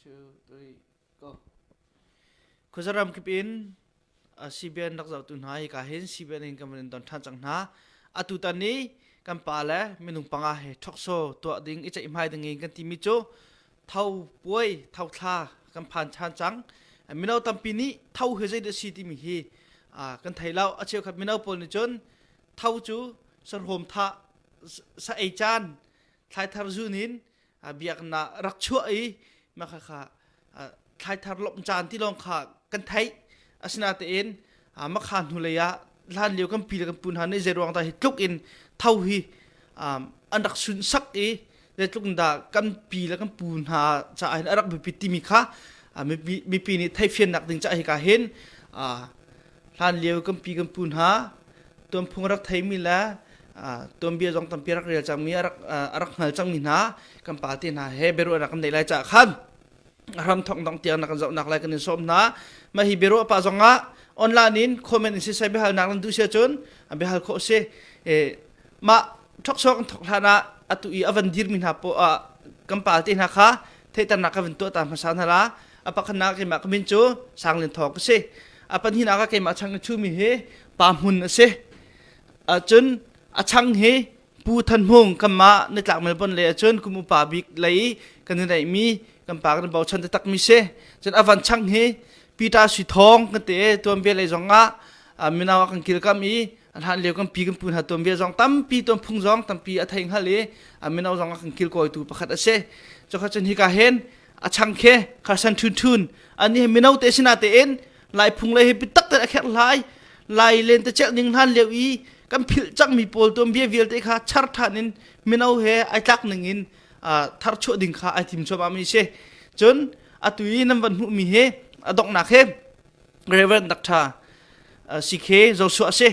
2, 3, go. Khuazaram kip in CBN rak zohtu hna hika hin CBN in kan van in don ṭhan cang hna. Atu tan ni kan pa le minung panga he ṭhokso tuah ding i ceihmai ding in kan timi cu tho puai tho thla kan phan ṭhan cang. Mino tampi nih tho hi zeidah si timi hi kan thei lo. A cheukhat mino pawl nih cun tho cu sarhawm thah sa ei caan thlaithar zun in biaknak rak chuah i mah kha thlaithar lawmh caan ti lawng kha kan theih. Asinain makha hnulei ah hlan lio kan pi le kan pu hna nih zei ruang dah hi tluk in tho hi an rak sunsak i zeitluk in dah kan pi le kan pu hna caah hin a rak biapit timi kha mipi nih theihfiannak ding caah hika hin hlan lio kan pi kan pu hna tuanphung rak theimi le tuanbia zong tampi rak rel cangmi a rak hngal cangmi hna kan pa te hna he biaruahnak kan neih lai caah khan ram thong dong tiang na kan zohnak lai kan in sawm hna. Mah hi biaruah pa zong ah online in comment in sisai biahalnak nan duh sia cun biahal khawh si. Mah thok kan thok hlan ah atu i avan dirmi hna po kan pa te hna kha theihternak ka van tuah ta hmasa hna la. A pakhatnak keimah ka min cu Sanglin Thawng ka si. A pahnihnak ah keimah chang i chumi hi Pa Hmun a si. Cun a chang hi Pu Than Hmung kanmah nitlak Melbourne lei ahcun kum upa bik lei i kan i neihmi kan pa kan bochan taktakmi si. Cun a van chang hi Peter Sui Thawng kan ti i tuanbia lei zong ah mino a kan kilkam i a hlan lio kan pi kan pu hna tuanbia zong tampi tuanphung zong tampi a thei hngal i mino zong a kan kilkawitu pakhat a si. Cukha cun hika hin a chang khi kharsan thun thun ani he mino te sina tein lai phung le hi bitak te a kher hlai lai len te chelh ning hlan lio i kan philh cangmi pawl tuan bia vialte kha char than in mino he ai tlak ning in thar chuah ding kha ai tim chuah mi si. Cun atu i nan van hmuh mi hi a donghnak he Reverend Dr. CK Joshua si.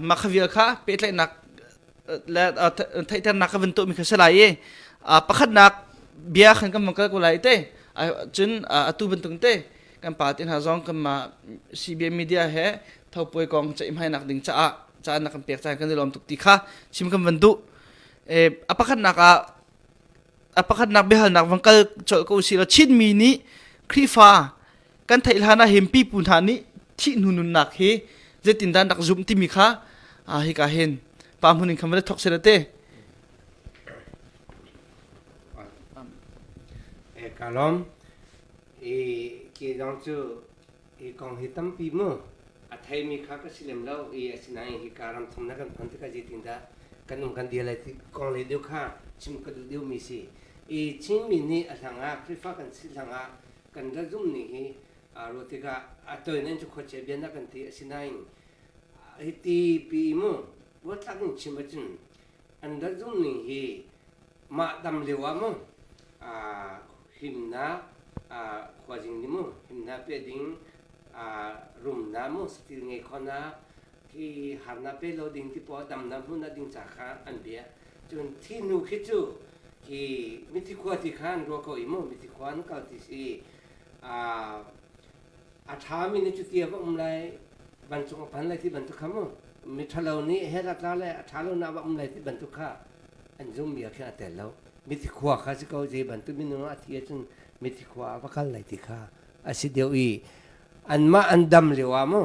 Makhavial kha pehtlaihnak le theihternak ka van tuahmi kha si lai i pakhatnak bia khan kan van kal ko lai te. Cun atu bantuk te kan pa te hna zong kanmah CBN media he thopuai kong ceihmainak ding caah caan na kan pek caan kan i lawm tuk ti kha chim kan van duh. A pakhatnak ah a pakhatnak biahalnak van kal colh ko si law Chinmi nih Khrihfa kan theih hlan ah hin pipu hna nih thih hnu nunnak hi zeitindah an rak zumh timi kha hika hin pa hmun in khan van thok sila te. Ka lawm. I ke zong cu hi kong hi tampi mu a theimi kha ka si lem lo i asinain hi ka ram thum na kan phon tikah zeitindah kan um kan dir lai ti kong le deuh kha chim ka duh deuhmi si. I Chinmi nih a hlang ah Khrihfa kan si hlang ah kan rak zumh ning hi ruah tikah a toinan cu khuachia bia na kan ti. Asinain hiti pi mu ruatlak in chim ahcun an rak zumh ning hi mah dam lio ah mu himnak khuazing nih mu himnak pe ding, rumnak mu satil ngei khonak khi harnak pe lo ding ti pawl damnak hmunnak ding ca kha an bia. Cun thi nu khi cu khi mithi khua ti kha an ruah ko i mu mithi khua an kal ti si. A ṭhami nih cuti a va um lai, vancung a phan lai ti bantuk kha mu mi ṭhalo nih hell a tla lai, a ṭha lo na va um lai ti bantuk kha an zummi ah khin a tel lo. Mithi khua kha si ko, zei bantuk minung a thi ahcun mithi khua a va kal lai ti kha a si deuh i anmah an dam lio ah mu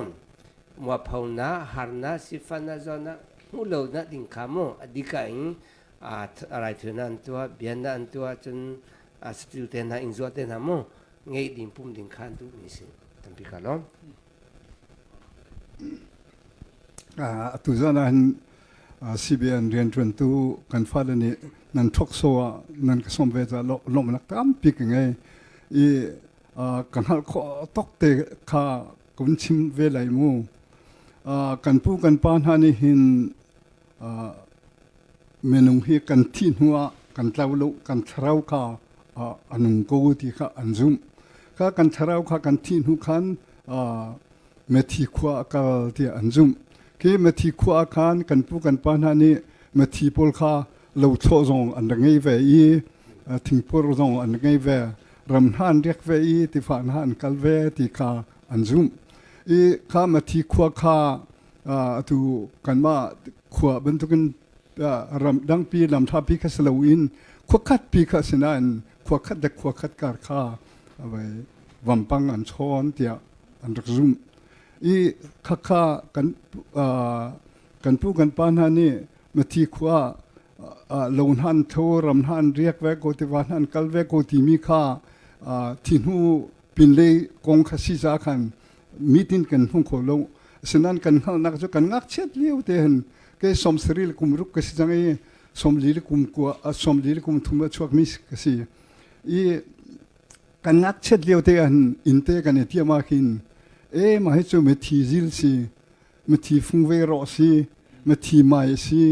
muaphonak, harnak, sifahnak, zawtnak hmuh lonak ding kha mu a dika in raithawinak an tuah, biannak an tuah cun satil te hna, inn zuah te hna mu ngeih ding pum ding kha an duhmi si. Tampi ka lawm. Atu zan ah hin CBN rianṭuantu kan fale nih nan thok so ah nan ka sawm ve caah lawmhnak tampi ka ngei i ka hngalh khawh tok te kha ka vun chim ve lai mu. Kan pu kan pa hna nih hin minung hi kan thih hnu ah kan tlau lo, kan thlarau kha a nung ko ti kha an zumh. Kha kan thlarau kha kan thih hnu khan methi khua a kal tiah an zumh. Khi methi khua ah khan kan pu kan pa hna nih methi pawl kha lothlawh zong an rak ngei ve i thingpur zong an rak ngei ve, ram hna an riak ve i tiva hna an kal ve ti kha an zumh. I kha methi khua kha atu kanmah khua bantukin ram dangpi lamthapi kha si loin khua khatpi kha si nain khua. Khua khat le khua khat kar kha vai vampang an chawn tiah an rak zumh. I khakha kan kan pu kan pa hna nih mithi khua lo hna an tho ram hna an riak ve ko tiva hna an kal ve ko timi kha thi hnu pinlei kong kha si ca khan meeting kan hmu kho lo. Asinain kan hngalhnak cu kan ngakchiat lio te hin ke 70 le kum ruk ka si cang i 40 le kum kua 40 le kum thum a chuakmi ka si i kan ngakchiat lio te ah hin innte kan i tiam ah khin e mah hi cu mithi zil si, mithi fungve rawh si, mithi mai si,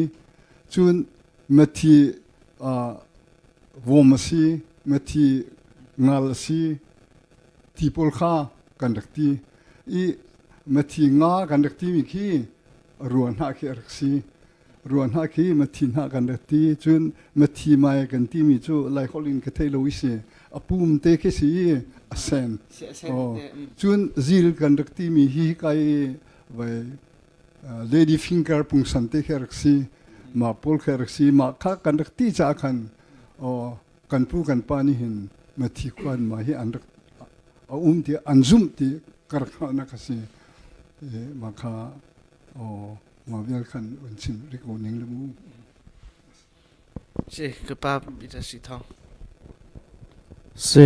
cun mithi vom a si, mithi ngal a si ti pawl kha kan rak ti i mithi nga kan rak timi khi rua hnah khi a rak si. Rua hna khi mithi hna kan rak ti. Cun mithi mai kan timi cu Laiholh in ka thei lo i si. A pum te khi si i a sen. Cun zil kan rak timi hi kai vai lady finger pungsan te khi rak si. Mah pawl khi rak si. Mah kha kan rak ti caah khan kan pu kan pa nih hin mithi khuan ma hi an rak a um ti an zumh ti ka rak hngalhnak a si. Mah kha mah vial khan un chim rik ko ning le mu. Si ka pa Peter Si Thawng. Si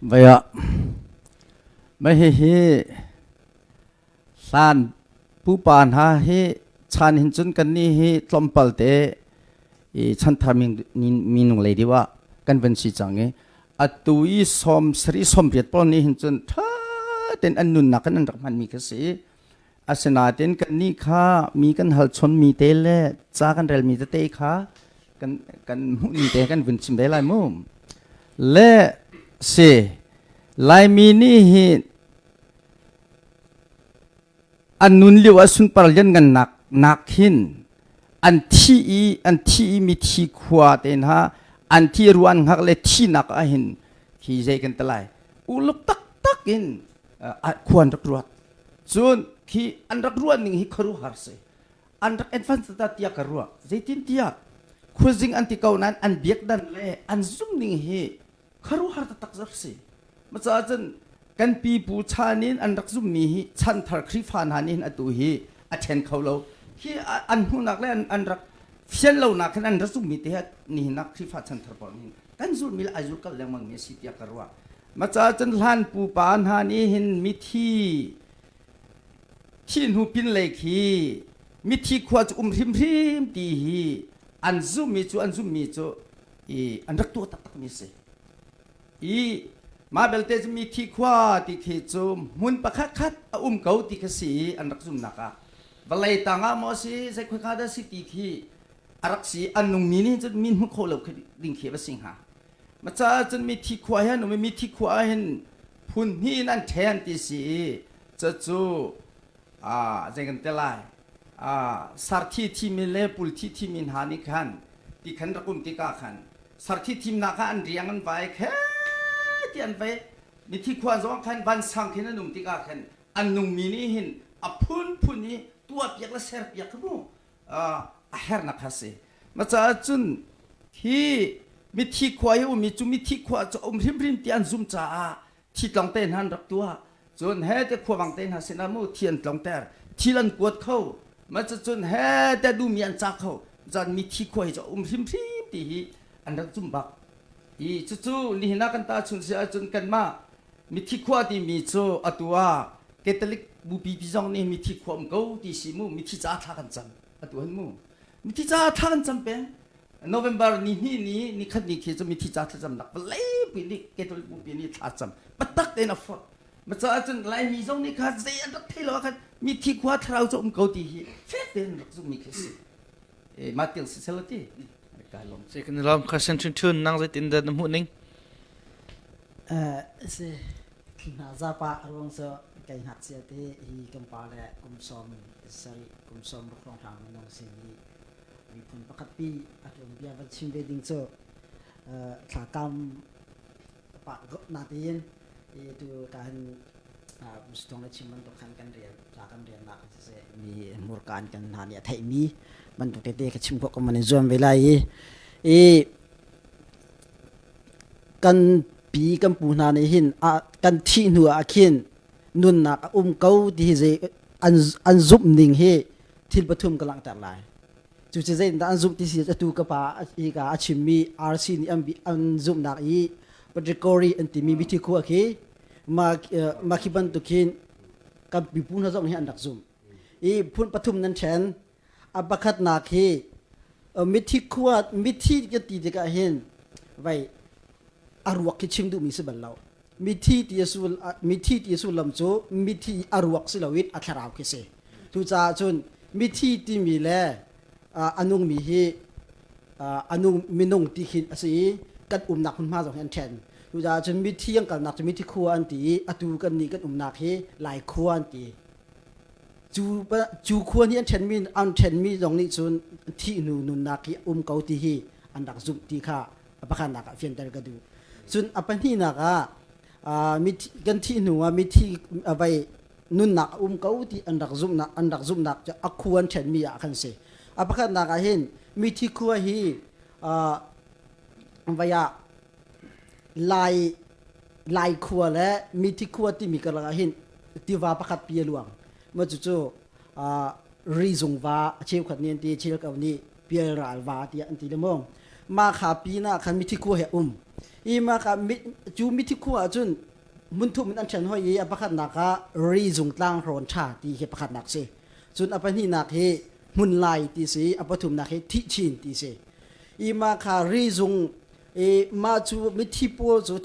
vaya mai hi hi hlan pupa hna hi chan hin cun kan ni hi tlawmpal te i chanthar minung lei diwa kan van si cang i atu i som sari som riat pawl nih hin cun tha ten an nunnak kan an rak hman mi kha si. Asinain kannih kha mi kan hal chonmi te le ca kan relmi tete kha kan kan hmuhmi te kan vun chim ve lai mu. Le si Laimi nih hi an nun lio ah sunpar lianngannak nak hin an thi i an thi i mithi khua te hna an thi ruan hngak le thinak ah hin khi zei kan ti lai uluk taktak in khua an rak ruat. Cun khi an rak ruah ning hi khuaruahhar si. An rak advance ta tiah ka ruah. Zeitintiah khuazing an ti ko nain an biakdan le an zum ning hi khuaruahhar taktak zar si. Macaah cun kan pipu chan in an rak zummi hi chanthar Khrihfa hna nih hin atu hi a ṭhen kho lo. Hi an hmuhnak le an rak fian lonak hin an rak zummi te hi nihin ah Khrihfa chanthar pawl nih kan zulhmi le ai zulkalh lengmang mi a si tiah ka ruah. Maca cun hlan pupa hna nih hin mithi thi hnu pinlei khi mithi khua cu um hrimhrim ti hi an zummi cu an zummi cu i an rak tuah taktak mi si. I mah belte cu mithi khua ti khi cu hmun pakhat khat a um ko ti kha si i an rak zumnak ah vawlei tang ah maw si zei khoi dah si ti khi a rak si. An nungmi nih cun min hmu kho lo ding khi va si hnga. Macaah cun mithi khua hi an um i mithi khua ah hin phun hnih in an ṭhen ti si i cucu zei kan ti lai, sarthi thimi le pulthi thimi hna nih khan ti khan rak um tikah khan sarthi thimnak ah an riang an vai khe ti an vai. Mithi khua zong khan vansang khin an um tikah khan an nungmi nih hin a phunphun i tuahpiak le serpiak kha mu a hernak kha si. Macaah cun hi mithi khua hi ummi cu mithi khua cu um hrimhrim ti an zum caah thi tlong te hna an rak tuah. Cun he te khuavang te hna sinah mu thi an tlongter, thil an kuat kho. Ma cun he te dumi an ca kho. Zan mithi khua hi cu um hrimhrim ti hi an rak zum bak. I cucu nihin ah kan tahchun si ahcun kanmah mithi khua timi cu atu ah Catholic bupi pi zong nih mithi khua um ko ti si mu, mithi ca thla kan cam atu han mu. Mithi ca thla kan cam peng. November ni hnih ni ni khat ni khi cu mithi ca thlacamnak vawleipi nih Catholic bupi nih thla cam patak tein a forh. Ma caah cun Laimi zong nih kha zei an rak thei lo ah khan mithi khua thlarau cu um ko ti hi fek tein rak zummi khi si. E ma tiang si sel ti. Ka lawm. Si kan lawm Christian Thun Thun nang zeitin dah na hmuh ning? Si hna zapa ruang cu kai ngakchia te hi kan pa le kum 70 kum 60 hrawng hrang minung sin hi miphun pakhat pi a tuan bia van chim ve ding cu thlakam pa natein i tu ka han mustong le chim bantuk khan kan rian tla kan rian nak siseh mi hmurka an kan hna nih a theih mi bantuk tete ka chim khawh ka man in zuam ve lai i. Kan pi kan pu hna nih hin kan thih hnu ah khin nunnak a um ko ti hi zei an zumh ning hi thil pathum ka langhter lai. Cu cu zeitindah an zumh ti si atu ka pa hika a chimmi RC nih an zumhnak i Patrick an timi mithi khua khi mah khi bantuk hin kan pipu hna zong hi an rak zumh. I phun pathum nan ṭhen. A pakhatnak hi mithi khua mithi kan ti tikah hin vai a ruak khi chim duhmi si bal lo. Mithi ti a sul mithi ti a sullam cu mithi a ruak si loin a thlarau khi si. Cucaah cun mithi timi le a nungmi hi a nung minung ti khin a si i kan umnak hmunhma zong hi an ṭhen. Cucaah cun mithi an kalnak cu mithi khua an ti i atu kan nih kan umnak hi Lai khua an ti. Cu khua nih an ṭhenmi zong nih cun thih hnu nunnak hi um ko ti hi an rak zumh ti kha a pakhatnak ah fianter ka duh. Cun a pahnihnak ah kan thih hnu ah mithi vai nunnak a um ko ti an rak zumhnak cu a khua an ṭhenmi ah khan si. A pakhatnak ah hin mithi khua hi vai ah Lai khua le mithi khua timi karlak ah hin tiva pakhat pi a luang. Mah cucu rizung va a cheukhat nih an ti, cheukhat nih pialral va tiah an ti le maw. Mah kha pin ah khan mithi khua he um. I mah kha cu mithi khua ahcun hmunthum in an ṭhen hoi i a pakhatnak ah rizung tlanghrawn ṭha ti hi pakhatnak si. Cun a pahnihnak hi hmunlai ti si, a pathumnak hi thihchin ti si. I mah kha rizung i mah cu mithi pawl cu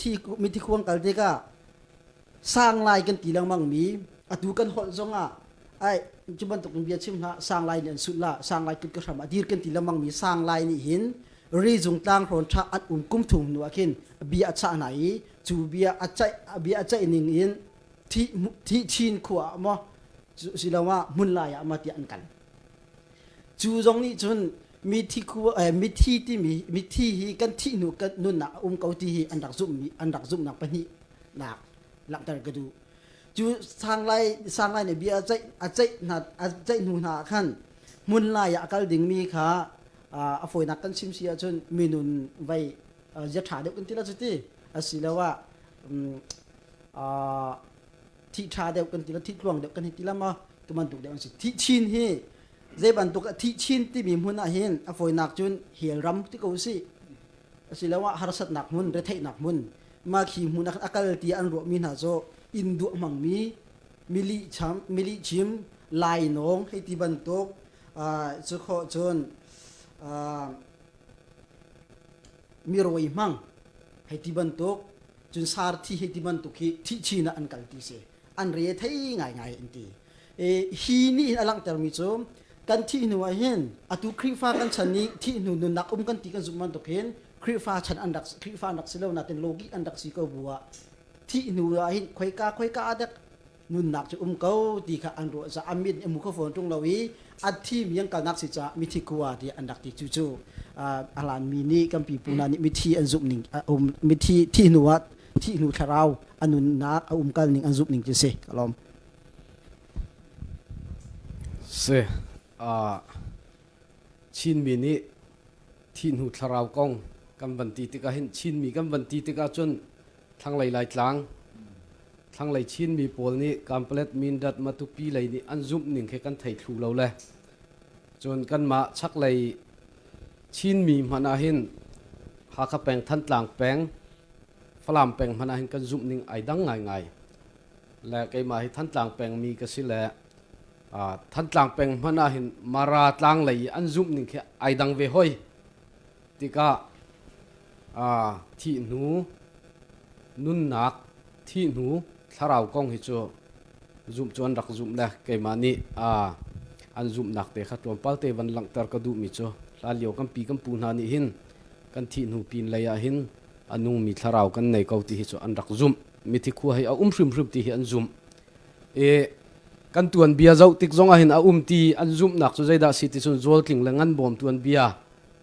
mithi khuang kal tikah sang lai kan ti lengmang mi atu kan holh zongah ai cu bantuk in bia chim hlah, sang lai nih an sulh la, sang lai kut ka hram ah dir kan ti lengmang mi sang lai nih hin rizung tlang hrawn tha an um kum thum hnu ah khin bia a chah hna i cu bia a ceih bia a ceih ning in thi thi chin khua ah maw siloah hmun lai ah maw tiah an kal. Cu zong nih cun mithi khua mithi timi mithi hi kan thih hnu kan nunnak a um ko ti hi an rak zumhmi an rak zumhnak pahnih nak langhter ka duh. Cu sanglai sanglai nih bia a ceih hna a ceih hnu hna ah khan hmun lai ah a kal dingmi kha a fawinak kan chim si ahcun minun vei zia ṭha deuh kan ti la cu ti asiloah thi ṭha deuh kan ti la, thi tluang deuh kan hi ti la maw, tu bantuk deuh an si. Thih chin hi zei bantuk thih chin timi hmun ah hin a fawinak cun hell ram ti ko si asiloah harsatnak hmun, retheihnak hmun, mah khi hmun ah a kal ti an ruahmi hna cu inn duah hmangmi mili cham mili chim lainawng hei ti bantuk cu khawh cun mirawi hmang hei ti bantuk, cun sarthi hei ti bantuk hi thih chin ah an kal ti si. An re thei ngaingai an ti. Hi nih hin a langhtermi cu kan thih hnu ah hin atu Khrihfa kan chan nih thih hnu nunnak um kan ti kan zumh bantuk hin Khrihfa chan an rak Khrihfa an rak si lo natin logi an rak si ko bu ah thih hnu ah hin khoika khoika ah dek nunnak cu um ko ti kha an ruah ca an mit mu kho fawn ṭung lo i a thi mi an kalnak si caah mithi khua ti an rak ti. Cu cu a hlan mi nih kan pipu hna nih mithi an zumh ning um mithi thih hnu ah thih hnu thlarau a nunnak a um kal ning an zumh ning cu si ka lawm. Si Chinmi nih thih hnu thlarau kong kan van ti tikah hin, Chinmi kan van ti tikah cun thlanglei Laitlang, thlanglei Chinmi pawl nih Kanpalet, Mindat, Matupi lei nih an zumh ning khi kan thei thlu lo le cun kanmah chaklei Chinmi hmanh ah hin Hakha peng, Thantlang peng, Falam peng hmanh ah hin kan zumh ning ai dang ngaingai le keimah hi Thantlang peng mi ka si le Thantlang peng hmanh ah hin Mara tlang lei i an zumh ning khi ai dang ve hoi tikah thih hnu nunnak, thih hnu thlarau kong hi cu zumh cu an rak zumh le keimah nih an zumhnak te kha tlawmpal te van langhter ka duhmi cu hlanlio kan pi kan pu hna nih hin kan thih hnu pin lei ah hin a nungmi thlarau kan nei ko ti hi cu an rak zumh. Mithi khua hi a um hrimhrim ti hi an zumh i kan tuanbia zoh tik zong ah hin a um ti an zumhnak cu zeidah si ti cun Zawltling le Nganbawm tuanbia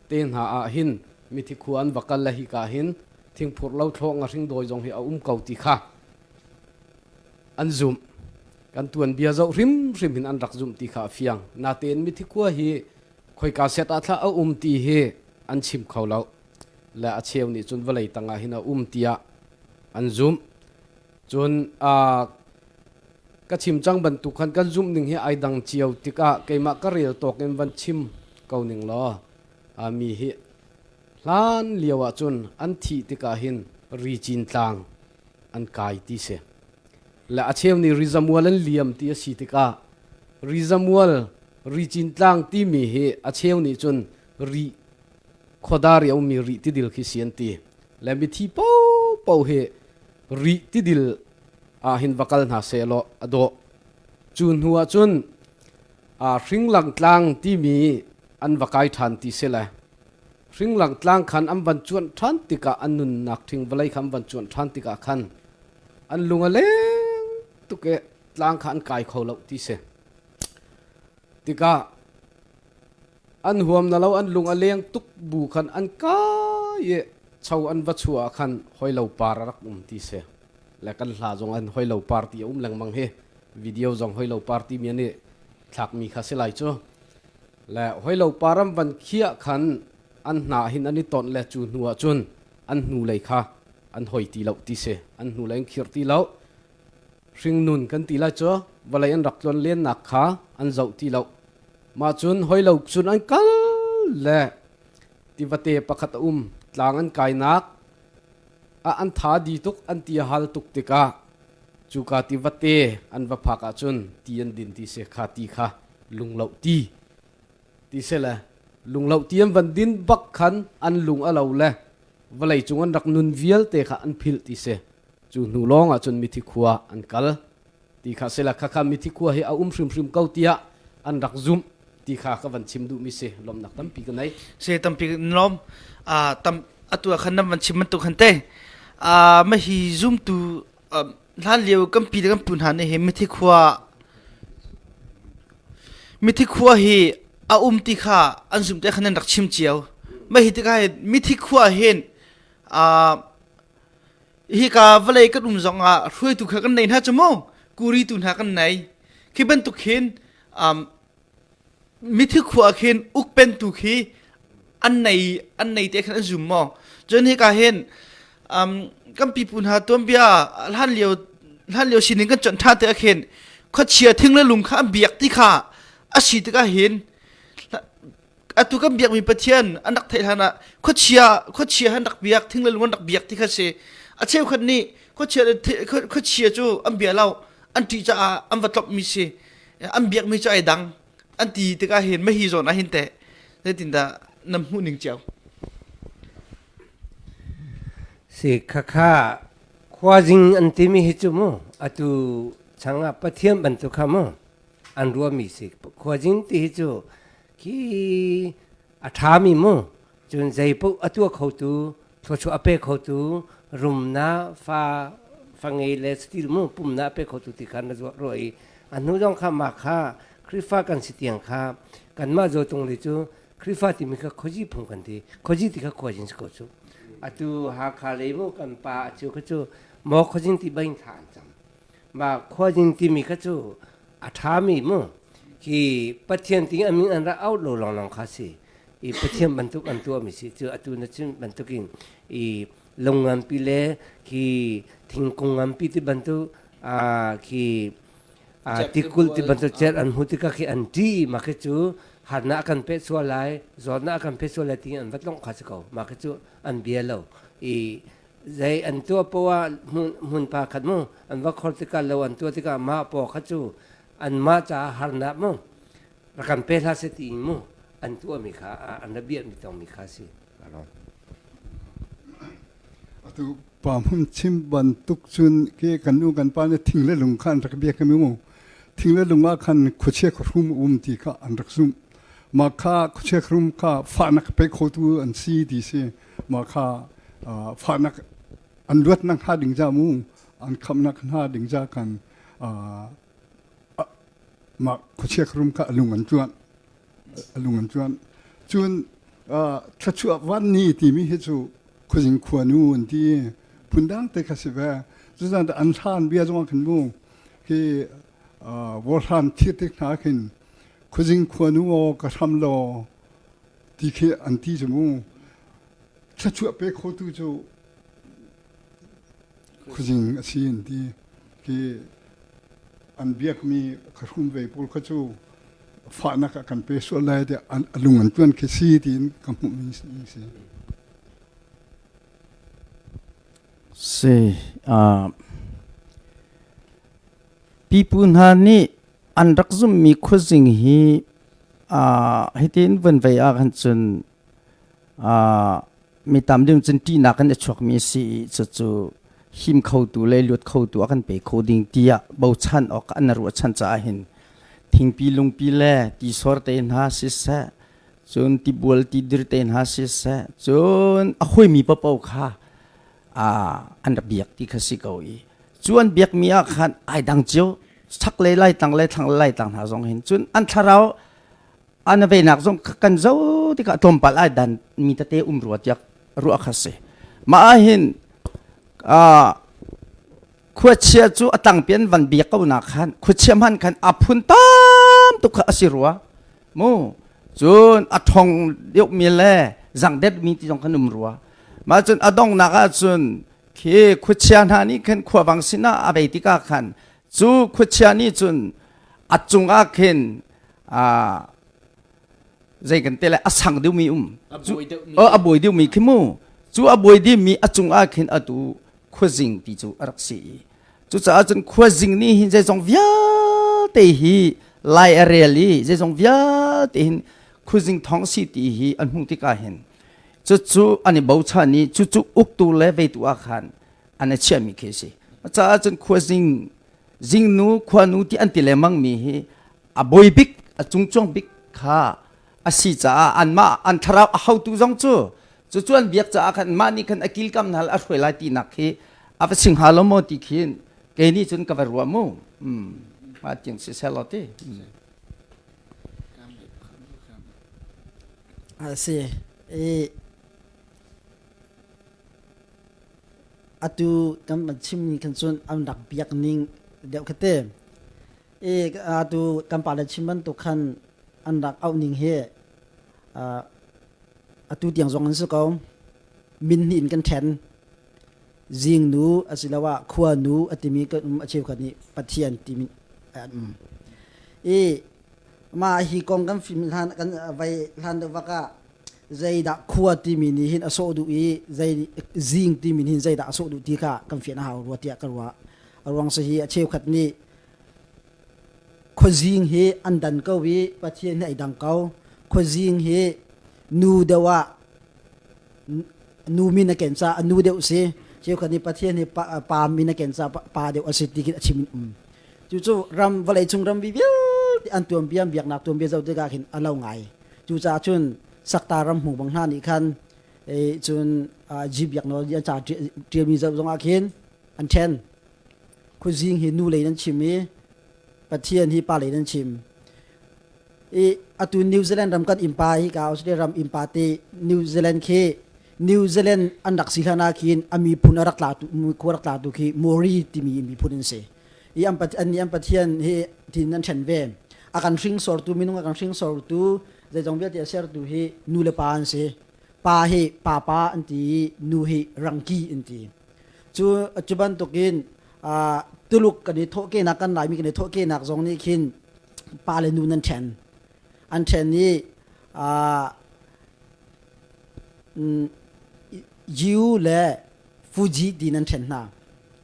te hna ah hin mithi khua an va kal le hika hin thingphur lo thlawh ngahring dawi zong hi a um ko ti kha an zumh. Kan tuanbia zoh hrimhrim hin an rak zumh ti kha a fiang. Natein mithi khua hi khoika set ah thla a um ti hi an chim kho lo. Le a cheu nih cun vawlei tangah hin a um tiah an zumh. Cun ka chim cang bantuk khan kan zumh ning hi ai dang cio tikah keimah ka rel tawk in van chim ko ning law mi hi hlan lio ah cun an thih tikah hin ri cin tlang an kai ti si. Le a cheu nih rizamual an liam ti a si tikah rizamual ri cin tlang timi hi a cheu nih cun ri khuadar i a ummi rih tidil khi si an ti. Le mithi paohpaoh hi rih tidil ah hin va kal hna sehlaw a dawh. Cu hnu ah cun hringlang tlang timi an va kai ṭhan ti si le hringlang tlang khan an van cuanh ṭhan tikah an nunnak ṭhing vawlei kha an van cuanh ṭhan tikah khan an lung a leng tuk i tlang kha an kai kho lo ti si. Tikah an huam na lo an lung a leng tuk bu khan an kai i cho an va chuah ah khan hoi lo par a rak um ti si le kan hla zong an hoi lo par ti a um lengmang hi video zong hoi lo par ti mi an i thlak mi kha si lai cu le hoi lo par an van khiah khan an hna hin an i tonh le cu hnu ah cun an hnu lei kha an hoi ti lo ti si an hnu lei an khir ti lo hringnun kan ti lai cu vawlei an rak tluan lennak kha an zoh ti lo mah cun hoi lo cun an kal le tivate pakhat a um tlang an kainak a an tha di tuk an ti hal tuk tikah cuka tivate an va phak ahcun ti an din ti si kha ti kha lunglo ti ti se le lunglo ti an van din bak khan an lung a lo le vawlei cung an rak nun vialte kha an philh ti si cu hnu lawng ah cun mithi khua an kal ti kha sila khakha mithi khua hi a um hrimhrim ko tiah an rak zumh ti kha ka van chim duhmi si lawmnak tampi ka nei se tampi lawm tam atu ah khan nan van chim bantuk khan te ma hi zumtu hlan lio kan pi le kan pu hna nih hi mithi khua mithi khua hi a um ti kha an zum te khan an rak chim cio ma hi tikah mithi khua hin Hika vawlei kan um zongah hruaitu kha kan nei hna cu mu kuri tu hna kan nei. Khi bantuk hin mithi khua khin ukpentu khi an nei an nei te khan an zum maw. Cun hika hin kan pipu hna tuanbia hlan lio hlan lio sining kan chawnh ṭha te ah khin khuachia thing le lung kha an biak ti kha a si tikah hin atu kan biakmi Pathian an rak theih hlan ah khuachia khuachia han rak biak thing le lung an rak biak ti kha si a cheukhat nih khuachia khuachia cu an bia lo an ṭih caah an va tlopmi si an biakmi cu ai dang an ti tikah hin mahi zawn ah hin teh zeitindah nan hmuh ning cio Si khakha khuazing an timi hi cu mu atu changah Pathian bantuk kha mu an ruahmi si khuazing ti hi cu khi a ṭhami mu cun zei paoh a tuah khotu thluachuah a pe khotu rumnak fa fa ngei le satil mu pumnak a pe khotu ti kha na ruah i a hnu zong kha mah kha Khrihfa kan si tiang kha kanmah Zotung li cu Khrihfa timi kha khuazi phung kan ti khuazi ti kha khuazing si ko cu atu Hakha lei mu kan pa a cu kha cu maw khuazing ti bain thla an cam mah khuazing timi kha cu a ṭhami mu khi Pathian ting a min an rak auh lo lawnglawng kha si i Pathian bantuk an tuahmi si cu atu na chim bantukin i lung nganpi le khi thingkung nganpi ti bantuk khi tikulh ti bantuk cet an hmuh tikah khi an ṭih mah khi cu harnak a kan peh sual lai zawtnak a kan peh sual lai ti an va tlongh kha si ko mah khi cu an bia lo i zei an tuah poah hmun pa khat mu an va khor tikah lo an tuah tikah mah paw kha cu anmah caah harnak mu rak kan pe hlah seh tiin mu an tuahmi kha an ra biakmi tongmi kha si Atu pa hmun chim bantuk cun ke kan nu kan pa nih thing le lung kha an rak biak mi mu thing le lung ah khan khuachia khuahrum um ti kha an rak zumh mah kha khuachia khuahrum kha fahnak pe khotu an si ti si mah kha fahnak an luatnak hnga ding ca mu an khamnak hnga ding ca kan mah khuachia khuarum kha a lung an cuan a lung an cuan cun thluachuah van ni timi hi cu khuazing khua nu an ti phundang te kha si ve cuzan an hlan bia zong khin mu khi vorhlan thir tik hna khin khuazing khua nu aw ka hram law ti khi an ti cu mu. Thluachuah pe khotu cu khuazing a si an ti. Khi an biakmi khahrum ve pawl kha cu fahnak ah kan pe sual lai tiah a lung an tuan khi si tiin ka hmuhmi si. Si, uh, pipu hna nih an rak zumhmi khuazing hi uh, hitin vun vei ah khan cun uh, mi tam deuh cun ṭihnak in a chuakmi a si i cucu him khotu le luat khotu a kan pe kho ding tiah bochan awk an ruahchan caah hin thingpi lungpi le tisor te hna siseh cun tibual tidir te hna siseh cun a huimi paoh kha an rak biak ti kha si ko i cu an biakmi ah khan ai dang cio chaklei laitlang le thlanglei laitlang hna zong hin cun an thlarau an venak zong kan zo tikah tlawmpal ai dan mi tete um rua tiah ruah kha si mah ah hin khuachia cu a tangpian van biak ko nak khan khuachia hman khan a phun tam tuk kha a si rua mu cun a thong deuh mi le zang det mi ti zong khan um rua mah cun a dongnak ah cun khi khuachia hna nih khan khuavang sinah a vei tikah khan cu khuachia nih cun a cungah khin zei kan te le a sang deuhmi um a bawi deuhmi khi mu cu a bawi deuhmi a cungah khin atu khuazing ti cu a rak si i cucaah cun khuazing nih hin zeizong vialte hi lai a rel i zeizong vialte hin khuazing thong si ti hi an hmuh tikah hin cucu an i bochan i cucu uktu le veitu ah khan an i chiahmi khi a si caah cun khuazing zingnu khuanu ti an ti lengmang mi hi a bawi bik a cungcuang bik kha a si caah anmah an thlarau a hotu zong cu cucu an biak caah khan mah nih khan a kilkam hna a hruai lai tinak khi a va sing hnga lo maw ti khin kei nih cun ka va ruah mu ma tiang si sel ti a si i Atu kan van chimmi khan cun an rak biak ning deuh kha te. I atu kan pale chim bantuk khan an rak auh ning hi atu tiang zong an si ko. Min hnih in kan ṭhen. Zingnu asiloah khuanu a timi kan um a cheukhat nih Pathian timi an um. I mah hi kong kan fim hlan kan vai hlan deuh vak ah zeidah khua timi nih hin a sawh duh i zei zing timi nih hin zeidah a sawh duh ti kha kan fian a hau rua tiah ka ruah. A ruang si hi a cheukhat nih khuazing hi an dan ko i Pathian hi ai dang ko. Khuazing hi nu deuh ah nu min a ken caah a nu deuh si. Cheukhat nih Pathian hi pa, pa min a ken caah pa deuh a si ti khi a chim in um. Cucu ram vawlei cung ram vialte an tuanbia biaknak tuanbia zoh tikah khin a lo ngai. Cucaah cun Sakta ram hmu bang hna nih khan cun ji biak nawl an ca ṭialmi zoh zongah khin an ṭhen. Khuazing hi nu lei nan chim i Pathian hi pa lei nan chim. I atu New Zealand ram kan innpa hi ka Australia ram innpa te New Zealand khi New Zealand an rak si hlan ah khin a miphun a rak tlatu khua rak tlatu khi Maori timi miphun an si. I an an an Pathian hi thin an ṭhen ve. A kan hringsortu minung a kan hringsortu zeizong vialte a sertu hi nu le pa an si. Pa hi papa an ti i nu hi rangki an ti. Cu cu bantukin Tuluk kan i thawhkehnak kan Laimi kan i thawhkehnak zong nih khin pa le nu nan ṭhen. An ṭhen i Jew le Fuji ti nan ṭhen hna.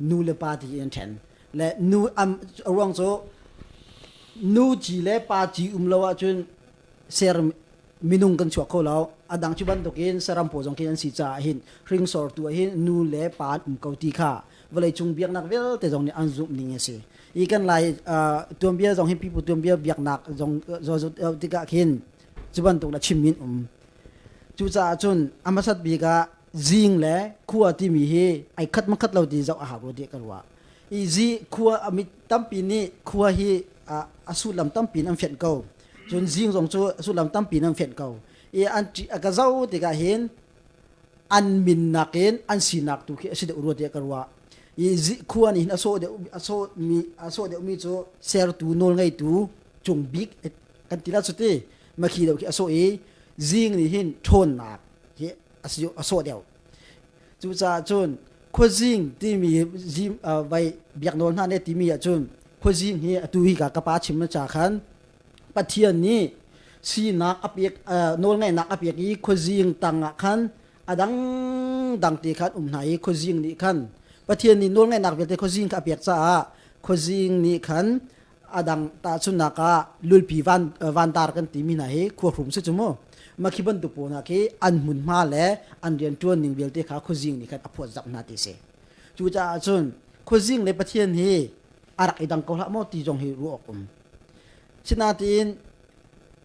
Nu le pa ti an ṭhen. Le nu a ruang cu nu ci le pa ci um lo ahcun ser minung kan chuak kho lo. A dang cu bantukin saram pawl zong khi an si caah hin hringsortu ah hin nu le pa an um ko ti kha vawleicung biaknak vialte zong nih an zumh ning a si. I kan lai tuanbia zong hin pipu tuanbia biaknak zong tikah khin cu bantuk la chim in um. Cucaah cun a hmasat bik ah zing le khua timi hi ai khat ma khat lo ti zoh a hau rua tiah ka ruah. I zi khua a mit tampi nih khua hi a sullam tampi in an fianh ko. Cun zing zong cu a sullam tampi in an fianh ko. I an ka zoh tikah hin an min nakin an sinak tu khi a si deuh rua tiah ka ruah. I khua nih hin a sawh deuh a sawh mi a sawh deuh mi cu sertu nawl ngeitu cung bik kan ti la cu ti makhi deuh khi a sawh i zing nih hin ṭhawnnak hi. a sawh deuh. Cucaah cun khuazing timi vai biak nawl hna ne timi ahcun khuazing hi atu hi ka pa chim na cha khan Pathian nih sinak a pek nawlngeihnak a pek i khuazing tangah khan a dangdang te khan um hna i khuazing nih khan Pathian nih nawlngeihnak vialte khuazing kha a pek caah khuazing nih khan a dang tahchunhnak ah lulpi van vantar kan timi hna hi khuahrum si cu mu makhi bantuk pawl hna khi an hmunhma le an rianṭuan ning vialte kha khuazing nih khan a phuat zap hna ti si. Cucaah cun khuazing le Pathian hi a rak i dang ko hlah maw ti zong hi ruah awk um. Sinain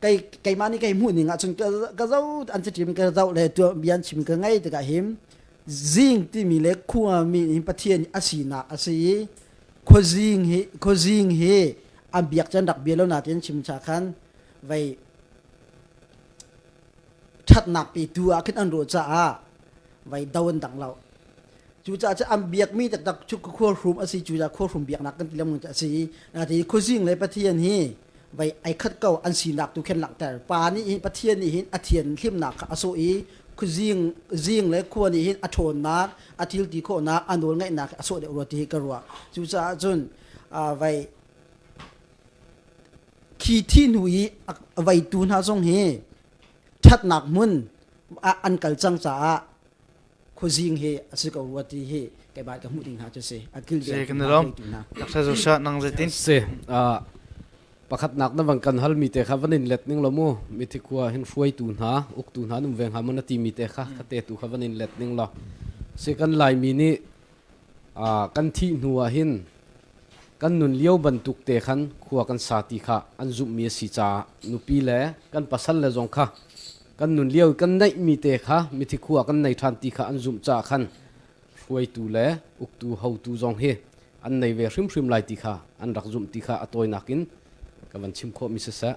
kei keimah nih kei hmuh ning ahcun ka zo an caṭim ka zoh le tuah bia an chim ka ngai tikah him zing timi le khua mi hi Pathian a sinak a si i khuazing hi khuazing hi an biak cun rak bia lo natin chim cha khan vei ṭhatnak petu ah khin an ruah caah vei do an dang lo. Cucaah cu an biakmi taktak cu khuahrum a si. Cucaah khuahrum biaknak kan ti lengmang cu a si. Natin khuazing le Pathian hi vei ai khat ko an sinak tu khin langhter. Pa nih hin Pathian nih hin a thian hlimnak kha a sawh i khuazing zing le khua nih hin a ṭhawnnak, a thil ti khawhnak, a nawl ngeihnak a sawh deuh rua ti hi ka ruah. Cucaah cun vei khi thi hnu i a veitu hna zong hi ṭhatnak hmun ah an kal cang caah khuazing hi a si ko rua ti hi keimah ka hmuh ding hna cu si a kil Se kan lom Dr. Joshua nang zeitin se pakhat nak na van kan hal mi te kha van in let ning lo mu mithi khua hin hruaitu hna uktu hna num veng ha mon ti mi te kha kha te tu kha van in let ning lo se kan lai mi nih kan thi hnu ah hin kan nun lio bantuk te khan khua kan sa ti kha an zumh mi a si caah nupi le kan pasal le zong kha kan nun lio kan neih mi te kha mithi khua kan nei ṭhan ti kha an zumh caah khan hruaitu le uktu hotu zong hi an nei ve hrimhrim lai ti kha an rak zumh ti kha a tawinak in ka van chim khawh mi siseh.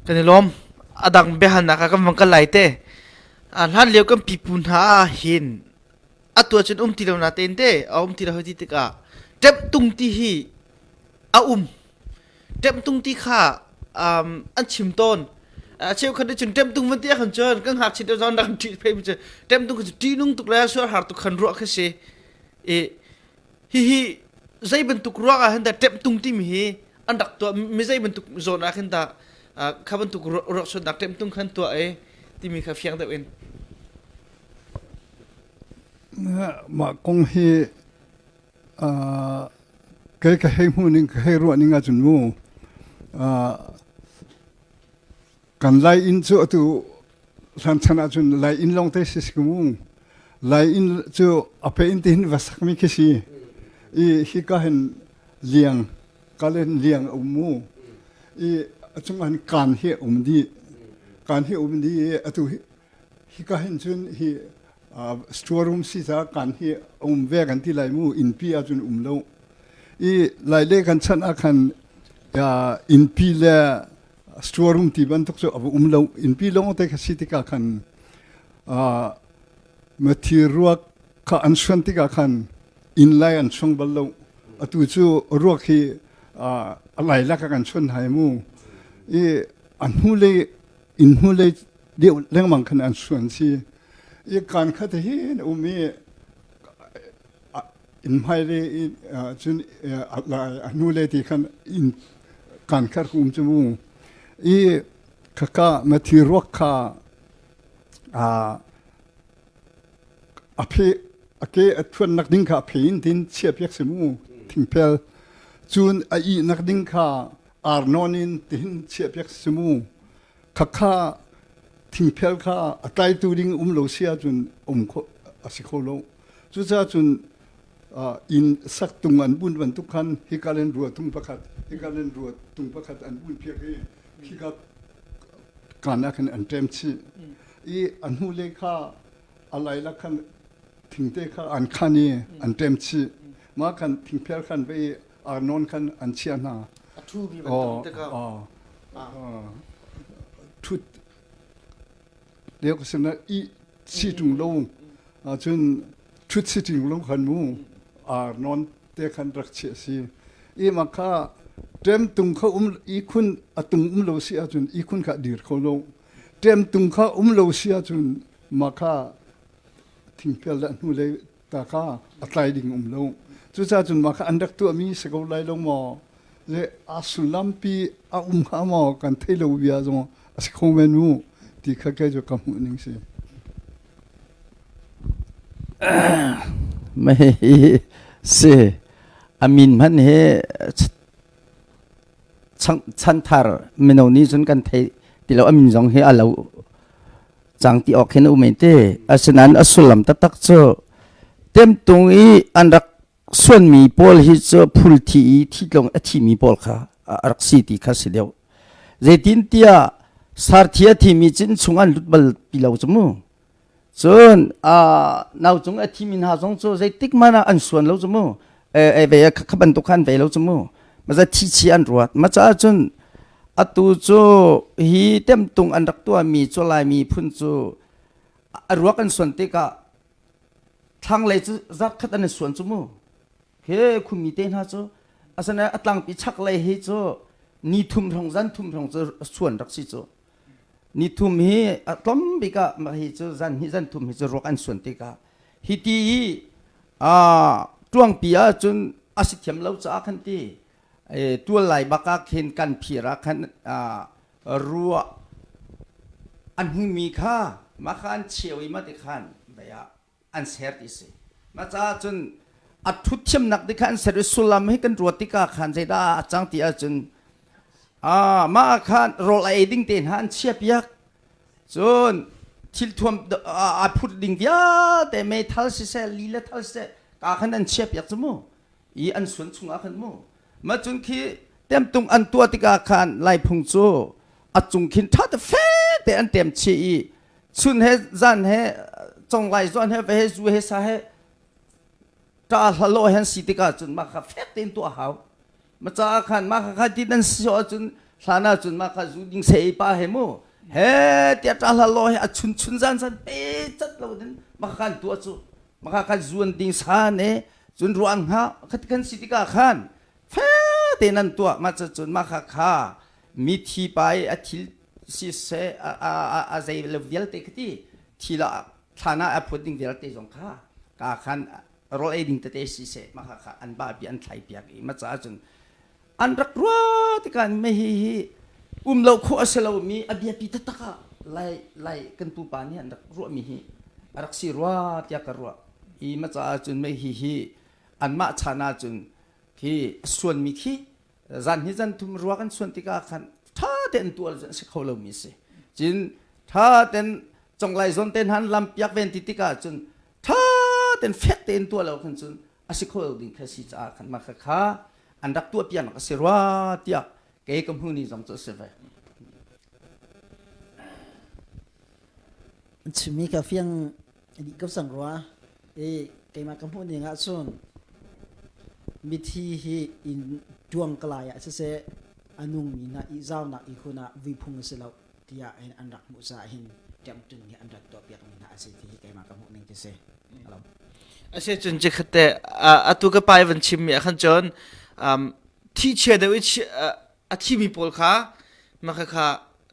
Kan i lawm. A dang biahalnak ah kan van kal lai te. Hlan lio kan pipu hna ah hin atu ahcun um ti lo na tein te a um ti lo ti tikah ṭemhtung ti hi a um ṭemhtung ti kha an chim tawn a cheukhat nih cun ṭemhtung van ti ahkhan cun kan ngakchia deuh zong rak ṭih phei cu ṭemhtung cu ṭihnung tuk le sual har tuk khan ruah khi si i hihi zei bantuk ruang ah hin dah ṭemhtung timi hi an rak tuah mi zei bantuk zawn ah khin dah kha bantuk ruak suatnak ṭemhtung khan tuah e timi kha fiang deuh in. Mah kong hi kei ka hei hmuh ning ka hei ruah ning ahcun mu kan Lai inn cu atu hlan chan ahcun Lai inn lawng te si si mu Lai inn cu a pe in tihin va sakmi khi si i hika hin liang kalen liang a um mu i a chung ah hin kaan hi a um dih kaan hi a um dih i atu hika hin cun hi storeroom si ca kan hi um ve kan ti lai mu innpi ahcun um lo i lai le kan chan ah khan innpi le storeroom ti bantuk cu a um lo innpi lawng te kha si tikah khan mathi ruak kha an suan tikah khan inn lai an suang bal lo atu cu ruak hi a lai lak ah kan suan hai mu i a hnu le inn hnu lei deuh lengmang khan an suan si i kan khat hin um i inn hmai le cun a hnu le ti khan inn kan khat um cu mu i khaka mathi ruak kha a phe a ke a thuan nak ding kha a phe in tin chia piak si mu thingphel cun a ih nak ding kha arnon in tin chia piak si mu Khakha thingphel kha a tlaitu ding um lo si ahcun um kho a si kho lo. Cucaah cun inn sak tung an bunh bantuk khan hika len rua tung pakhat, hika len rua tung pakhat an bunh piak i hika kan ah khan an ṭem chih. I a hnu le kha a lai lak khan thingte kha an khan i an ṭem chih. Mah khan thingphel khan ve i arnon khan an chiah hna. A ṭhumi bantuk tikah. Ṭhut lio ka sin i si ṭung lo cun ṭhut si ṭing lo khan mu arnon te khan rak chiah si. I mah kha ṭem tung kha um i khun a tung um lo si ahcun i khun kha dir kho lo. Ṭemtung kha um lo si ahcun mah kha thingpial le hnulei ta kha a tlai ding um lo. Cucaah cun mah kha an rak tuahmi si ko lai lo maw? Le a sullampi a um hnga maw kan thei lo bia zong a si kho men mu ti kha kei cu ka hmuh ning si. Mei si a min hmanh hi chanthar mino nih cun kan thei ti lo a min zong hi a lo cang ti awk hin a um te asinain a sullam taktak cu temtung i an rak suanmi pawl hi cu phul thi i thi tlong a thimi pawl kha a rak si ti kha si deuh zeitintiah sarthi a thimi cin chung an lut bal ti lo cu mu Cun nau cung a thimi hna zong cu zeitik hmanh ah an suan lo cu mu. E ve kha bantuk kha an ve lo cu mu. Maza thi chi an ruat. Ma caah cun atu cu hi temtung an rak tuahmi cu Laimi phun cu a ruak an suan tikah thlanglei cu zarh khat an i suan cu mu. He khumi te hna cu asana a tlangpi chaklei hi cu ni thum hrawng zan thum hrawng cu suan rak si cu. Nithum hi a tlawm bik ah mah hi cu zan hnih zan thum hi cu ruak an suan tikah hi ti i ṭuangpi ahcun a si thiam lo caah khan ti tual lai bak ah khin kan phir ah khan ruah an hngimi kha mah kha an cheu i mah ti khan vei ah an ser ti si. Mah caah cun a ṭhut thiamnak ti kha an ser i sullam hi kan ruat tikah khan zeidah a cang ti ahcun mah ah khan rawl a ei ding te hna an chiahpiak. Cun thil thuam aa phut ding vialte meithal siseh li le thal siseh ka khan an chiahpiak cu mu i an suan chungah khan mu mah cun khi temtung an tuah tikah khan Laiphung cu a cung khin ṭha te fe te an tem chih i chun he zan he conglai zuan he ve he zu he sa he ṭa hlalo hen si tikah cun mah kha fek tein tuah hau ma caah khan mah kha kha ti nan si ahcun hlan ahcun mah kha zu ding se pa he mu he tia ṭa hlalo he a chun chun zan zan pe cat lo din mah kha khan tuah cu mah kha khan zuan ding sa ne cun ruang hnga khat kan si tikah khan fe tein an tuah mah cun mah kha kha mithi pa i a thil siseh a zei le vialte khi ti thil ah thlan ah a phut ding vialte zong kha ka khan rawl ei ding tete siseh mah kha kha an ba pi an thlai piak i ma caah cun an rak rua tikah me hi hi um lo khawh a si lo mi a biapi taktak ah lai lai kan pupa nih an rak ruah mi hi a rak si rua tiah ka ruah i ma caah cun me hi hi anmah chan ah cun khi suan mi khi zan hi zan thum ruak an suan tikah khan ṭha tein tual an si kho lomi si cun ṭha ten conglai zawn te hna lam piak ven ti tikah cun ṭha ten fek tein tuah lo khan cun a si kho lo ding kha si caah khan mah kha kha an rak tuah piaknak a si rua tiah kei ka hmu ni zong cu a si ve. Chimmi ka fiang dih ko cang rua. I keimah ka hmuh ning ahcun mithi hi inn ṭuang ka lai ah siseh a nungmi hna ihzaunak ihkhun ah vui phung a si lo tiah hin an rak hmuh caah hin ṭemṭun hi an rak tuahpiakmi hna a si ti hi keimah ka hmuh ning khi si. A si cun cikhat te atu ka pa i van chimmi ah khan cun thi chia deuh i a thimi pawl kha mah kha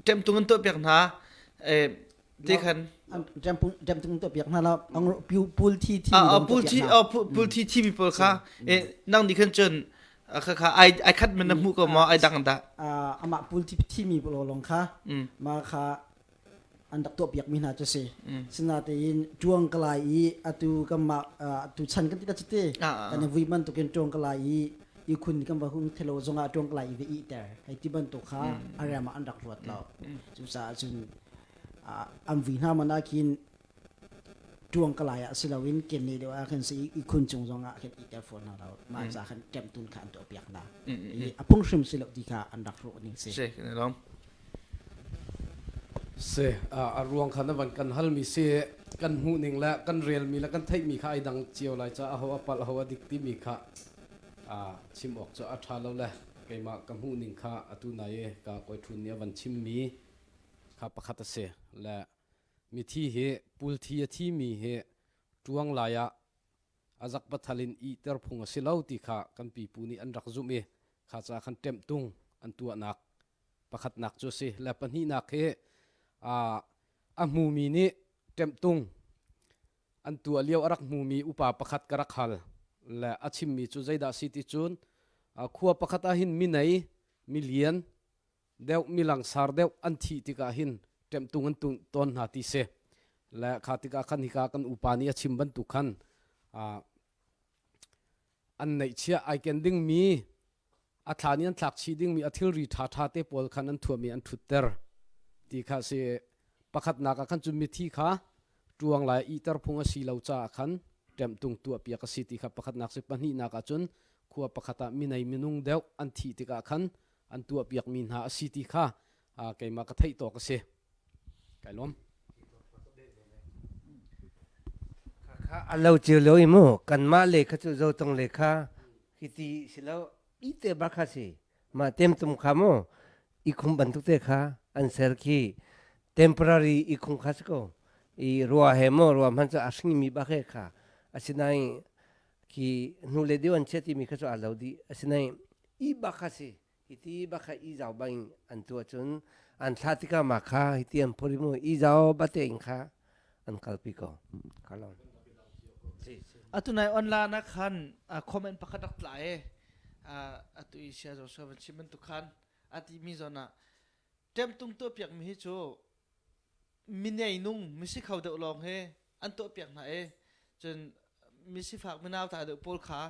ṭemtung an tuahpiak hna te khan ṭemtung tuahpiak hna la pul thi thi pul thi pul thi thi mi pawl kha nang nih khan cun kha kha ai ai khat man na hmuh ko maw ai dang dah amah pul thi thi mi pawl long kha ma kha an rak tuahpiak mi hna cu si sinatein ṭuang ka lai i atu kanmah atu chan kan ti ta cuti kan i vui bantukin ṭuang ka lai i i khun kan va hung thelo zongah ṭuang ka lai i va ih-ter hei ti bantuk kha a rem ah an rak ruat lo cucaah cun an vui hna man ah khin ṭuang ka lai ah si loin ken ne deuh ah khin si i khun cung zong ah khin ih-ter fawn hna lo mah ca khan ṭemtun kha an tuahpiak hna i a phung hrim si lo ti kha an rak ruah ning si Si, a ruang kha na van kan halmi si kan hmuh ning le kan relmi le kan theihmi kha ai dang cio lai caah aho a palh aho a dik timi kha chim awk cu a ṭha lo le keimah ka hmuh ning kha atu nai i ka kawi ṭhun nih a van chimmi kha pakhat a si le mithi hi pulthi a thimi hi ṭuang lai ah a zak pathal in ihter phung a si lo ti kha kan pipu nih an rak zumh i kha ca khan ṭemhtung an tuahnak pakhatnak cu a si le pahnihnak hi. A hmumi nih ṭemhtung an tuah lio a rak hmumi upa pakhat ka rak hal le a chimmi cu zeidah si ti cun khua pakhat ah hin minei milian deuh mi langsar deuh an thih tikah hin ṭemhtung an tung tawn hna ti si le kha tikah khan hika kan upa nih a chim bantuk khan an neihchiah ai ken dingmi a thla nih an thlak chih dingmi a thilri ṭhaṭha te pawl khan an thuam i an ṭhutter ti kha si. Pakhatnak ah khan cun mithi kha ṭuang lai ihter phung a si lo caah khan ṭemhtung tuahpiak a si ti kha pakhatnak si. Pahnihnak ah cun khua pakhat ah minei minung deuh an thih tikah khan an tuahpiakmi hna a si ti kha keimah ka theih tawk a si. Kai lawm. Kha a lo cio lo i mu kanmah le kha cu zotong le kha hiti si lo ite ba kha si ma temtum kha mu i khum bantuk te kha an ser khi temporary i khum kha si ko i rua he mo rua hman cu a hring mi ba khe kha asinain khi hnu le deu an chia ti mi kha cu a lo di asinain i ba kha si hiti ba kha i zau bang an tua cun an thla tikah ma kha hiti an phuri mu i zau ba te in kha an kalpi ko kha lo. Atu nai online ah khan comment pakhat rak tla e atu i sia zo so van chim bantuk khan ati mi zawn ah ṭemtung tuah piak mi hi cu minei nung misi kho deuh lawng he an tuah piak hna e cun misifak minau ta deuh pawl kha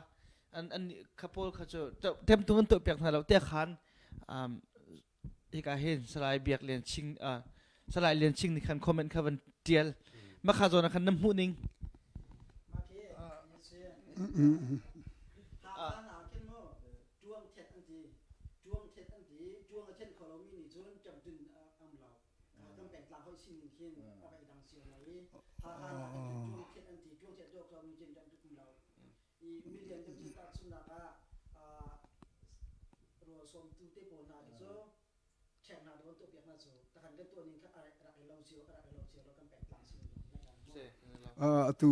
an an kha pawl kha cu ṭemtung an tuah piak hna lo te khan hika hin Salai Biak Lian Ching Salai Lian Ching nih khan comment kha van tial makha zawn ah khan na hmuh ning. I milian deuh cu tahchunhnak ah rawl sawmtu te pawl hna khi cu ṭhek hna dawh an tuahpiak hna cu takhan kan tuah ning kha a rak i lo cio a rak i lo cio lo kan pengtlang sin Atu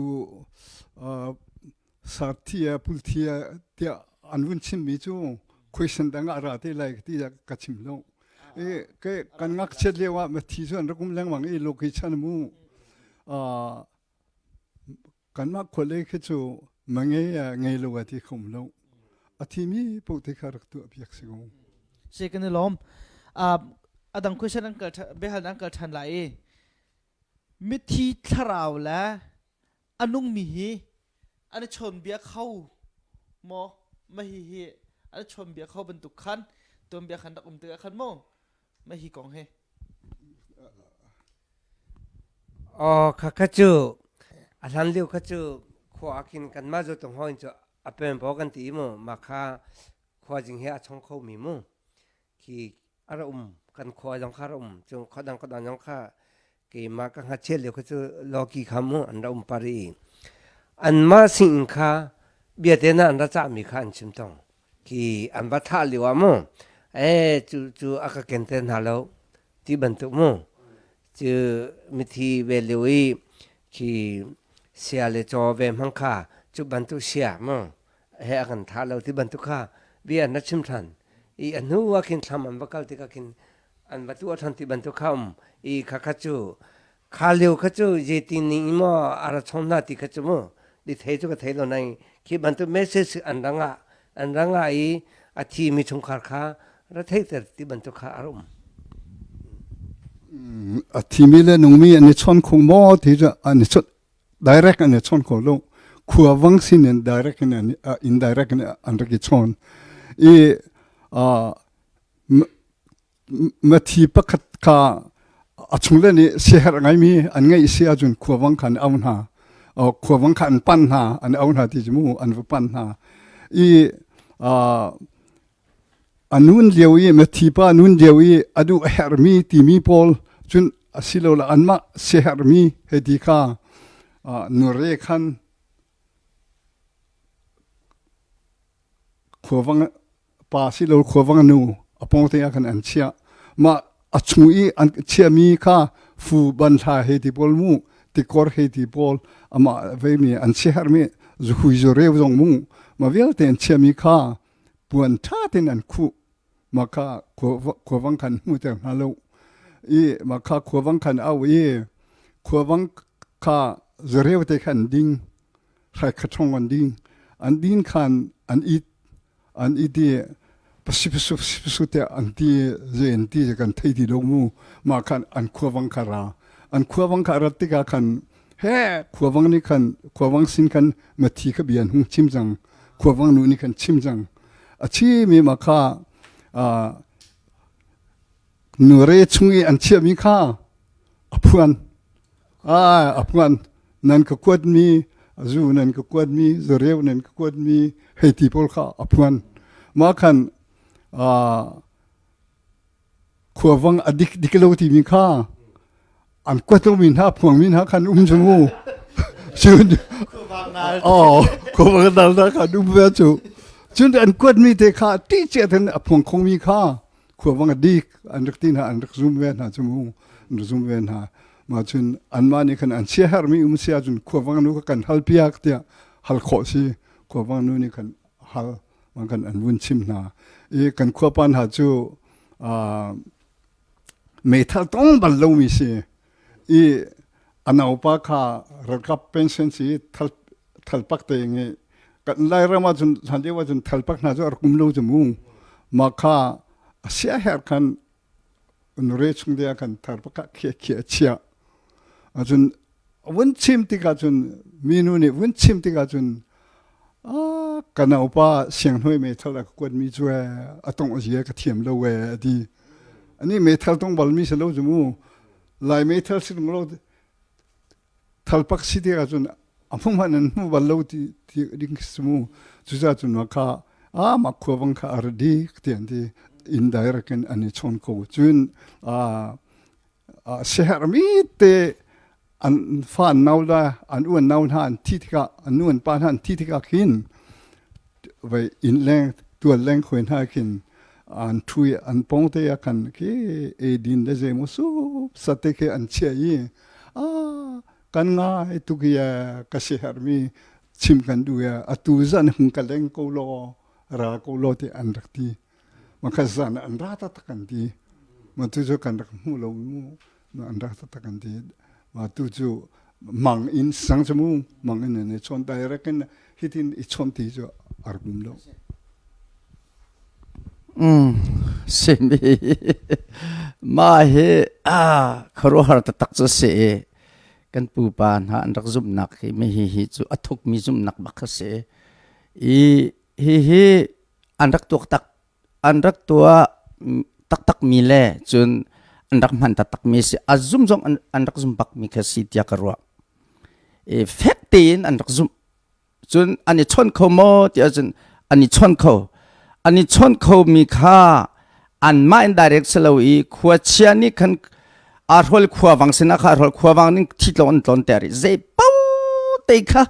sarthia pulthia tiah an vun chimmi cu question dang ah ra te lai ti ka chim lo. E ke kan ngakchiat lio ah mathi cu an rak um lengmang i loki chan mu Kanmah khualei khi cu mangei ah ngei lo ah ti kho um lo. A thimi paoh te kha rak tuah piak si ko. Si kan i lawm. A dang question an kal biahal an kal ṭhan lai i mithi thlarau le a nungmi hi an i chawnbia kho maw ma hi hi an i chawnbia kho bantuk khan tuanbia khan rak um tikah khan maw ma hi kong hi. Aw khakha cu a hlan lio kha cu khua ah khin kanmah Zotung hawi cu a pempo kan ti mu mah kha khua jing he a chong kho mi mu khi a ra um kan khua zong kha ra um cun khua dang khua dang zong kha keimah ka ngakchia lio kha cu lawki kha mu an ra um par i anmah singinn kha biate na an ra cahmi kha an chim tong khi an va thah lio ah mu ee cu cu a ka ken te hna lo ti bantuk mu cu mithi ve lio i khi sia le caw ve hmang kha cu bantuk sia mu he a kan tha lo ti bantuk kha bia na chim than i a hnu ah khin thlam an va kal tikah khin an va tuah than ti bantuk kha um i kha kha cu kha lio kha cu zeitin ning maw a ra chom hna ti kha cu mu di thei cu ka thei lo nai khi bantuk message an ranga an ranga i a thi mi chungkhar kha ra theiter ti bantuk kha a um. A thimi le nungmi an i chawn kho maw ti cu an i chawnh direct an i chawn kho lo. Khua wang sin in direct in an indirect in an rak i chawn. I mathi pakhat kha a chungle nih siaherh ngaimi an ngeih si ahcun khuavang kha an au hna. Khuavang kha an pan hna, an au hna ti cu mu an va pan hna. I A nun lio i mithi pa nun lio i a duh a herhmi timi pawl cun asilole anmah siaherhmi hei ti kha nure khan khuavang pa silo khuavang nu a pawngte ah khan an chiah. Mah a chung i an chiahmi kha fu banhla hei ti pawl mu tikor hei ti pawl amah veimi an siaherhmi zuhui zureu zong mu ma vialte an chiahmi kha puan ṭha tein an khuh. Mah kha khuavang khan hmuhter hna lo. I mah kha khuavang khan au i khuavang kha zareu te khan ding hrai kha thong an ding an din khan an it an it i pasipasu pasipasu te an ti ze an ti kan thei ti lo mu ma khan an khuavang kha ra an khuavang kha rat tikah khan he khuavang nih khan khuavang sin khan mathi kha bian hung chim cang khuavang nu nih khan chim cang a chi mi ma kha nure chung i an chiahmi kha a phuan a phuan nan ka kuatmi zu nan ka kuatmi zureu nan ka kuatmi hei ti pawl kha a phuan mah khan khuavang a dik dik lo timi kha an kuat lomi hna phuangmi hna khan um cu mu cun oh khuavang nal hna khan um ve cu cun an kuatmi te kha ti cia ten a phuang khomi kha khuavang a dik an rak ti hna an rak zum ve hna cu mu an rak zum ve hna ma cun anmah nih khan an siaherhmi um si ahcun khuavang nu kha kan hal piak tiah hal khawh si khuavang nu nih khan hal man kan an vun chim hna i kan khuapa hna cu meithal tong bal lomi si i a naupa kha ralkap pension si thal thalpak te nge kan Lairam ah cun hlan lio ah cun thalpak hna cu a rak um lo cu mu ma kha a sia her khan nure chung te ah khan thalpak kha khia khia chia ahcun vun chim tikah cun minu nih vun chim tikah cun ka naupa sianghnoi meithal a ka kuatmi cu a tong a zia ka thiam lo e a ti ani meithal tong balmi si lo cu mu lai meithal si lo thalpak si tikah cun a hmu hmanh an hmu bal lo ti ti ding si mu cucaah cun ma kha a mah khuavang kha a ra dik ti an ti indirect in an i chawn ko cun siaherhmi te an fa an nau la an u an nau hna an thi tikah an nu an pa hna an thi tikah khin vai inn leng tual leng khoi hna khin an thu i an pong te ah khan khi edin le zei mu sup sate khi an chia i a kan ngai tuk i ka siaherhmi chim kan duh i atu zan hung ka leng ko law ra ko law ti an rak ti Makhat zan an ra taktak an ti. Ma tu cu kan rak hmu lo mu. An ra taktak an ti. Ma tu cu mang in sang cu mu mang in an i chawn direct in hitin i chawn ti cu a rak um lo. Simi ma hi a khuaruahhar taktak cu si i kan pupa hna an rak zumhnak hi mi hi hi cu a thukmi zumhnak bak kha si i hi hi an rak tuak tak an rak tuah taktakmi le cun an rak hman taktakmi si a zum zong an rak zum bakmi kha si tiah ka ruah i fek tein an rak zumh cun an i chawn kho maw tiah cun an i chawn kho an i chawn kho mi kha anmah in direct si lo i khuachia nih khan arhol khuavang sinah kha arhol khuavang ning thi tlong an tlon ter i zei pau te kha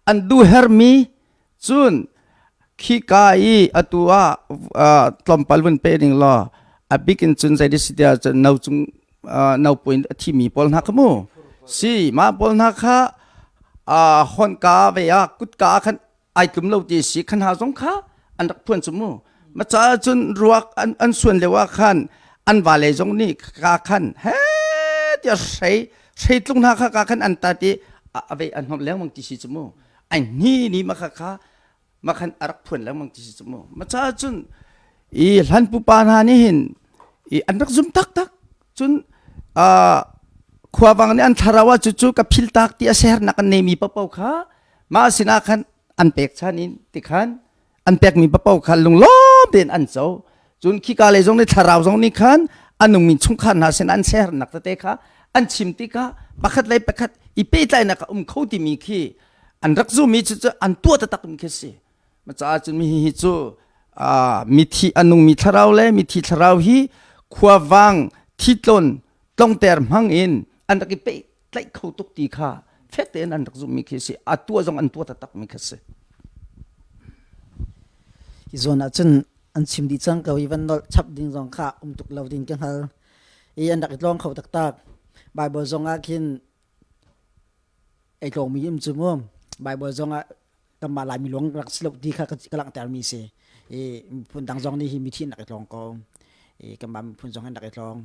an du hermi Cun khika i atu ah tlawmpal vun pe ning law a bik in cun zei si tiah cun no cung no puin a thimi pawl hna kha mu si mah pawl hna kha honka ve ah kutka khan ai tlum lo ti si khan ha zong kha an rak phuan cu mu ma ca cun ruak an an suan lio ah khan an vale zong nih ka khan he tiah hrei hrei tlung hna kha ka khan an tat i a ve an hnom lengmang ti si cu mu ai hni ni ma kha kha ma khan a rak phuan lengmang ti si cu mu ma cha cun i hlan pupa hna nih hin i an rak zum taktak cun khuavang nih an thlarau ah cucu ka phil tak ti a sernak an neimi papo kha mah sinah khan an pek chan in ti khan an pekmi papo kha lunglawm tein an co cun khika lei zong nih thlarau zong nih khan a nungmi chungkhar hna sin an sernak tete kha an chim tikah pakhat le pakhat i pehtlaihnak a um kho timi khi an rak zumi cu cu an tuah taktak mi khi si ma caah cun mi hi cu mithi a nungmi thlarau le mithi thlarau hi khuavang thitlon tlongter hmang in an rak i peh tlaih kho tuk ti kha fek tein an rak zumhmi khi si a tuah zong an tuah taktak mi kha si Hi zawn ah cun an chim dih cang ko i van nolh chap ding zong kha um tuk lo ding ka hngal i an rak i tlawng kho taktak Bible zong ah khin ei tlawngmi um cu mu Bible zong ah kanmah Laimi lawng rak si lo ti kha ka langhter mi si i phun dang zong nih hi mithi an rak i tlawng ko. I kanmah miphun zong an rak i tlawng.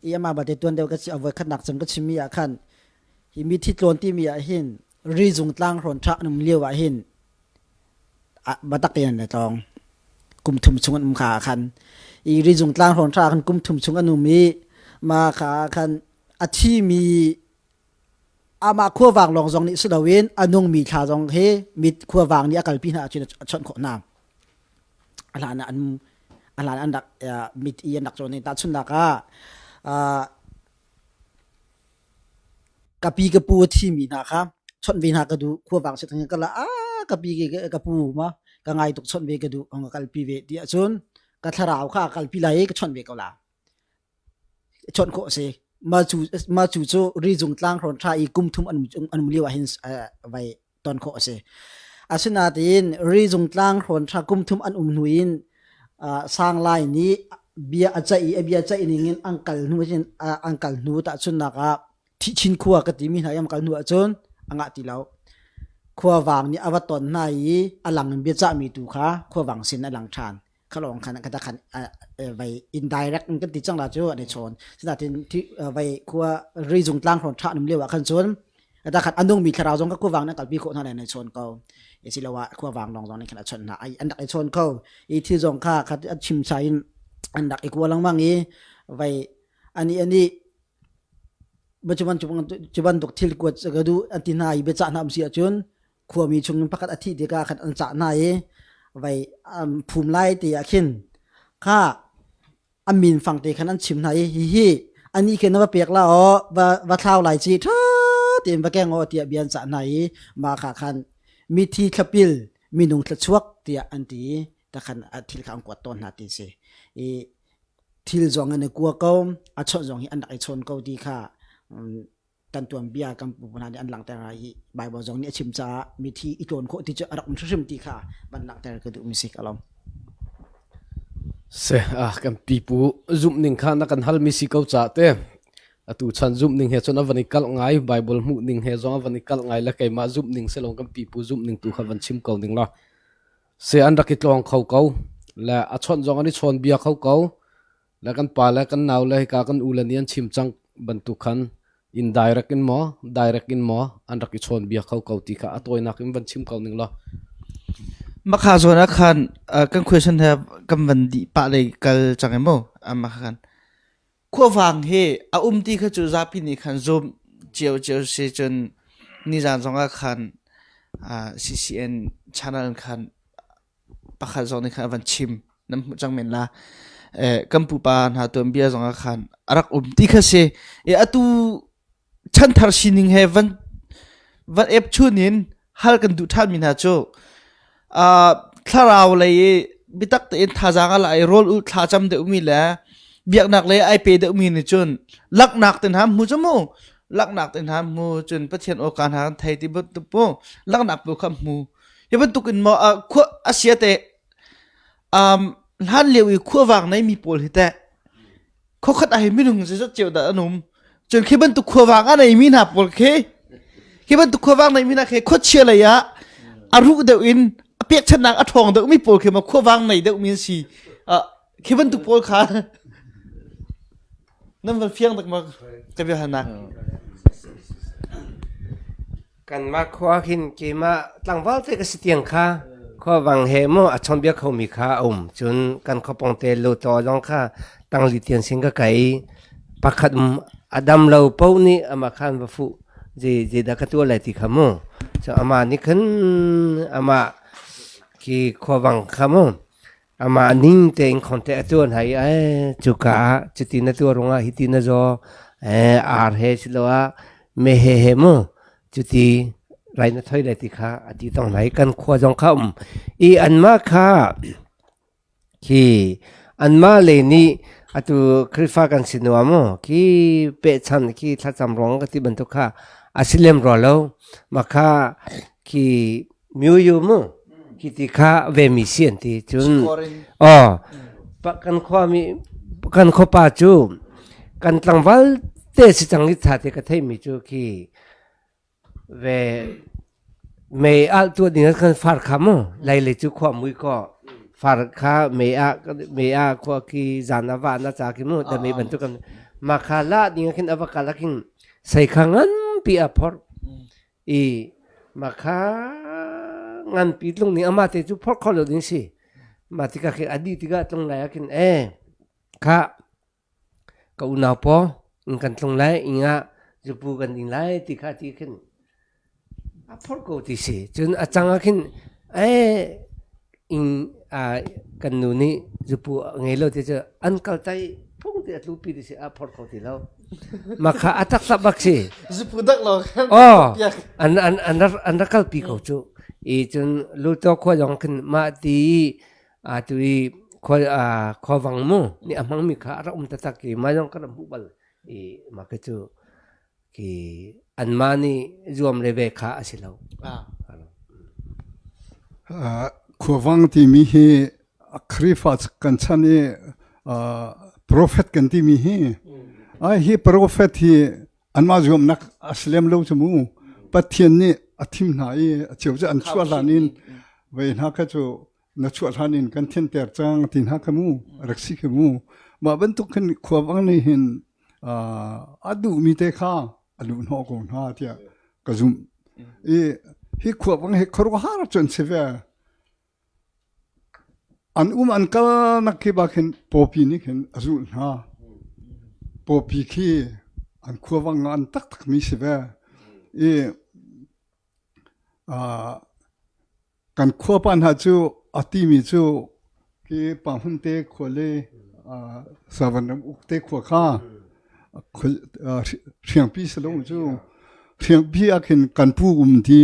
I amah balte tuan deuh ka chi avoi khatnak cang ka chimmi ah khan hi mithi tlawn timi ah hin rizung tlang hrawn ṭha an um lio ah hin batak in an tlawng. Kum thum chung an um kha ah khan i rizung tlang hrawn ṭha khan kum thum chung an um i ma kha ah khan a thimi amah khuavang lawng zong nih si loin a nungmi thla zong hi mit khuavang nih a kalpi hna ahcun a chawnh khawh hna. A hlan ah an a hlan an rak mit i an rak cawn i tahchunhnak ah ka pi ka pu a thimi hna kha chawnh ve hna ka duh khuavang si ka la a ka pi ka pu ma ka ngai tuk chawnh ve ka duh ka kalpi ve ti ahcun ka thlarau kha kalpi lai i ka chawnh ve ko la. Chawnh khawh a si. Mah cu mah cu cu rizung tlang hrawn ṭha i kum thum an um, an um lio ah hin vai ton khawh a si. Asinain rizung tlang hrawn ṭha kum thum an um hnu in Sanglai nih bia a ceih i a bia ceih ning in an kal hnu hin an kal hnu tahchunhnak ah Thihchin khua ka timi hna i an kal hnu ahcun a ngah ti lo. Khuavang nih a va ton hna i a lang in biacahmi tu kha khuavang sin a lang ṭhan. Khalawng khan kata khan vai indirect kan ti cang la cu an i chawn. Sinain vai khua rizung tlang hrawn ṭha num lio ah khan cun ata khan anung mi thlarau zong ka khuavang nan kalpi khawh hna le chawn ko. Asiloah khuavang lawng zong nih khan a chawnh hna. An rak i chawn kho. I thil zong kha khat a chim sa in an rak i kua lengmang i vai ani ani cu bantuk thil kuat ka duh an ti hna i biacah hna um si ahcun khuami chung in pakhat a thih tikah khan an cah hna i vai an phum lai ti ah khin kha a min fang te khan an chim hna i hihi anih khi na va pek la aw va va thlau lai ci ṭha tein va keng aw tiah bia an cah hna i mah kha khan mithi thlapil minung thlachuak tiah an ti i takhan thil kha an kuat tawn hna ti si i thil zong an i kua ko a chawnh zong hi an rak i chawn ko ti kha kan tuanbia kan pupa hna nih an langhter i Bible zong nih a chim caah mithi i tlawn khawh ti cu a rak um hrimhrim ti kha van langhter ka duh mi si ka lawm. Se ah kan pipu zumh ning kha na kan hal mi si ko ca te atu chan zumh ning he cun a van i kalh ngai Bible hmuh ning he zong a van i kalh ngai le keimah zumh ning selong kan pipu zumh ning tu kha van chim ko ning la Se an rak i tlawng kho ko. Le a chawnh zong an i chawn bia kho ko. Le kan pa le kan nau le hika kan u le nih an chim cang bantuk khan indirect in maw direct in maw an rak i chawn bia kho ko ti kha a tawinak in van chim ko ning law. Makha zawn ah khan kan question he kan van dih pah lei kal cang em mu. Makha khan khuavang hi a um ti kha cu zapi nih khan zum cio cio si cun nizan zong ah khan CCN channel khan pakhat zong nih khan a van chim nan hmuh cang men la kan pupa hna tuanbia zong ah khan a rak um ti kha si e atu chanthar sining he van van ep chun in hal kan duh ṭhan mi hna cu thlarau lei i biatak tein thazaang a la i rawl ulh thla cam deuhmi le biaknak lei ai pe deuhmi nih cun laknak te hna hmu cu mu laknak te hna hmu cun Pathian awka hna kan thei ti bantuk mu laknak bu kha hmu hi bantuk in maw khua a sia te hlan lio i khuavang nei mi pawl hi teh Khuakhat ah hin minung zeizat cio dah an um. Cun khi bantuk khuavang a neimi hna pawl khi khi bantuk khuavang neimi hna khi khuachia lei ah a ruh deuh in a pekchanhnak a ṭhawng deuhmi pawl khi ma khuavang nei deuhmi an si. Khi bantuk pawl kha nan van fiang tak ma ka bia halnak. Kanmah khua khin keimah tlangval te ka si tiang kha khuavang he maw a chawnbia khomi kha a um. Cun kan khuapawng te lutaw zong kha tangli tian sin ka kai i pakhat um a dam lo paoh nih amah khan va fuh zei zeidah ka tuah lai ti kha mu. So amah nih khan amah khi khuavang kha mu Amah ning tein contact a tuah hna i eh cuka ah cuti na tuah ruangah hiti na zaw eh ar he siloah meheh he mu cuti rai na thoi lai ti kha a ti tong hna i kan khua zong kha um i anmah kha khi anmah le nih atu Khrihfa kan si nuam mu khi pehchan khi thlacam ruang ka ti bantuk kha a si lem rua lo mah kha khi Myoyo mu khi ti kha ve mi si an ti cun aw kan khua mi kan khuapa cu kan tlangval te si cang i tha te ka thei mi cu khi ve mei al tu ding kan far kha mu lai le cu khua mui ko. Far kha me a me a khua ki zan a va na cha ki mu da me bantuk kan ma kha la ding khin ava kala king sei kha ngan pi a phor i ma kha ngan pi tlung ning ama te chu phor kho lo ding si ma tika khi adi tika tlung lai khin e kha Ka unau paw in kan tlung lai ing ah zupu kan ding lai ti kha ti khin a phorh ko ti si. Cun a cang ah khin ee inn ah kan nu nih zupu a ngei lo ti cu an kal tai phung ti a tlupi ti si a phorh kho ti lo. Mah kha a taktak bak si. Zupu dak lo khan Oh, an an an rak an rak kalpi ko cu. I cun Luto khua zong khin mah ti Atu i khua khuavang mu nih a hmangmi kha a rak um taktak i mah zong ka rak hmuh bal i mah khi cu khi anmah nih zuam le ve kha a si lo. Khuavang timi hi Khrihfa kan chan i prophet kan timi hi ai hi prophet hi anmah zuamnak a si lem lo cu mu Pathian nih a thim hna i a cheu cu an chuah hlan in vei hna kha cu na chuah hlan in kan thianter cang ti hna kha mu rak si kha mu mah bantuk khin khuavang nih hin a duhmi te kha a luh hnawh ko hna tiah ka zumh i hi khuavang hi khuaruahhar cun si ve an um an kal nak khi ba khin pawpi nih khin a zulh hna pawpi khi an khuavang an taktak mi si ve i Kan khuapa hna cu a timi cu khi Pahmun te khua le Savan ram uk te khua kha hriangpi si lo cu hriangpi ah khin kan pu um ti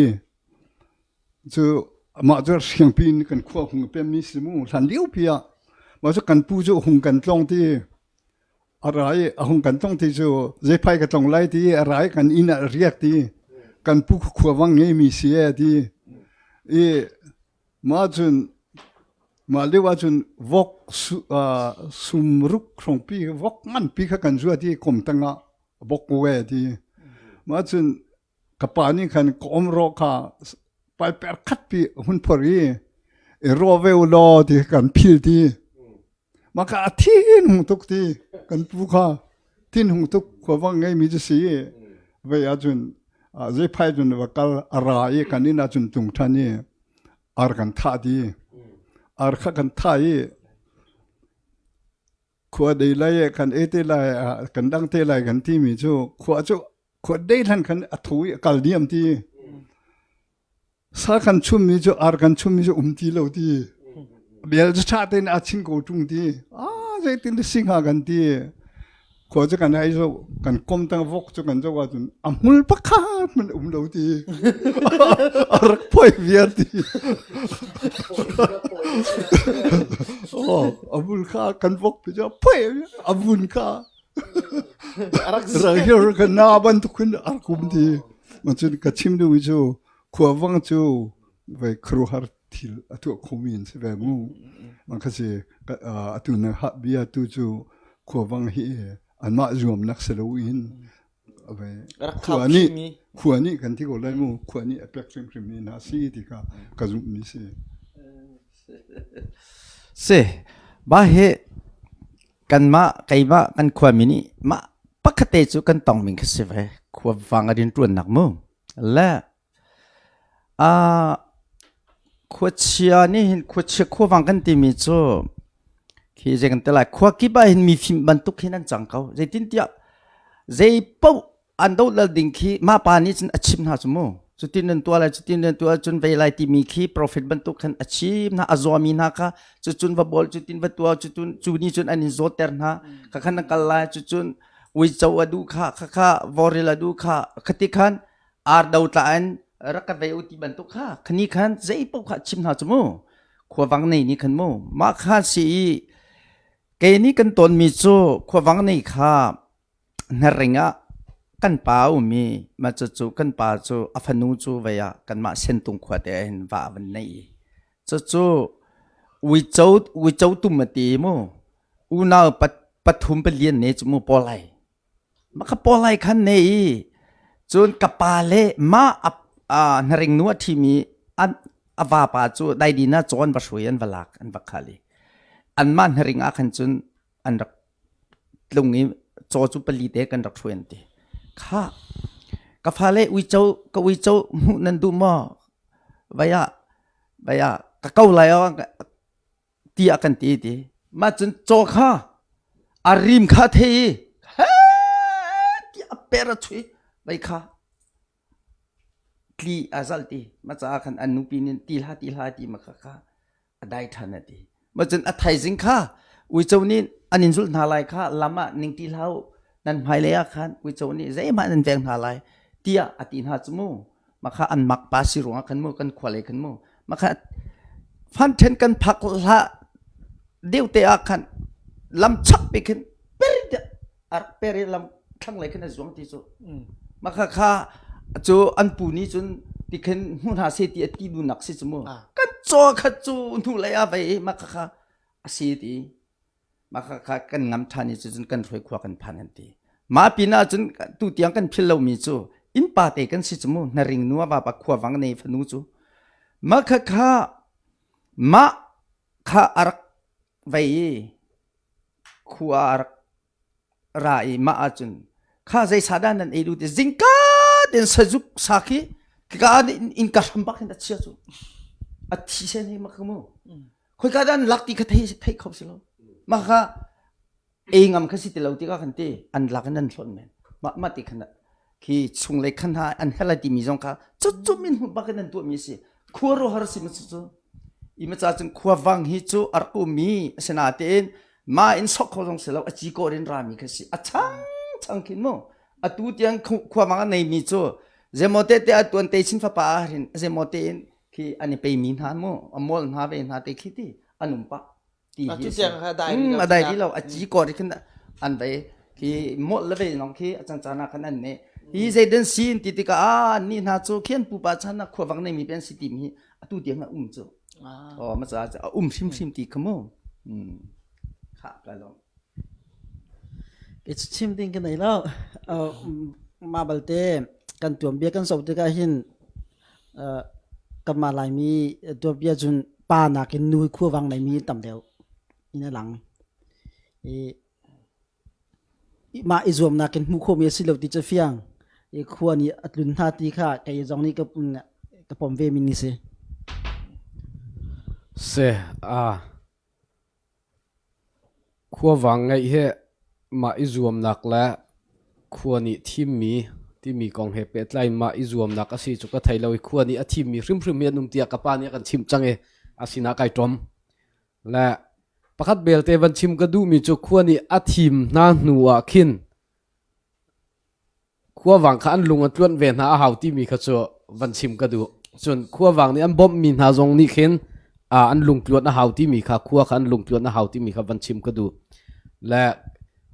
cu mah cu hriangpi in kan khua hung pemmi si mu hlan lio pi ah mah cu kan pu cu hung kan tlong ti A ra i a hung kan tlong ti cu zeiphai ka tlong lai ti a ra i kan inn ah riak ti kan pu khuavang ngeimi si e ti i mah cun mah lio ah cun vok su, uh, sumruk hrawngpi vok nganpi kha kan zuat i kom tangah vok we ti mah cun ka pa nih khan ka om ro kha paiper khat pi hun phor i i ro ve u law ti kan phil ti mah ka a thin hung tuk ti kan pu kha thin hung tuk khuavang ngei mi cu si vei ahcun zeiphai cun va kal a ra i kan inn ahcun tung ṭhan i ar kan thah ti ar kha kan thah i khua dei lai kan e te lai kan dang te lai kan ti mi cu khua cu khua dei hlan khan a tho i a kal diam ti sa kan chummi cu ar kan chummi cu um ti lo ti bel cu ṭha tein a ching ko ṭung ti a zeitin ti si hnga kan ti khua cu kan ai zo kan kom tang vok cu kan zo ahcun a hmul pakhat man um lo ti a rak phoi viar ti oh a vul kha kan vok pi cu a phoi a vun kha Rahir ka na bantuk in a rak um ti. Macun ka chim duhmi cu khuavang cu vei khuaruahhar thil a tuah khomi an si ve mu. Mang kha si atu na bia tu cu khuavang hi anmah zuamnak si loin khua nih khua nih kan ti ko lai mu khua nih a pek hrimhrim mi hna si ti kha ka zumhmi si. Si ba hi Kanmah keimah kan khuami nih mah pakhatte cu kan tongmi kha si ve khuavang a rianṭuannak mu le uh, khuachia nih hin khuachia khuavang kan timi cu khi zei kan ti lai khua kip ah hin mifim bantuk hin an cang ko zeitintiah zei paoh an dohlal ding khi mah pa nih cun a chim hna cu mu cutin nan tuah lai cutin nan tuah cun vei lai timi khi prophet bantuk khan a chim hna a zawmi hna kha cucun va bawl cutin va tuah cucun cu ni cun an in zawtter hna kha khan nan kal lai cucun uico a duh kha kha kha voril a duh kha khati khan ar do tla in rak ka vei u ti bantuk kha khani khan zei paoh kha chim hna cu mu khuavang nei ni khan mu mah kha si i kei nih kan tawnmi cu khuavang nei kha Hnaring ah kan pa a um i mah cucu kan pa cu a fanu cu vei ah kanmah Sentung khua te ah hin va a van nei i cucu uico uico tum a ti mu unau pathum palian ne cu mu pawlai mah kha pawlai khan ne i cun ka pa le mah a hnaring nu a ṭhimi an. A vapa cu daidin ah cawn va hruai an va lak an va khal i anmah hnaring ah khan cun an rak tlung i caw cu pali te kan rak hruai an ti. Kha ka fale uico ka uico hmuh nan duh maw? Vai ah vai ah ka ko lai aw tiah kan ti ti. Mah cun caw kha a rim kha thei i he tiah a per a chui vai kha tli a zalh ti. Mah caah khan an nupi nih ti hlah ti hlah ti ma kha kha a dai ṭhan a ti. Mah cun a thaizing kha uico nih an in zulh hna lai kha lam ah ningṭi hlah u nan hmailei ah khan uico nih zeihmah nan veng hna lai tiah a ti hna cu mu. Mah kha an mak pa si ruangah khan mu kan khua lei khan mu mah kha fan ṭhen kan phak hlah deuh te ah khan lam chak pi khin per a rak per i lam thlanglei khin a zuang ti cu mah kha kha cu an pu nih cun ti khin hmu hna seh ti a ti duhnak si cu mu kan caw kha cu hnu lei ah vei mah kha kha a si ti mah kha kha kan ngam ṭhan i cun kan hruai khua kan phan an ti mah pin ah cun tu tiang kan phil lomi cu innpa te kan si cu mu hnaring nu a vapa khua vang nei fanu cu mah kha kha mah kha a rak vei i khua a rak ra i mah ahcun kha zei sa dah nan ei lu ti zingka ten sazuk sa khi ka in ka hram bak hin a chia cu a thi sen hi mak mu khoi ka dan lak ti kha thei thei kho si lo ma kha ei ngam kha si ti lo ti ka kan ti an lak in an hlon men ma ma ti khan khi chung le khan ha an hela ti mi zong kha chu chu min hu bak in an tuah mi si khua ro har si ma chu chu i ma cha cun khua wang hi chu ar ku mi asinatein ma in sok kho zong si lo a ci kor in rami kha si a chang chang khin mu atu tiang khua wang a nei mi cu zemo te te a tuan te chin fapa a rin zemo te in khi an i pe mi hna mu a mol hna ve hna te khi ti an um pa ti hi si a dai di lo a ci kor khin an ve khi mol le ve nong khi a chan chan ah khan an ne hi zeidan sin ti tikah a ni hna cu khian pupa chan na khua wang nei mi pen si ti mi atu tiang a um cu oh ma ca a um hrimhrim ti kha mu kha ka lo Ke chim ding ka nei lo ma balte kan tuam bia kan so tikah hin kanmah Laimi tuanbia cun pa nakin nu hi khuavang neimi tam deuh in a lang. I mah i zuamnak in hmuh khawhmi a si lo ti cu fiang. I khua nih a tlun hna ti kha kei zong nih ka, ka pom ve mi ni si. Se a Khuavang ngeih hi mah i zuamnak le khua nih thimmi timi kong he pehtlai in mah i zuamnak a si cu ka thei lo i khua nih a thimmi hrimhrim hi an um tiah ka pa nih a kan chimh cang i a sinah kai ṭom. Le pakhat belte van chim ka duhmi cu khua nih a thim hna hnu ah khin Khuavang kha an lung a tluanh ve hna a hau timi kha cu van chim ka duh. Cun khuavang nih an bawmhmi hna zong nih khin an lungtluanh a hau timi kha khua kha an lungtluanh a hau timi kha van chim ka duh. Le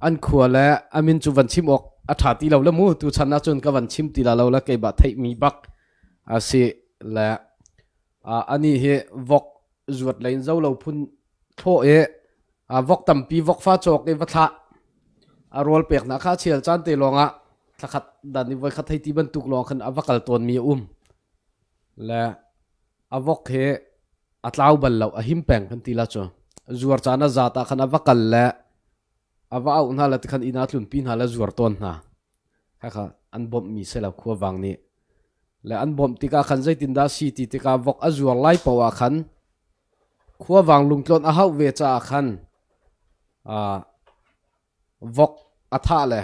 an khua le a min cu van chim awk a ṭha ti lo le mu tuchan ahcun ka van chim ti la lo le keimah theihmi bak a si le anih hi vok zuat lei in zo lo phun thlawh i vok tampi vokfa cawk i va thlah a rawl peknak kha chial caan te lawngah thlakhat dan i voikhat hei ti bantuk lawng khan a va kal tawnmi a um le a vok hi a tlau bal lo a him peng kan ti la cu zuar caan a zat ah khan a va kal le a va auh hna le tikhan inn ah tlunpi hna le zuar tawn hna khakha an bawmhmi si lo khuavang nih le an bawmh tikah khan zeitindah si ti tikah vok a zuar lai paoh ah khan Khuavang lungtlawn a hauh ve caah khan vok a thah le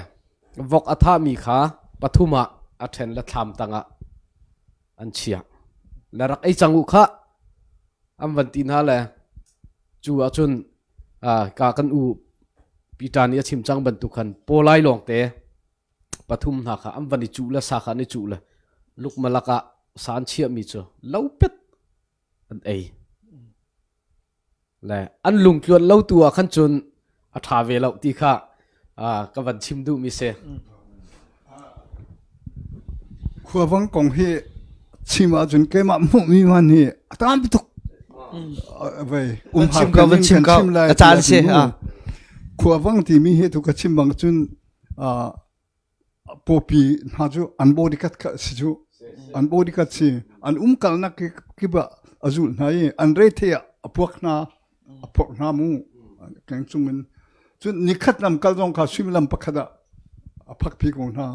vok a thahmi kha pathum ah a ṭhen le thlam tangah an chiah. Le rak ei cang u khah an van ti hna le cu ahcun ka kan u Peter nih a chim cang bantuk khan pawlai lawngte pathum hna kha an van i cuh le sa kha an i cuh le lukmalak ah sa an chiahmi cu lopet an ei le an lungtluan lo tu ah khan cun a ṭha ve lo ti kha ka van chim duhmi si. Khuavang kong hi chim ahcun keimah hmuhmi man hi a tam tuk. Vei um chim ko van chim ko a caan si. Khuavang timi hi tu ka chim bang cun pawpi hna cu an bodyguard kha si cu an bodyguard si an umkalnak kip ah. a zulh hna i an re the ah a puak hna a phorh hna mu keng cung in cun nikhat lam kal zong kha suimilam pakhat ah a phakpi ko hna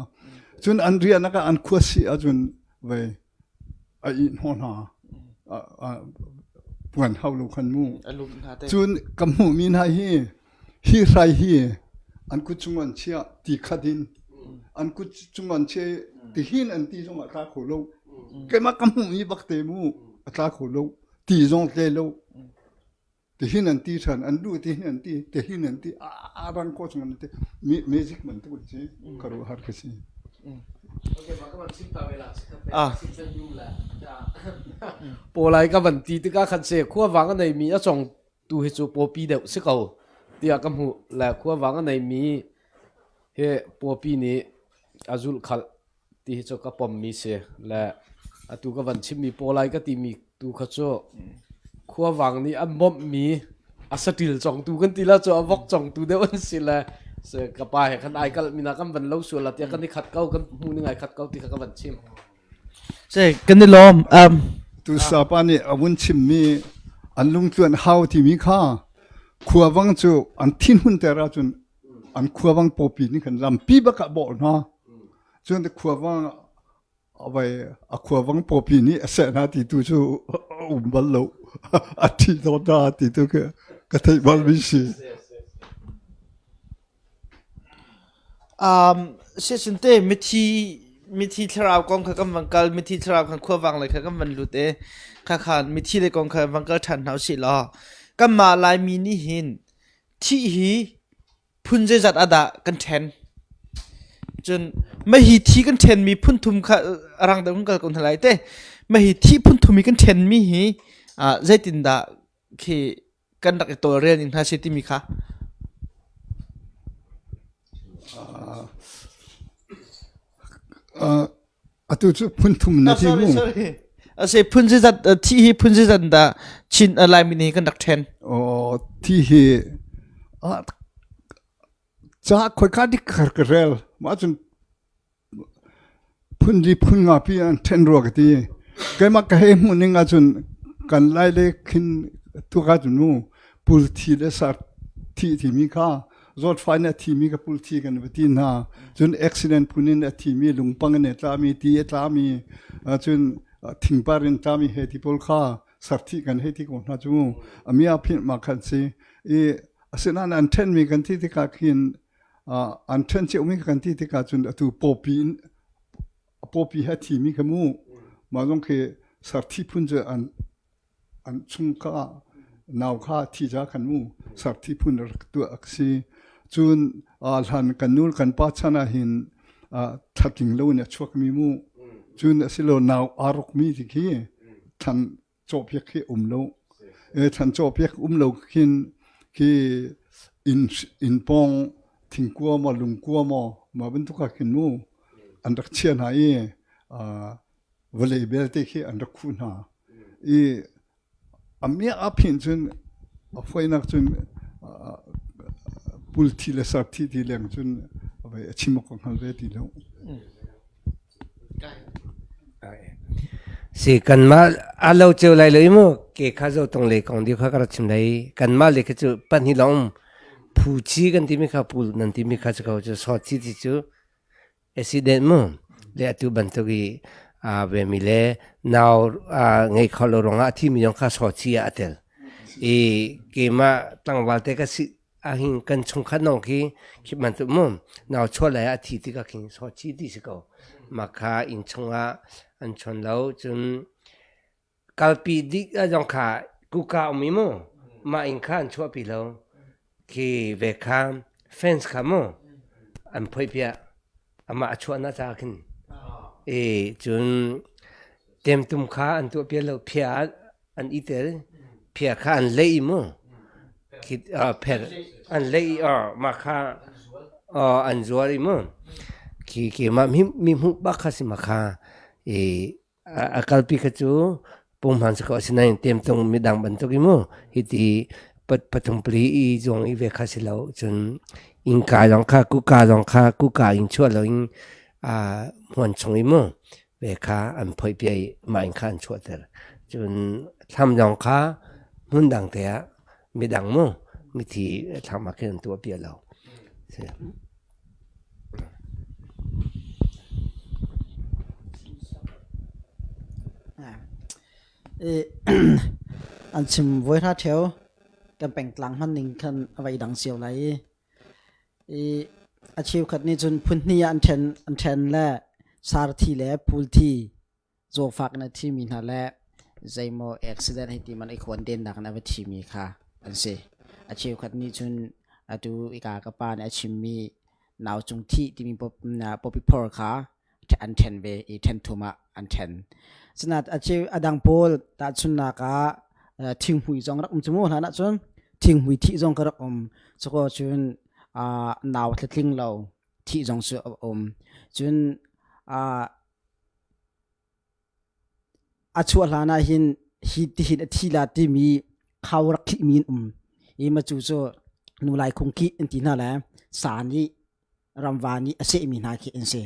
cun an riahnak ah an khua si ahcun vei a ih hnawh hna puan hau lo khan mu cun ka hmuhmi hna hi hi hrai hi an kut chung an chiah ti khat in an kut chung an chiah ti hin an ti zong a tla kho lo keimah ka hmuhmi bak te mu a tla kho lo ti zong tle lo tihin an ti ṭhan an duh tihin an ti tihin an ti a rang ko chung an ti music bantuk an si ka ruah har ka si. Ah. Pawlai ka van ti tikah khan se khua wang a nei mi a chong tu hi cu pawpi deuh si ko tiah ka hmuh le khua wang a nei mi he pawpi nih a zulh khalh ti hi cu ka pommi si le atu ka van chimmi pawlai ka timi tu kha cu khuavang nih an bawmhmi a saṭil congtu kan ti la cu a vok congtu deuh an si le se ka pa he khan ai kal mina kan van lo sual la tiah kan i khat ko kan hmu ning ai khat ko ti kha ka van chim. Se kan i lawm um Tu sapa nih a vun chimmi an lungtluan hau timi kha khuavang cu an thinhun ter ahcun an khuavang pawpi nih khan lampi bak ah bawh hna. Cun khuavang vai a khuavang pawpi nih a seh hna ti tu cu a um bal lo. A thi tawn hna ti tu khi ka theih bal mi si. Um, siasinte mithi mithi thlarau kong kha kan van kal mithi thlarau khan khuavang lei kha kan van lut e kha khan mithi lei kong kha van kal ṭhan hna usih law kanmah Laimi nih hin thih hi phun zeizat ah dah kan ṭhen? Cun mah hi thi kan ṭhenmi phun thum kha a rang deuh kan kal ko hna lai te. Mah hi thi phun thum i kan ṭhenmi hi zeitindah khi kan rak i tawlrel ning hna si timi kha. Atu cu phun thum na ti mu. Ase phun zeizat thi hi phun zeizat dah Chin Laimi nih kan rak ṭhen? Oh, thi hi ca khoika dik khar ka rel. Mah cun phun li phun nga pi an ṭhen rua ka ti. Keimah ka hei hmuh ning ahcun kan lai le khin tuak ahcun mu pul thi le sar thi timi kha zawtfai in a thimi ka pul thi kan va ti hna cun accident phun in a thimi lungpang in a tlami ti a tlami cun thingpar in tlami he ti pawl kha sarthi kan hei ti ko hna cu ami a philh ma khan si i asinain an ṭhenmi kan ti tikah khin an ṭhen ciomi kan ti tikah cun atu pawpi in pawpi he a thimi kha mu mah zong khi sarthi phun cu an an chung kha nau kha thi ca khan mu sarthi phun rak tuah a si cun hlan kan nu kan pa chan ah hin thlaking lo in a chuak mi mu cun asilo nau aa rok mi ti khi thlan cawhpiak khi um lo e thlan cawhpiak um lo khin khi inn inn pawng thingkua maw lungkua maw ma bantuk ah khin mu an rak chia hna i vawlei belte khi an rak khuh hna i a miak a phin cun a foinak cun pulthi le sarthi ti leng cun a chim awk ka hngal ve ti lo. Si kanmah a lo ceu lai lo i mu ke kha zo tong le kong diu kha ka rak chim lai kanmah le kha cu pahnih lawng phu chi kan timi kha pul nan timi kha cu ko cu sawt chi ti cu Accident mu le atu bantuk i aa vemi le nau aa ngei kho lo ruangah a thimi zong kha sawci ah a tel. I keimah tlangval te ka si ahhin kan chungkhat nong khi khi bantuk mu nau chuah lai ah a thi tikah khin sawci ti si ko. Mah kha inn chungah an chawn lo cun Kalpi dih zong kha kuka um i mu mah inn kha an chuahpi lo. Khi ve kha fence kha mu an phoih piak amah a chuahnak caah khin. E cun temtum kha an tuah piak lo phia an i tel phia kha an leih i mu khi pher an leih i mah kha an zuar i mu khi khi mah mi hmuh bak kha si ma kha i A kalpi kha cu punghman si ko asinain temtung midang bantuk i mu hiti pathum pali i zuang i ve kha si lo cun innka zong kha kuka zong kha kuka in chuah lo in hmuan chung i mu ve kha an phoih piah i mah in kha an chuahter cun. Thlam zong kha hmun dang te ah midang mu mithi thlam ah khin an tuah piak lo. An chim voi hna ṭheo kan pengtlang hman ning khan a vai dang cio lai i i a cheukhat nih cun phun hnih ah an ṭhen an ṭhen le sarthi le phulthi zawfak in a thimi hna le zeimaw accident hei ti man i khawn dennak in a va thimi kha an si. A cheukhat nih cun atu ika ka pa nih a chimmi nau cung thih timi popi phor kha an ṭhen ve i ṭhen thum ah an ṭhen. Sinat a cheu a dang pawl tahchunnak ah thinghmui zong rak um cu mu hlan ahcun thinghmui thih zong ka rak um. Cuko cun nau tlatling lo thih zong cu a um. Cun A chuah hlan ah hin hi tihin a thi la timi khau rak khihmi an um i macu cu nu lai khung kih an ti hna le sa nih ramva nih a sehmi hna khi an si.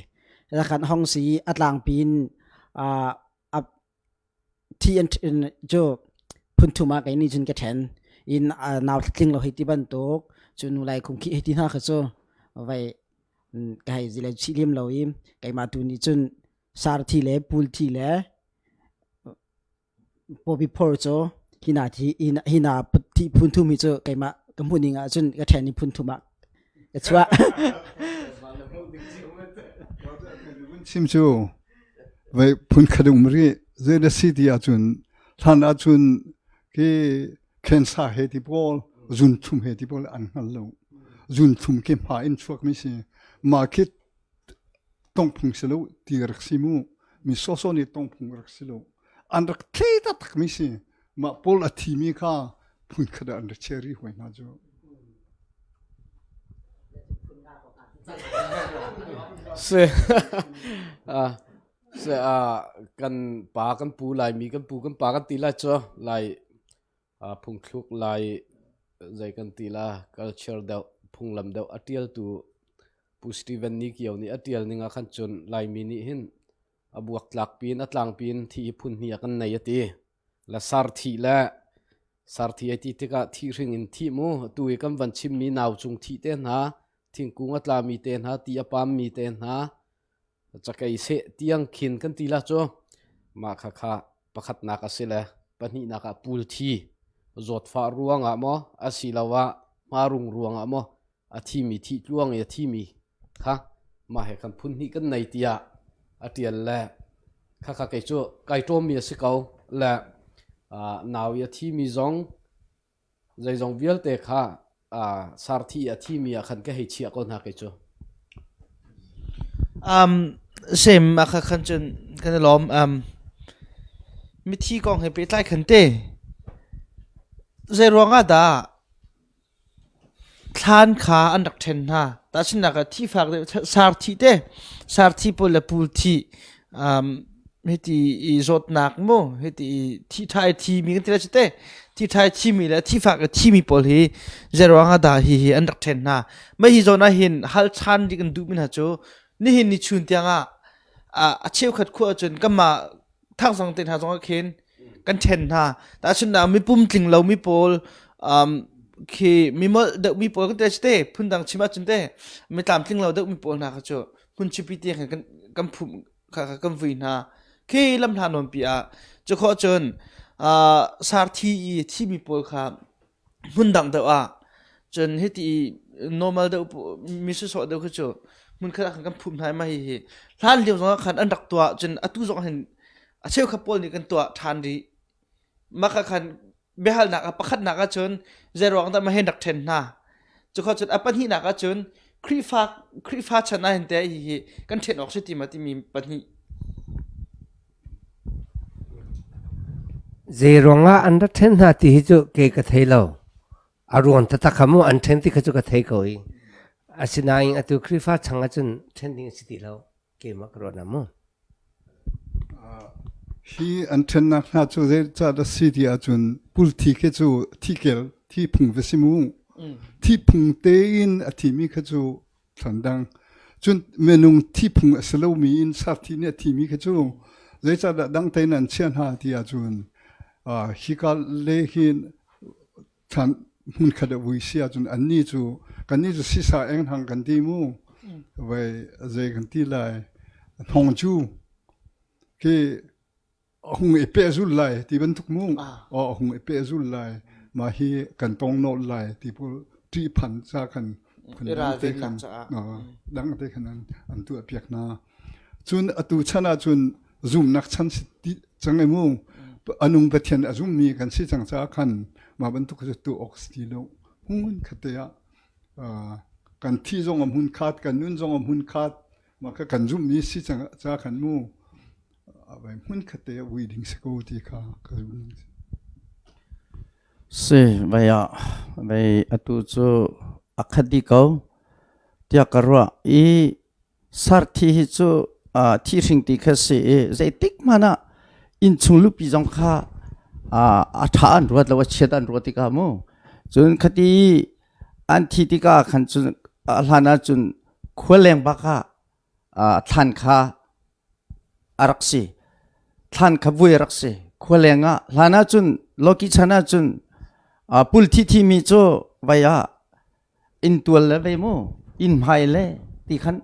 Zakhan hong si i a tlangpi in a thi an cu phunthum ah kei nih cun ka ṭhen in nau tling lo hei ti bantuk cu nu lai khung khih hei ti hna kha cu vai ka hei zile chih lem lo i keimah tu nih cun sarthi le pulthi le pawpi phor cu hina thi hina thi phun thum hi cu keimah ka hmuh ning ah cun ka ṭhen i phun thum ah ka chuah. Chim cu vei phun khat um rih zei na si ti ahcun hlan ahcun khi cancer he ti pawl zunthlum he ti pawl an hngal lo zunthlum khi hma in chuak mi si mah khi tongphung si lo ti rak si mu mi sawsawh nih tongphung rak si lo an rak tle taktak mi si mah pawl a thi mi kha phun khat ah an rak chia rih hoi hna cu Si si kan pa kan pu Laimi kan pu kan pa kan ti lai cu Lai phungthluk Lai zei kan ti la culture deuh phunglam deuh a ṭialtu Pu Steven Ni Kio nih a ṭial ning ah khan cun Laimi nih hin a buaktlak piin a tlangpi in thi hi phun hnih ah kan nei a ti. La sarthih le sarthi ai ti tikah thihring in thih mu atu i kan van chimmi nau cung thih te hna thingkung a tlami te hna ti a pammi te hna cakei seh tiang khin kan ti la cu mah kha kha pakhatnak a si le pahnihnak ah pul thi zawtfah ruangah maw asiloah hmarung ruangah maw a thimi thih tluang i a thimi kha mah he khan phun hnih kan nei tiah a ṭial le khakha kei cu kai ṭawmmi a si ko le nau i a thimi zong zeizong vialte kha sarthi a thimi ah khan ka hei chiah ko hna kei cu. Um, sem a kha khan cun kan i lawm. Um, mithi kong he pehtlai khan te zei ruangah dah Thlan kha an rak ṭhen hna. Tahchunhnak ah thifak deuh sarthi te, sarthi pawl le pulthi um, hiti i zawtnak mu, hiti i thi-ṭhai thimi kan ti lai cu te, thi-ṭhai thimi le thifak i thimi pawl hi zeiruang ah dah hihi an rak ṭhen hna. Mah hi zawn ah hin hal ṭhan ding an duhmi hna cu nihin ni chun tiang ah a cheukhat khua ahcun kanmah thangzang te hna zong ah khin kan ṭhen hna. Tahchunhnak mipum tling lomi pawl um, khi mi molh deuhmi pawl kan ti te phundang chim ahcun te mi tlamtling lo deuhmi pawl hna kha cu hmun chipi te khan kan kan phum kha kha kan vui hna. Khi lam hla nawnpi ah cu khawh cun uh, sarthi i thimi pawl kha hmun dang deuh ah cun hiti normal deuh mi sawsawh deuh khi cu hmun khat ah khan kan phum hna i mah hihi hlan lio zong ah khan an rak tuah cun atu zong ah hin a cheukhat pawl nih kan tuah ṭhan rih mah kha khan biahalnak ah pakhatnak ah cun zeiruang dah mah hin rak ṭhen hna cukho cun a pahnihnak ah cun Khrihfa Khrihfa chan ah hin teh hihi kan ṭhen awk si ti ma timi pahnih Zei ruangah an rak ṭhen hna ti hi cu kei ka thei lo. A ruang taktak kha mu an ṭhen ti kha cu ka thei ko i. Asinain atu Khrihfa chang ahcun ṭhen ding a si ti lo. Keimah ka ruahnak mu. Hi an ṭhennak hna cu zeicah a si ti ahcun pulthi khi cu thikel thi phung va si mu. Thi phung tein a thimi kha cu thlan dang. Cun minung thi phung a si lomi in sarthi nih a thimi kha cu zeicahdah dang tein an chiah hna ti ahcun. Hika le hi chan hmunkhat a vui si ahcun annih cu kannih cu sisa eng hang kan ti mu vai zei kan ti lai hnong cu khi hung i pehzul lai ti bantuk mu aw hung i pehzul lai ma hi kan tong nawl lai ti pawl ṭihphan ca khan dang te khan dang te khan an tuah piak hna cun atu chan ah cun zumnak chan si ti cang i mu anung pathian a zummi kan si cang caah khan mah bantuk cu tu awk si ti lo hmun khat te ah kan thi zong a hmun khat kan nun zong a hmun khat mah kha kan zumhmi si cang ca khan mu hmun khat te ah vui ding si ko ti kha ka zum. Si vai ah vai atu cu a khat dih ko tiah ka ruah i Sarthi hi cu thihring ti kha si i zeitik hmanh ah innchung lupi zong kha a ṭha an ruat lo a chiat an ruat tikah mu cun khati an thi tikah khan cun a hlan ah cun khua leng bak ah thlan kha a rak si thlan kha vui a rak si khua leng ah hlan ah cun loki chan ah cun pul thi thimi cu vai ah inntual le ve mu inn hmai le ti khan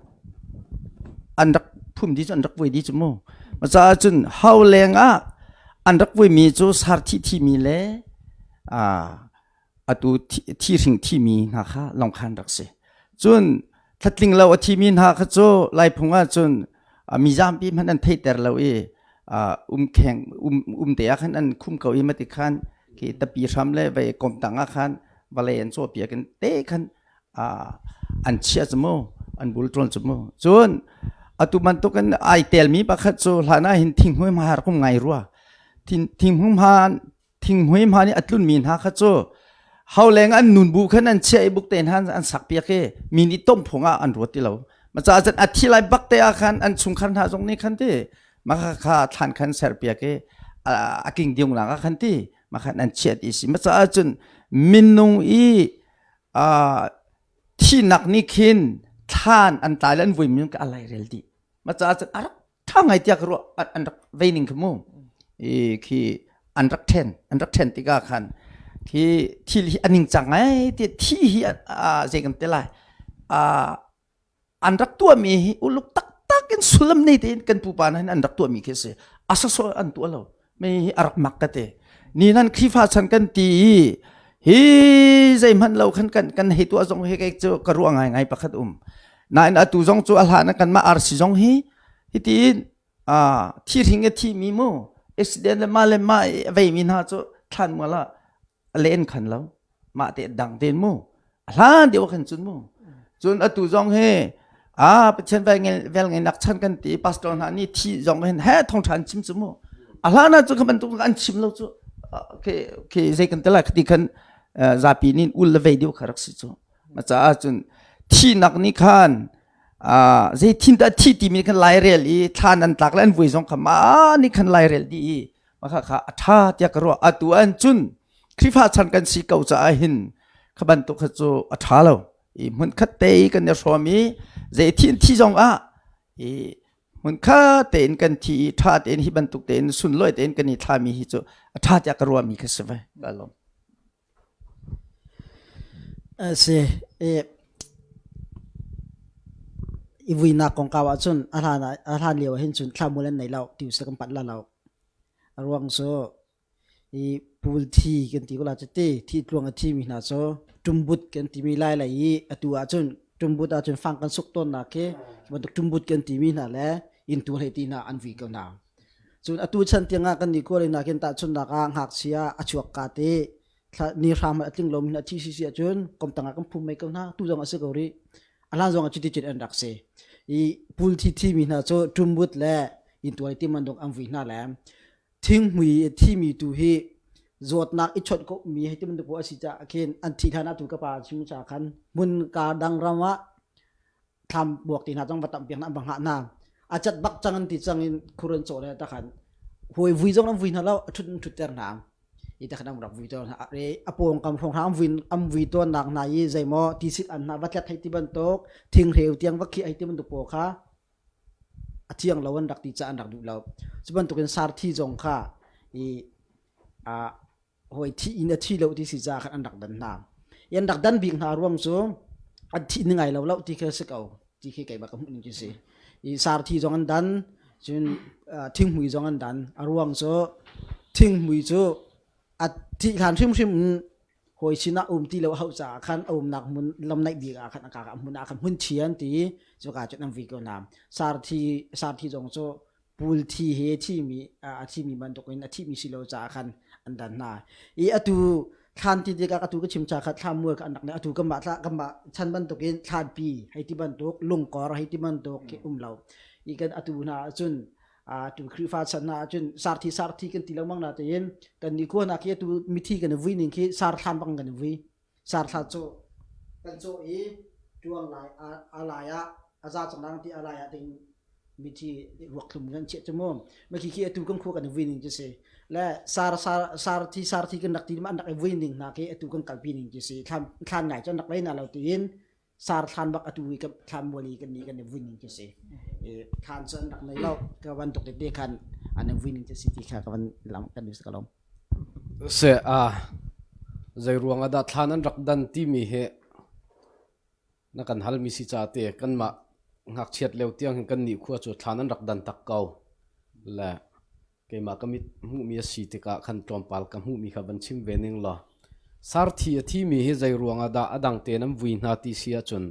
an rak phum di cu an rak vui di cu mu caah cun hau leng ah an rak vui mi cu sar thi thi mi le atu thi hring thi mi hna kha long khan rak si cun thlatling lo a thi mi hna kha cu laiphung ah cun mi zampi hmanh an theiter lo i um kheng um um te ah khan an khum ko i mati khan khi tapi hram le vei kom tang ah khan vawlei an cawhpiak in te khan an chiah cu mu an bul ṭawl cu mu cun atu bantukin ai telmi pakhat cu hlan ah hin thinghmui hma rak um ngai rua thinghmui hma thinghmui hma nih a tlunmi hna kha cu hauleng an nun bu khan an chiah i buk te hna an sak piak i mi nih tom phung ah an ruat ti lo ma ca cun a thi lai bak te ah khan an chungkhar hna zong nih khan ti ma kha kha thlan khan ser piak i a king diung nak ah khan ti makhan an chiat i si ma caah cun minung i thinak nih khin thlan an tlai le an vui min ka alai rel dih ma caah cun a rak tha ngai tiah ka ruah an rak vei ning kha mu i khi an rak then an rak then tikah khan khi thil hi aning cang ngai ti thi hi zei kan te lai an rak tuahmi hi uluk taktak in sullam nei tein kan pupa hna hin an rak tuahmi khi a si a sawsawh an tuah lo mi hi a rak mak ka ti ni nan Khrihfa chan kan ti i hi zeihmanh lo khan kan kan hei tuah zong hi kei cu ka ruah ngai ngai pakhat um nain atu zong cu a hlan kan mah RC zong hi hitiin thi hring a thi mi mu accident le ma le ma a vei mi hna cu thlan mual ah a len khan lo mah te dang ten mu a hlan deuh khan cun mu cun atu zong hi a pathian vel ngei vel ngei nak chan kan ti pastor hna nih thi zong hin he thong than chim cu mu a hlan ah cu kha bantuk an chim lo cu ke ke zei kan te lai khati khan zapi nin ul le vei deuh kha rak si cu ma caah cun thinak nih khan zei thin dah thi timi khan lairel i thlan an tlak le an vui zong kha ma nih khan lairel di i mah kha a ṭha tiah ka ruah atu an cun Khrihfa chan kan si ko caah hin kha bantuk kha cu a ṭha lo i hmun khat te i kan i hrawm i zei thi thi zong ah i hmun khat tein kan thi i ṭha tein hi bantuk tein sunlawi tein kan i thlami hi cu a ṭha tiah ka ruahmi kha si ve ka lawm Si i vuinak kongkau ahcun a hlan ah a hlan lio ah hin cun thlamual an nei lo ti usih kan panh la lo. A ruang cu i puul thi kan ti ko la cu ti thi tluang a thimi hna cu ṭumbut kan timi lai lei i atu ahcun ṭumbut ahcun fang kan suk tawnnak khi bantuk ṭumbut kan timi hna le inntu hlei ti hna an vui ko hna. Cun atu chan tiangah kan nih khual in ahkhin tahchunhnak ah ngakchia a chuak ka te ni hram a tling lomi a thi si si ahcun komtang ah kan phum mei ko hna tu zong a si ko rih a hlan zong ah cuti cun an rak si i pul thi thi mi hna cu ṭumbut le intuai ti man dong an vui hna le thinghmui thimi tu hi zawtnak i chawnh ko mi hei ti bantuk a si caah khin an thi hlan ah tu ka pa chim ca khan hmun ka dang ram ah thlam buak ti hna zong va tam piak hna an va hngah hna a cat bak cang an ti cang in khur an cawh le takhan huai vui zong an vui hna lo a thut an thut ter hna i takhan an rak vui tawn hna re a pawngkam hrawng hna an vui an vui tawn nak hna i zeimaw tisit an hna va tlet hei ti bantuk thingreu tiang va khi hei ti bantuk pawl kha a thiang lo an rak ti ca an rak duh lo cu bantukin sarthi zong kha i. Hawi thi in a thi lo ti si caah khan an rak dan hna. An rak dan bik hna ruang cu an thi ni ngai lo lo ti khi si ko ti khi keimah ka hmuh ning khi si. I sarthi zong an dan, cun thinghmui zong an dan. A ruang cu thinghmui cu a thih hlan hrimhrim in hawi sinah um ti lo a hauh caah khan a umnak hmun lamnaih bik ah khan a ka hmun ah khan hmun thi an ti cuka cun an vui ko hna. Sarthi sarthi zong cu pul thi he thimi a thimi bantukin a thimi si lo caah khan an dan hna. I atu thlan ti tikah atu ka chim cha kha thlam mual kha an rak nei atu kanmah thla kanmah chan bantukin thlanpi hei ti bantuk lungkor hei ti bantuk khi um lo. I kan atu hna ahcun tu Khrihfa chan hna ahcun sarthi sarthi kan ti lengmang na tein kan ni khua hna khi atu mithi kan i vui ning khi sar thlan bang kan i vui. Sar thla cu kan cawh i ṭuang lai a lai ah a za cang lang ti a lai ah ding mithi ruak thlum kan chiah cu mu ma khi khi atu kan khua kan i vui ning cu si le sar sar sar thi sar thi kan rak ti ma an rak i vui ning hna khi atu kan kalpi ning cu si thlan thlan ngai cu an rak lei na lo tiin sar thlan bak atu i kan thlan muali kan ni kan i vui ning cu si thlan cu an rak nei lo ka bantuk te khan an i vui ning cu si ti kha ka van lam kan ka lom Se a zei ruang ah dah thlan an rak dan timi hi na kan halmi si ca te kanmah ngakchiat lio tiang hin kan nih khua cu thlan an rak dan tak ko. Le keimah ka mit hmuhmi a si tikah khan tlawmpal ka hmuhmi kha van chim ve ning law sarthi a thimi hi zei ruang ah dah a dang tein an vui hna ti si ahcun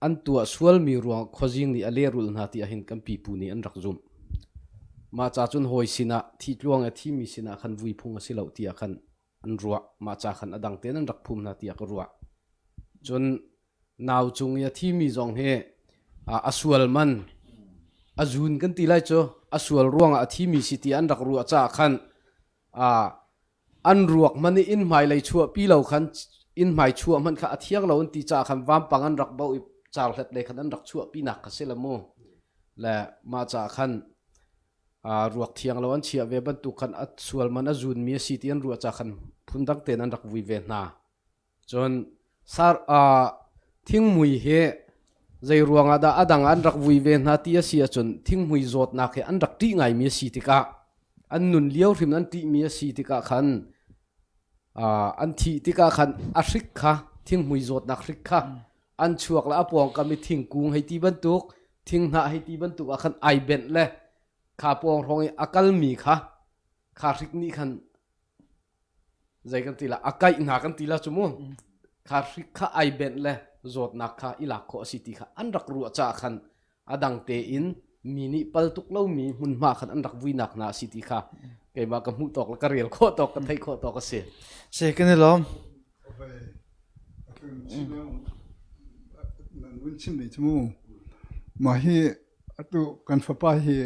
An tuah sualmi ruangah khuazing nih a lehrulh hna ti ahhin kan pipu nih an rak zumh. Mah ca cun hawi sinah thitluang i a thimi sinah khan vui phung a si lo tiah khan an ruah. Mah ca khan a dang tein an rak phum hna tiah ka ruah. Cun nau cung i a thimi zong hi a sual man a zun kan ti lai cu a sual ruangah a thimi si ti an rak ruah caah khan An ruak hmanh i inn hmailei chuahpi lo khan inn hmai chuah hmanh kha a thiang lo an ti caah khan vampang an rak boh i carhlet lei khan an rak chuahpinak kha si la mu. Le mah caah khan ruak thiang lo an chiah ve bantuk khan a sual man a zunmi a si ti an ruah caah khan phundang tein an rak vui ve hna. Cun sar thingmui hi zei ruangah dah a dang an rak vui ve hna ti a si ahcun thinghmui zawtnak hi an rak ṭih ngaimi a si tikah an nun lio hrim an ṭihmi a si tikah khan an thih tikah khan a hrik kha thinghmui zawtnak hrik kha an chuak le a pawngkam i thingkung hei ti bantuk thinghnah hei ti bantuk ah khan ai benh le kha pawng hrawng i a kalmi kha kha hrik nih khan zei kan ti la a kaih hna kan ti la cu mu kha hrik kha ai benh le zawtnak kha i lak khawh a si ti kha an rak ruah caah khan a dang tein mi nih pal tuk lomi hmunhma khan an rak vuinak hna a si ti kha keimah ka hmuh tawk le ka rel khawh tawk ka theih khawh tawk a si. Si kan i lawm. Nan vun chim mi cu mu mah hi atu kan fapa hi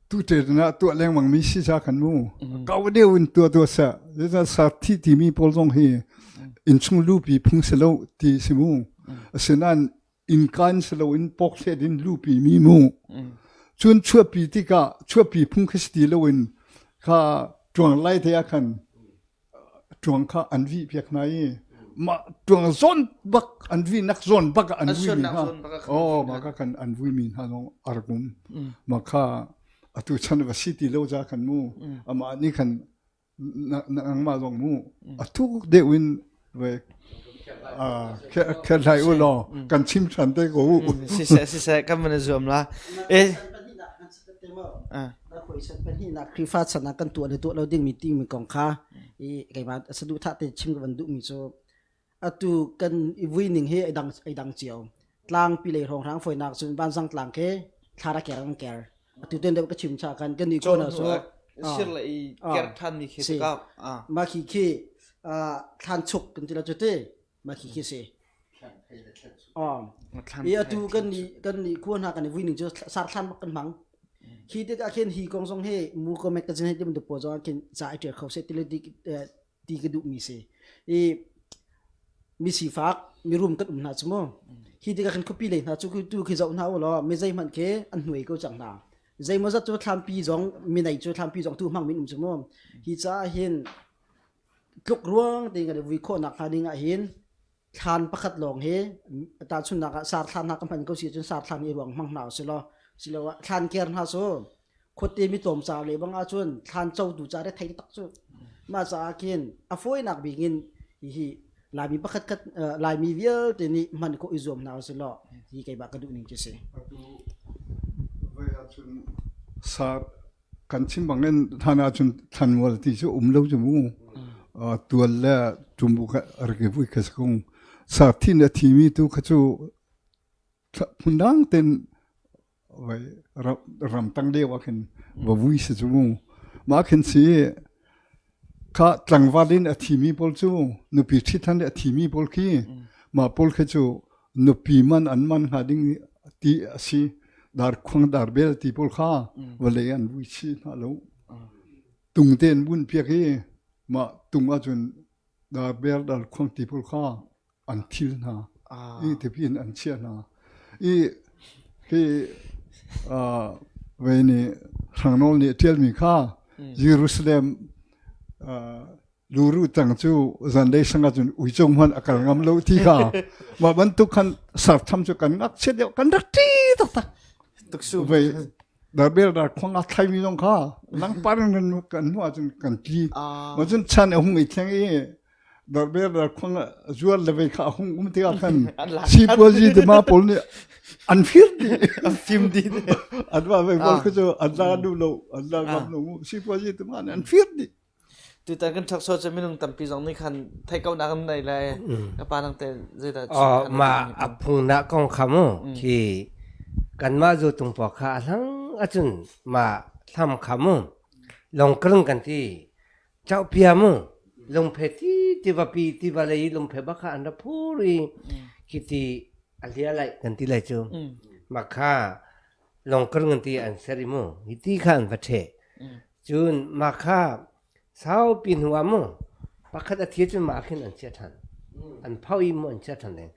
tu te na tuah lengmang mi si sa khan mu kau deuh in tua tua sa zeicah sa thi timi pawl zong hi innchung lupi phung si lo ti si mu asinain innkan si lo in pawkhlet in lupi mi mu cun chuahpi tikah chuahpi phung khi si ti lo in kha tuang lai te ah khan ṭuang kha an vih piak hna i mah ṭuang zawn bak an vihnak zawn bak ah an vui mi hna oh mah kha kan an vui mi hna zong a rak um mah kha atu chan va si ti lo za khan mu amah nih khan nangmah zong mu a thuk deuh in ve kherhlai u law kan chim ṭhan te ko u siseh siseh kan van i zuam la eh Khrihfa chan ah kan tuah le tuah lo dingmi timi kong kha i keimah saduhthah te chim ka van duhmi cu atu kan i vui ning hi ai dang ai dang cio tlangpi lei hrawnghrang foinak cun vanzang tlang khi thlara ker an ker atu ten deuh ka chim cha kan kan ni ko na so sir le i ker than mi khi ka ma khi khi thlan chuk kan ti la chu te ma khi khi si i atu kan ni kan ni khua hna kan i vui ning cu sar thlan bak kan hmang khi tik ah khin hi kong zong hi mu ko mek ka zin he ti po zong khin ca ai ṭial kho se ti le ti ka duh mi si i mi sifak mirum kan um hna cu mu hi tikah khin khuapi lei hna cu tu khi zoh hna u law mi zeihmanh khi an hnuai ko cang hna zeimawzat cu thlampi zong minei cu thlampi zong tu hmang min um cu mu hi caah hin tluk ruang te kan i vui khawhnak hnga ding ah hin thlan pakhat lawng hi tahchunhnak ah sar thlan hna ka hman ko si cun sar thlan i ruang hmang hna usih law siloah thlan ker hna cu. Khuate mi tlawm ca le bang ahcun thlan cotu ca re thei tak cu. Mah caah khin a fawinak bik in hihi Laimi pakhat khat Laimi vialte nih hman khawh i zuam hna usih law hi keimah ka duh ning cu si. Atu voi ahcun sar kan chim bangin hlan ahcun thlanmual ti cu um lo cu mu. Tual le tumbu kha rak i vui kha si kung. Sar thin a thimi tu kha cu phundang ten ramtang deuh ah khin va vui si cu mu. Mah khin si kha tlangval in a thimi pawl cu nupi ṭhit han a thimi pawl khi mah pawl khi cu nupi man an man hnga ding ti a si. Darkhuang darbel ti pawl kha vawlei an vui chih hna lo. Tung te an vun piak i mah tung ahcun darbel darkhuang ti pawl kha an thil hna i tipi in an chiah hna i hi vei nih Hrangnawl nih a ṭialmi kha Jerusalem luru tang cu zanlei sang ahcun uico hmanh a kal ngam lo ti kha mah bantuk khan sartham cu kan ngakchia deuh kan rak ṭi taktak tuksu vei darbel dar khuang a thlaimi zong kha langpar in kan hnu ahcun kan tli ma cun chan a hung i thleng i Darber khong zuar le vei kha a hung um tikah khan sipuazi te ma pawl nih an fir dih an fim dih an va vei pawl khu cu an la duh lo an la ngam lo sipuazi te ma nih an fir dih tutan kan ṭhak so cu minung tampi zong nih khan theih ko nak an nei lai ka pa nang te zeidah ma a phung na kong kha mu khi kanmah zu tung pa kha a hlang acun ma thlam kha mu longkrung kan ti Chauhpia mu lungphe ti tivapi tiva lei lungphe bak kha an ra phur i khiti a hlia lai kan ti lai cu mah kha longkar ngan ti an ser i mu hi ti kha an va ṭheh cun mah kha saupi hnu ah mu pakhat a thi cun mah khin an chia ṭhan an phau i mu an chia ṭhan ding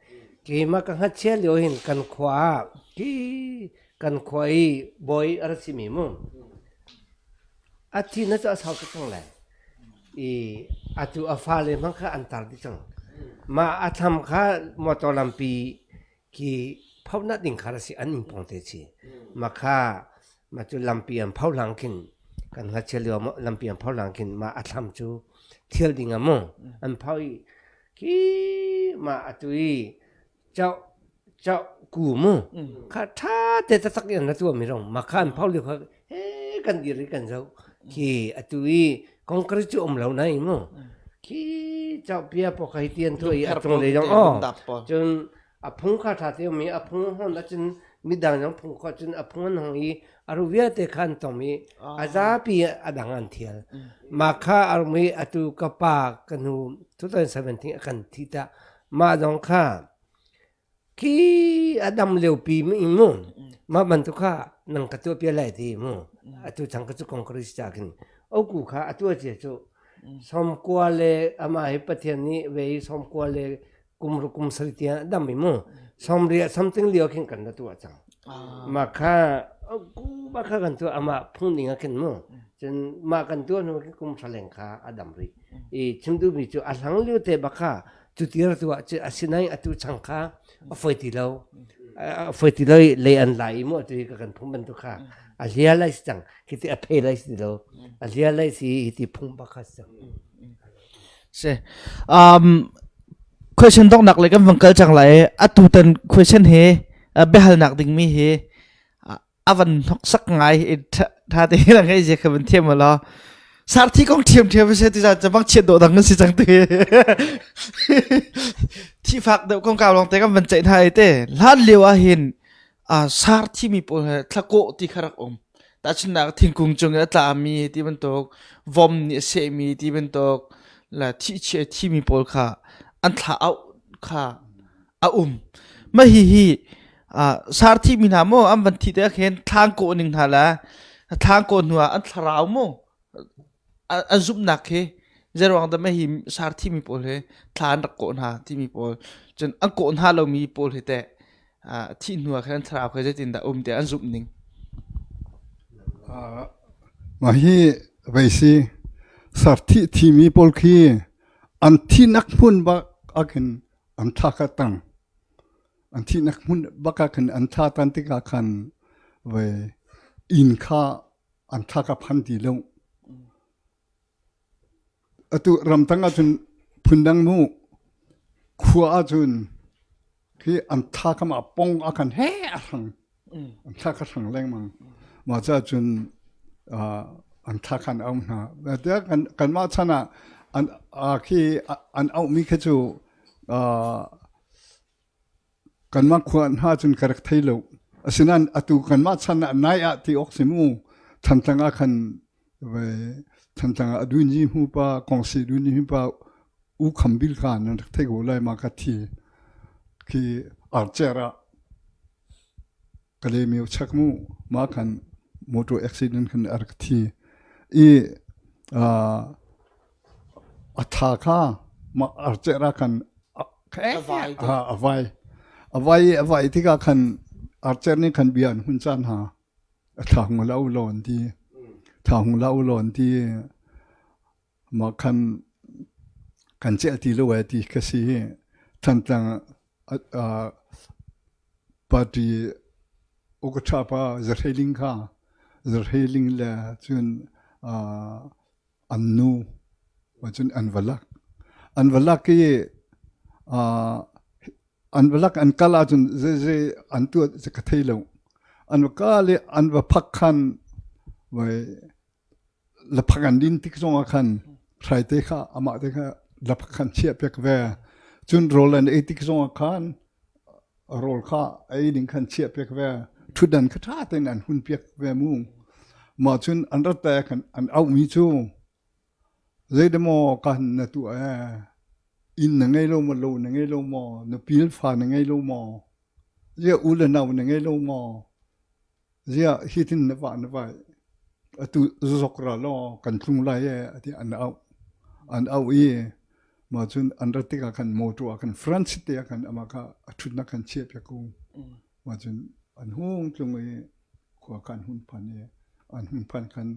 keimah ka ngakchia lio hin kan khua ah khi kan khua i bawi a ra simi mu A thi na cu a sau tuk cang lai. I atu a fale hmang kha an tar dih cang. Mah a thlam kha motor lampi khi phonak ding kha si an inn pawng te si. Mah kha mah cu lampi an pho hlang khin kan ngakchia lio lampi an pho hlang khin mah a thlam cu thial ding ah mu an pho i khi mah atu i Chau chau ku mu kha tha te taktak in na tuah mi rong ma kha an phau li kha he kan dir i kan zo khi atu i concrete cu um lo nai mu khi chau pia po khai tian tu i atung le jong o cun a phung kha tha te mi a phung hon a cun midang jong phung kho cun a phung an hong i aru vialte khan tom i a zapi a dang an thial ma kha armi atu ka pa ka nu 2017 a kan thi ta Mah zong kha khi a dam liopi in mu mah bantuk kha nang ka tuah piak lai ti mu atu chang ka cu kong ka cha khin oku kha a tuah cia cu sawmkua le amah hi Pathian nih ve i sawmkua le kum ru kum sari tiang a dam i mu sawmriah something lio khin kan ra tuah cang mah kha oku mah kha kan tuah amah phung ning ah khin mu cun mah kan tuah hnu khin kum hra leng kha a dam rih i chim duhmi cu a hlang lio te bak kha cuti ra tuah cu asinain atu chang kha a foi ti lo a foi ti lo i lei an lai i mu atu hi ka kan phung bantuk kha a hlia lai si cang hiti a phei lai si ti lo a hlia lai si hiti phung bak kha si cang si um question donghnak le kan vang kal cang lai atu tan question he biahalnak dingmi hi a van hnoksak ngai i tha te na ngei zia kha van thiam la sarthi kong thiam thiam se ti za bang chiat do dang si chang te thi fak deuh kong kau long te kan van ceih hna te hlan lio ah hin a sarthi mi pawl he thlako ti kha rak um tahchunnak thingkung cung i a tla mi ti bantuk vom nih a seh mi ti bantuk la thi chia thi mi pawl kha an thla au kha a um mah hihi sarthi mi hna maw an van thi te khin thlang kawh ning hna le thlang kawh hnu ah an thlarau mu an zumhnak khi zeiruang dah mah hi sarthi mi pawl hi thla an rak kawh hna timi pawl cun an kawh hna lomi pawl hi teh thih hnu ah khin an thlarau kha zeitin dah um tiah an zumh ning mah hi vei si sarthi thimi pawl khi an thinak hmun bak ah khin an thla kha tang an thihnak hmun bak ah khan an thla tan tikah khan ve inn kha An thla ka phan ti lo. Atu ramtang ahcun phundang mu khua ahcun khi an tha kam ah pong a kan he a hrang. An thla ka hrang lengmang. Mah caah cun an thla khan a um hna. Tiah kan kanmah chan ah an khi an auhmi khi cu Kanmah khua hna cun ka rak thei lo. Asinain atu kanmah chan ah nai ah ti awk si mu. Thantlang ah khan Thantlang ah Adunyi hmu pa Kongsi Adunyi hmu pa U Kham Bil kha nan rak thei ko lai ma ka thi khi archer ah Kalaymyo chak mu ma khan motor accident khan a rak thi i a tha kha ma archer ah khan a vai a vai a vai tikah khan archer nih khan bia an hun caan hna a thla hung la u law an ti thla hung la u law an ti Mah khan kan celh ti lo ai ti ka si. Thantlang party ukaṭha pa Zahreiling kha Zahreiling le cun an nu cun an va lak. An va lak i an va lak an kal ahcun zeizei an tuah ka thei lo. An va kal i an va phak khan vai laphak an din tik zongah khan hraite kha amah te kha laphak khan chiah piak ve. Cun rawl an ei tik zongah khan rawl kha ei ding khan chiah piak ve. Ṭhutdan kha ṭha tein an hun piak ve mu. Mah cun an rat te khan an auhmi cu zeidemaw kan na tuah ee inn na ngei lo maw lo na ngei lo maw na pil fa na ngei lo maw ziah u le nau na ngei lo maw Ziah hitin na vah na vai atu zok ra law kan tlung lai ee ati an auh. An auh i mah cun an rat tikah khan motor ah khan France te ah khan amah kha a ṭhutnak khan chiah piak u. Mah cun an hung tlung i khua kha an hun phan i an hun phan khan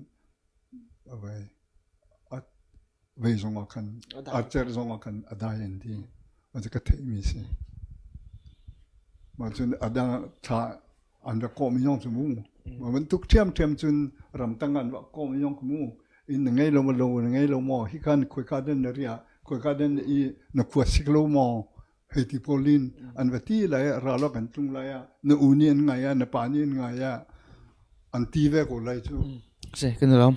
a vai a vei zong ah khan a cerh zong ah khan a dai an ti. Mah cu ka theihmi si. Mah cun a dang thla an rak kawhmi zong cu mu ma bantuk ṭhiamṭhiam cun ramtang an rak kawhmi zong cu mu inn na ngei lo maw lo na ngei lo maw hi khan khoika den na riah khoika den i na khua sik lo maw hei ti pawl in an va ti lai ah ral an tlung lai ah na u nih an ngai ah na pa nih an ngai ah an ti ve ko lai cu Si kan lawm.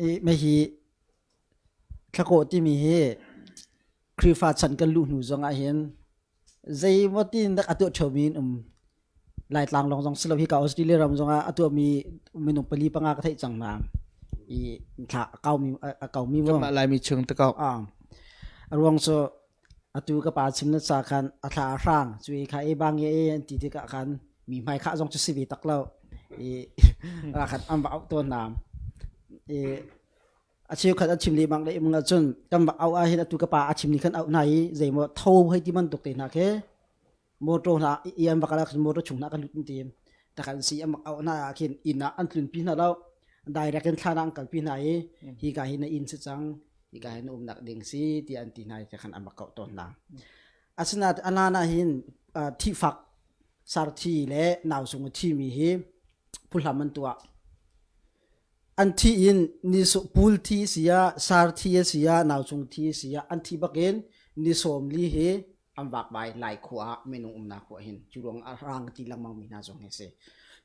I me hi Thlakawh timi hi Khrihfa chan kan luh hnu zong ahhin zeimaw tiin dak a tuah ṭheomi an um. Laitlang lawng zong si lo hika Australia ram zongah a tuahmi minung pali panga ka theih cang hna. I thla a kaumi a kaumi Kanmah Laimi chung te ko. Ah. A ruang cu atu ka pa chim na ca khan a thla a hrang cu i kha e bang e an ti tikah khan mi hmai khah zong cu si ve tak lo. I khan an va auh tawn hna. I A cheukhat an chim lehmang lehmang ahcun kan va auh ahhin atu ka pa a chim ni khan auh hna i zeimaw tho hei ti bantuk te hna khi motor hna i an va kal ahcun motor chung hna kan lut an ti. Takhan si an auh hna ah khin inn ah an tlunpi hna lo. Direct in thlan ah an kalpi hna i hika hi na inn si cang, hika hi na umnak ding si tiah an ti hna i khan an va kauh tawn hna. Asinain a hlan ah hin thihfak sarthi le nausung a thimi hi phuhlam an tuah. An thi in ni pul thi si ah, sar thi a si ah, naucung thi a si ah, an thi bakin ni 40 hi an vakvai Lai khua ah minung umnak khua hin cu ruang ah rang ti lengmang mi hna zong hi si.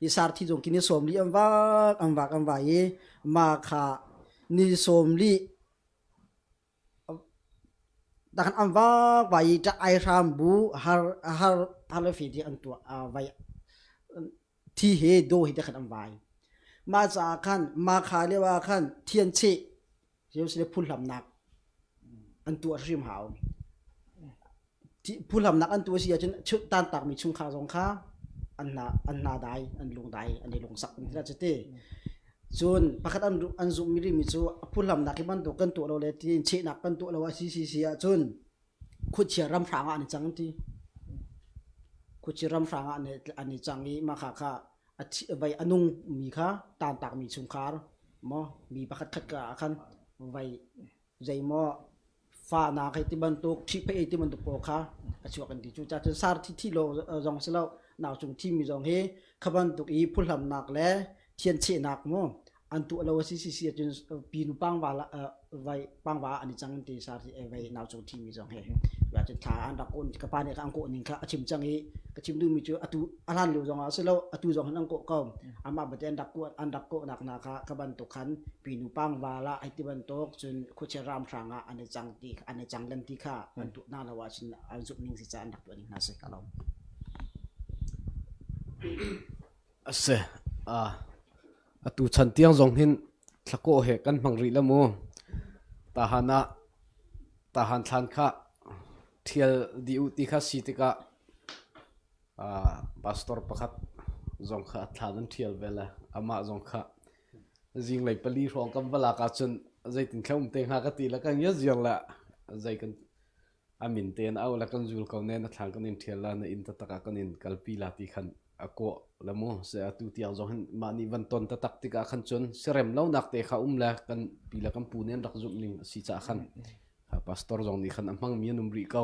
Hi sar thi zong khi ni 40 an vak an vak an vai i ma kha ni 40 Takhan an vak vai i ṭah ai hram bu har har har le fe ti an tuah vai thi he do he te khan an vai. Mah caah khan makha lio ah khan thian cheh Jerusalem phuhlamnak an tuah hrim hau. Phuhlamnak an tuah si ahcun tantakmi chungkhar zong kha an hna an hna dai an lung dai an i lungsak an ti cuti. Cun pakhat an an zumhmi rihmi cu phuhlamnak hi bantuk kan tuah lo le tiin chehnak kan tuah lo a si si si ahcun khuachia ramhrang ah an i cang ti. Khuachia ramhrang ah an i cang i mah kha kha a thi vai a nung mi kha tantakmi chungkhar maw mi pakhat khat ka ah khan vai zeimaw Fahnak hei ti bantuk, ṭhihphaih ti bantuk pawl kha a chuak an ti. Cucaah cun sar thi thi lo zong si lo, nau cung thimi zong hi kha bantuk i phuhlamnak le thianchehnak mu an tuah lo a si si si ahcun pinu pangva vai pangva an i cang ti sar vai nau cung thimi zong he cun thla an rak kawh ka pa nih an kawh ning kha a chim cang i ka chim duhmi cu atu a hlan lio zong ah si lo atu zong hin an kawh ko amah bate an rak kawh an rak kawhnak hna kha ka bantuk khan pinu pangva la ai ti bantuk cun khuachia ramhrang ah an i cang ti an i cang len ti kha an tuah hna lo ahcun an zumh ning si ca an rak tuah ning hna si ka lo Ase atu chan tiang zong hin thlakawh he kan hmang rih la mu. Tahan ah tahan thlan kha thial dih u ti kha si tikah pastor pakhat zong kha a thlan an thial ve le amah zong kha zinglei pali hrawng kan va lak ahcun zeitin thla um te hnga ka ti le kan ngia ziar le zei kan a min tein au le kan zul ko ne na thlang kan in ṭhial la na inn taktak ah kan in kalpi la ti khan a kawh la mu se atu tiang zong hin mah nih van ton taktak tikah khan cun serem lo nak te kha um le kan pi le kan pu nih an rak zumh ning a si caah khan pastor zong nih khan a hmang mi an um rih ko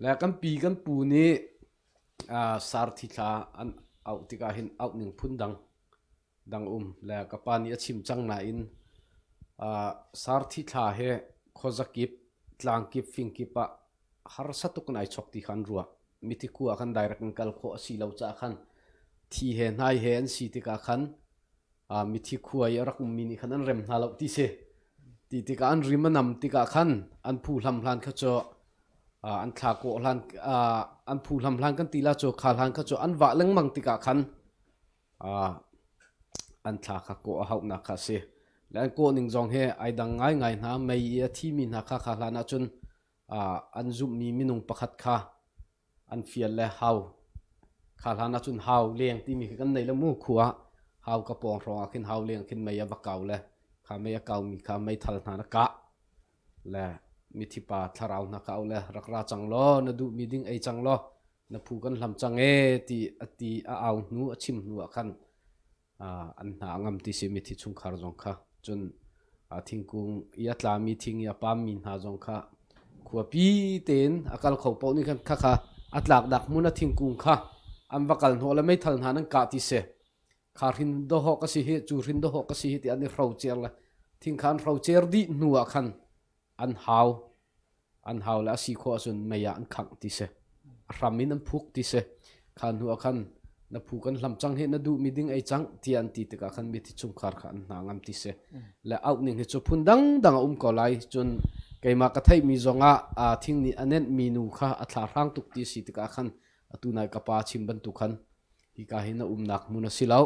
le kan pi kan pu nih sarthi thla an auh tikah hin auh ning phun dang dang um le ka pa nih a chim cang nain sarthi thla he khuazakip tlangkip fingkip ah harsa tuk in ai chok ti kha an ruah. Mithi khua ah khan direct in kal khawh a si lo caah khan thi he hnai he an si tikah khan mithi khua i a rak ummi nih khan an rem hna lo ti si. Ti tikah an rim a nam tikah khan an phu hlam hlan kha cu an thla kawh hlan an phu hlam hlan kan ti la cu kha hlan kha cu an vah lengmang tikah khan An thla kha kawh a hauhnak kha a si. Le an kawhning zong hi ai dang ngaingai hna. Mei i a thimi hna kha kha hlan ahcun an zumhmi minung pakhat kha an fial le hau. Kha hlan ahcun hau leng timi khi kan nei lo mu khua. Hau ka pawng hrawng ah khin hau leng khin mei a va kau le kha mei a kaumi kha meithal hna na kah. Le mithi pa thlarau hna kha au le rak ra cang law na duhmi ding ei cang law na phu kan hlam cang ee ti a ti a au hnu a chim hnu ah khan an hna a ngam ti si mithi chungkhar zong kha cun thingkung i a tlami thing i a pammi hna zong kha khuapi tein a kal kho paoh nih khan khakha a tlak dak hmun a thingkung kha an va kal hnawh le meithal hna nan kah ti si kha hrin dawhawk ka si hi cu hrin dawhawk ka si hi ti an i hrocer le thing kha an hrocer dih hnu ah khan an hau an hau le a si khawh ahcun mei ah an khangh ti si a hram in an phuk ti si kha hnu ah khan na phu kan hlam cang hi na duhmi ding ei cang tiah an ti tikah khan mithi chungkhar kha an hna ngam ti si le auh ning hi cu phun dang dang a um ko lai cun keimah ka theihmi zong ah thing nih a nenhmi nu kha a thla hrang tuk ti si tikah khan atu nai ka pa chim bantuk khan hika hi na umnak hmun a si lo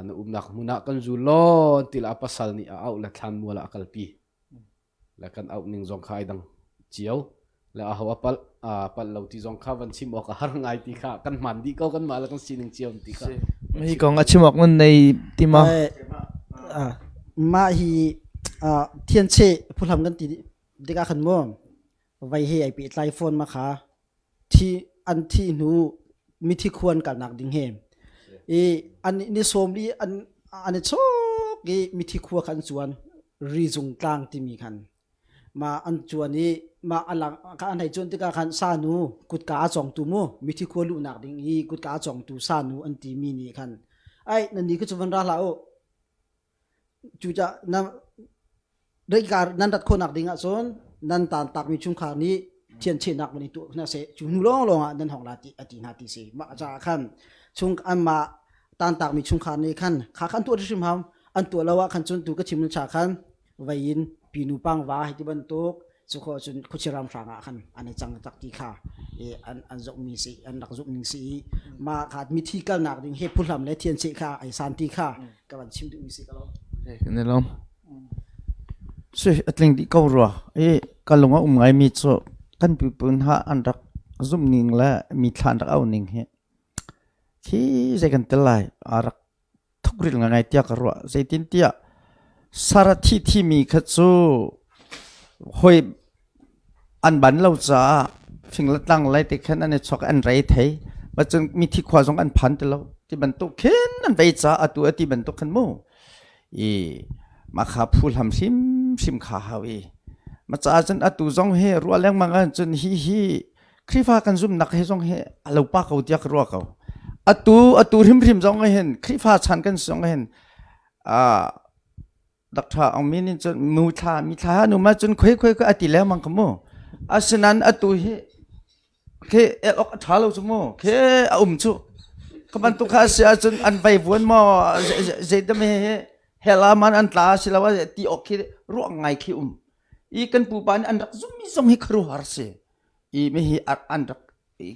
na umnak hmun ah kan zul law ti la pasal nih a auh le thlanmual ah a kalpi le kan auh ning zong kha ai dang cio le aho a palh a palh lo ti zong kha van chim awk a har ngai ti kha kan hman dih ko kan mah le kan sining cio ti kha hi kong a chim awk nan nei ti ma mah hi thianche phuhlam kan ti tikah khan mu vai he ai pehtlai phone ma kha thi an thi hnu mithi khuan kalnak ding he i an ni sawm li an an i chok i mithi khua khan chuan rizung tlang timi khan ma an chuan i ma alang ka an hei chuan tikah khan sanu kutka a chongtu mu mithi khua luhnak ding i kutka a chongtu sanu an ti mi nih khan ai nan ni ku chu van ra hlah u Cucaah nan rat khawhnak ding ahcun nan taantakmi chungkhar nih thianchehnak van i tuah hna seh. Cu hnu lawnglawng ah nan hawng la ti a ti hna ti si. Mah caah khan chung anmah taantakmi chungkhar nih khan kha khan tuah hrimhrim hau. An tuah lo ah khan cun tu ka chim cha khan vei in pinu pangva hei ti bantuk cu khawh cun khuachi ramhrang ah khan an i cang tak ti kha an an zumhmi si an rak zumhning si i mah kha mithi kalnak ding he phuhlam le thiancheh kha ai san ti kha ka van chim duhmi si ka lo kan i lawm si atling dih ko rua i ka lung a um ngai mi cu kan pipun ha an rak zumhning le mi thla an rak au ning hi khi zei kan tel lai a rak thukril ngai tiah ka ruah. Zeitintiah sarathi thimi kha cu hawi an ban lo caah fing le tlang lai te khan an i chok an rei thei. Macun mithi khua zong an phan ti lo. Ti bantuk khin an vei caah atu a ti bantuk khan mu. I mah kha phu hlam hrimhrim kha hau i. Ma caah cun atu zong hi ruah lengmang ah cun hi hi Khrihfa kan zumhnak hi zong hi a lo pa ko tiah ka ruah ko. Atu atu hrimhrim zong hin Khrihfa chan kan zong hin Dr. Aung Min in cun mu thla mi thla nu ma cun khoi khoi a ti lengmang ka mu. Asinain atu hi khi el ok a ṭha lo cu mu khi a um cu ka bantuk kha a si ahcun an vai vuan maw zeidah he hell ah man an tla si lo ti awk khi ruah ngai khi um i kan pupa nih an rak zummi zong hi khuaruahhar si i mi hi an rak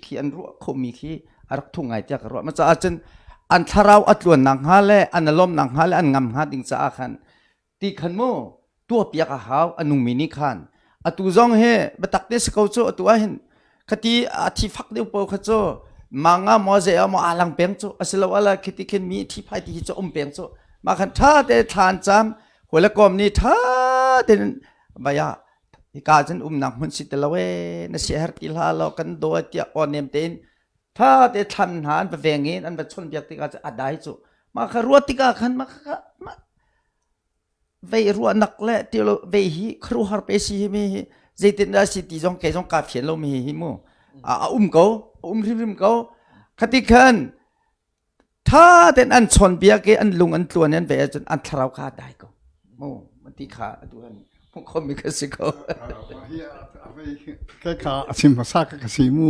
khi an ruah khomi khi a rak thu ngai tiah ka ruah ma caah cun an thlarau a tluan nak hnga le an alawm nak hnga le an ngam hnga ding caah khan ti khan mu tuahpiak a hau a nungmi nih khan atu zong hi biatak te si ko cu atu ah hin khati a thi fak deuh po kha cu manga maw ze maw alang peng cu asilo ala khiti khin mi thi phai ti hi cu um peng cu ma khan tha te thlan cham hwele kom ni tha te vaya hika cun umnak hmun si te lo e na si her ti hla lo kan do tiah aw nem tein tha te thlan hna an va veng in an va chon biak tikah a dai cu ma kha ruat tikah khan ma kha vei ruahnak le tilo vei hi khuaruahhar pe si hi mi hi zeitin dah si ti zong kei zong kaa fian lo mi hi mu a um ko a um hrimhrim ko khati khan tha ten an chawn biak i an lung an tluan an ve ahcun an thlarau kha dai ko mu ti kha atu han hmuh khomi ka si ko Ke kha a chim hmasa ka ka si mu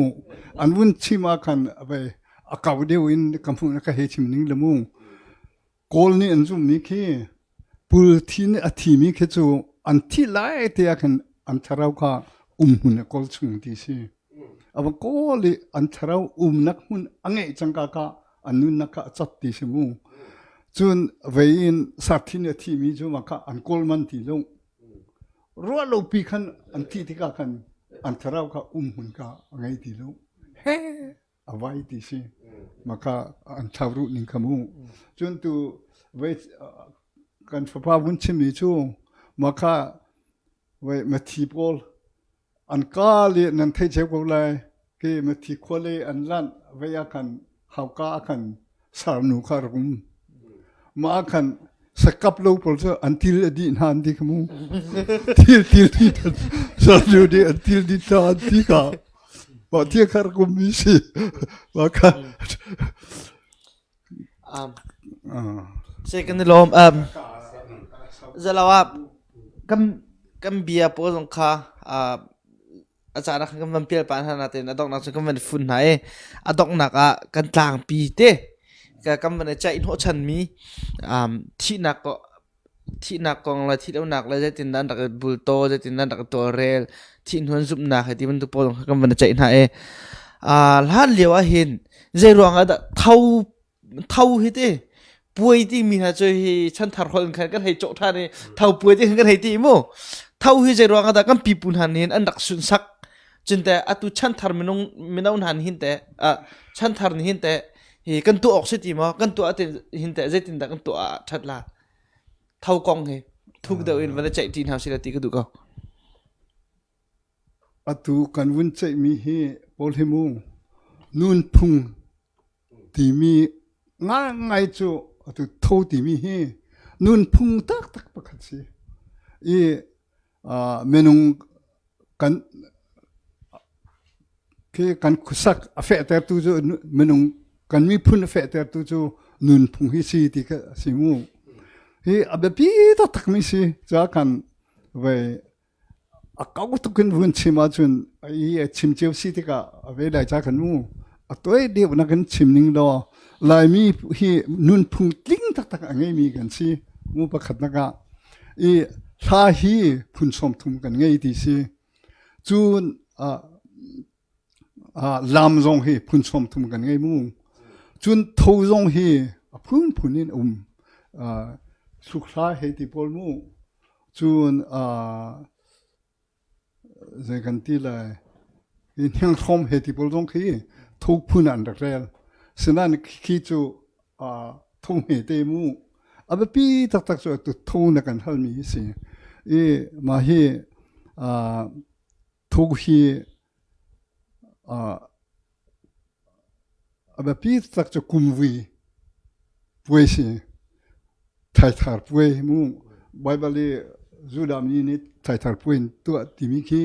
an vun chim ah khan vei a kau deuh in ka hmuh ka he chim ning le mu Kawl nih an zumhmi khi pulthi nih a thimi khi cu an thih lai te ah khin an thlarau kha umhmun a kawl chung ti si. A va kawl i an thlarau umnak hmun a ngeih cangka ka an nunnak kha a cat ti si mu. Cun vei in sarthi nih a thimi cu mah kha an kawl man ti lo. Ruah lo pi khan an thih tikah khan an thlarau kha umhmun kha a ngei ti lo. He a vai ti si maka an thlau ruh ning kha mu cun tu vei kan fapa vun chimmi cu maka vei mathi pawl an ka le nan thei cheu ko lai ke mathi khua le an lanh vei ah khan hauka ah khan sarnu kha rak um mah khan sakap lo pawl cu an til a dih hna an ti kha mu til til di sarnu nih an til di hna an ti ka mah thil kha rak um mi si mah kha Se kan i lawm um zalawa kan kan bia pawl zong kha a caan ah khan kan van pial pah hna nain a donghnak cu kan van i fun hna i a donghnak ah kan tlangpi te kan van i ceih hnawhchanmi thihnak thihnak kong le thihlonak le zeitindah an rak i bultaw zeitindah an rak i tawlrel thih hnu an zumhnak he ti bantuk pawl kha kan van i ceih hna i hlan lio ah hin zei ruangah dah tho tho hi ti puai ti mi hna cu hi chanthar holh in khan kan hei cawh ṭhan i tho puai ti khan kan hei ti mu tho hi zei ruangah dah kan pipu hna nih an rak sunsak cun te atu chanthar minung mino hna nih hin te chanthar nih hin te hi kan tuah awk si ti maw kan tuah ti hin te zeitin dah kan tuah ah ṭhat la tho kong hi thuk deuh in van i ceih ṭi hna si la ti ka duh ko Atu kan vun ceihmi hi pawl hi mu nunphung timi ngaingai cu atu tho timi hi nunphung taktak pakhat si. I minung kan khi kan khuasak a fehtertu cu minung kan miphun a fehtertu cu nunphung hi si ti kha si mu. Hi a biapi taktakmi si. Ca kan vei A kau tuk in vun chim ahcun i a chim cio si tikah a ve lai ca kan mu. A tuai deuh na kan chim ning law Laimi hi nunphung tling taktak a ngeimi kan si. Mu pakhat nak ah i hla hi phun 30 kan ngei ti si. Cun lam zong hi phun 30 kan ngei mu. Cun tho zong hi a phunphun in um. Sukhla hei ti pawl mu. Cun zei kan ti lai hi hnianghrawm he ti pawl zong khi tho phun ah an rak rel. Sinain khi cu tho hme te mu. A biapi taktak cu atu tho na kan halmi hi si. I mah hi Tho hi a biapi tak cu kumvui puai si. Thaithar puai mu. Baibal i Judah mi nih thlaithar puai in tuah timi khi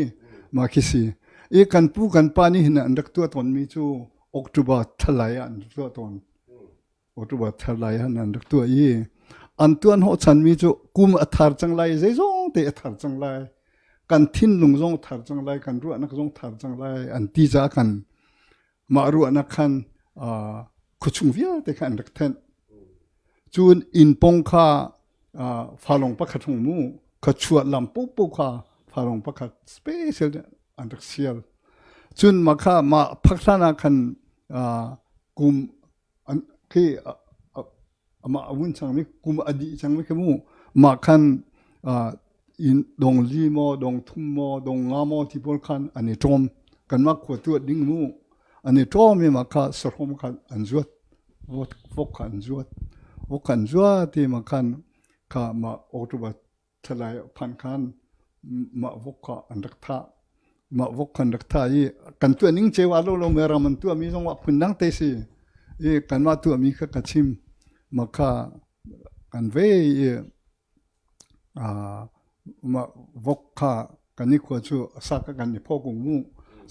mah khi si. I kan pu kan pa nih hin an rak tuah tawnmi cu October thla ah an tuah tawn. October thla lai ah an rak tuah i an tuah hnawh chanmi cu kum a thar cang lai zeizong te a thar cang lai kan thinlung zong thar cang lai kan ruahnak zong thar cang lai an ti caah kan mah ruahnak khan khuachung vialte kha an rak thenh. Cun inn pong kha falong pakhat hung mu kha chuah lam popo kha falong pakhat special an rak sial. Cun mah kha mah phak hlan ah khan kum an khi amah a vun cangmi kum a dih cangmi khi mu mah khan in dong li maw dong thum maw dong nga maw ti pawl khan an i ṭawm kanmah khua tuah ding mu an i ṭawm i mah kha sahrawm khan an zuat vok kha an zuat vok kha an zuat i mah khan kha mah October thalai phan khan mah vok kha an rak thah mah vok khan rak thah i kan tuah ning ceu a lo lo me ram an tuah mi zong ah phun dang te si i kanmah tuah mi kha ka chim mah kha kan ve i mah vok kha kan i khua cu sa ka kan i phaw ko mu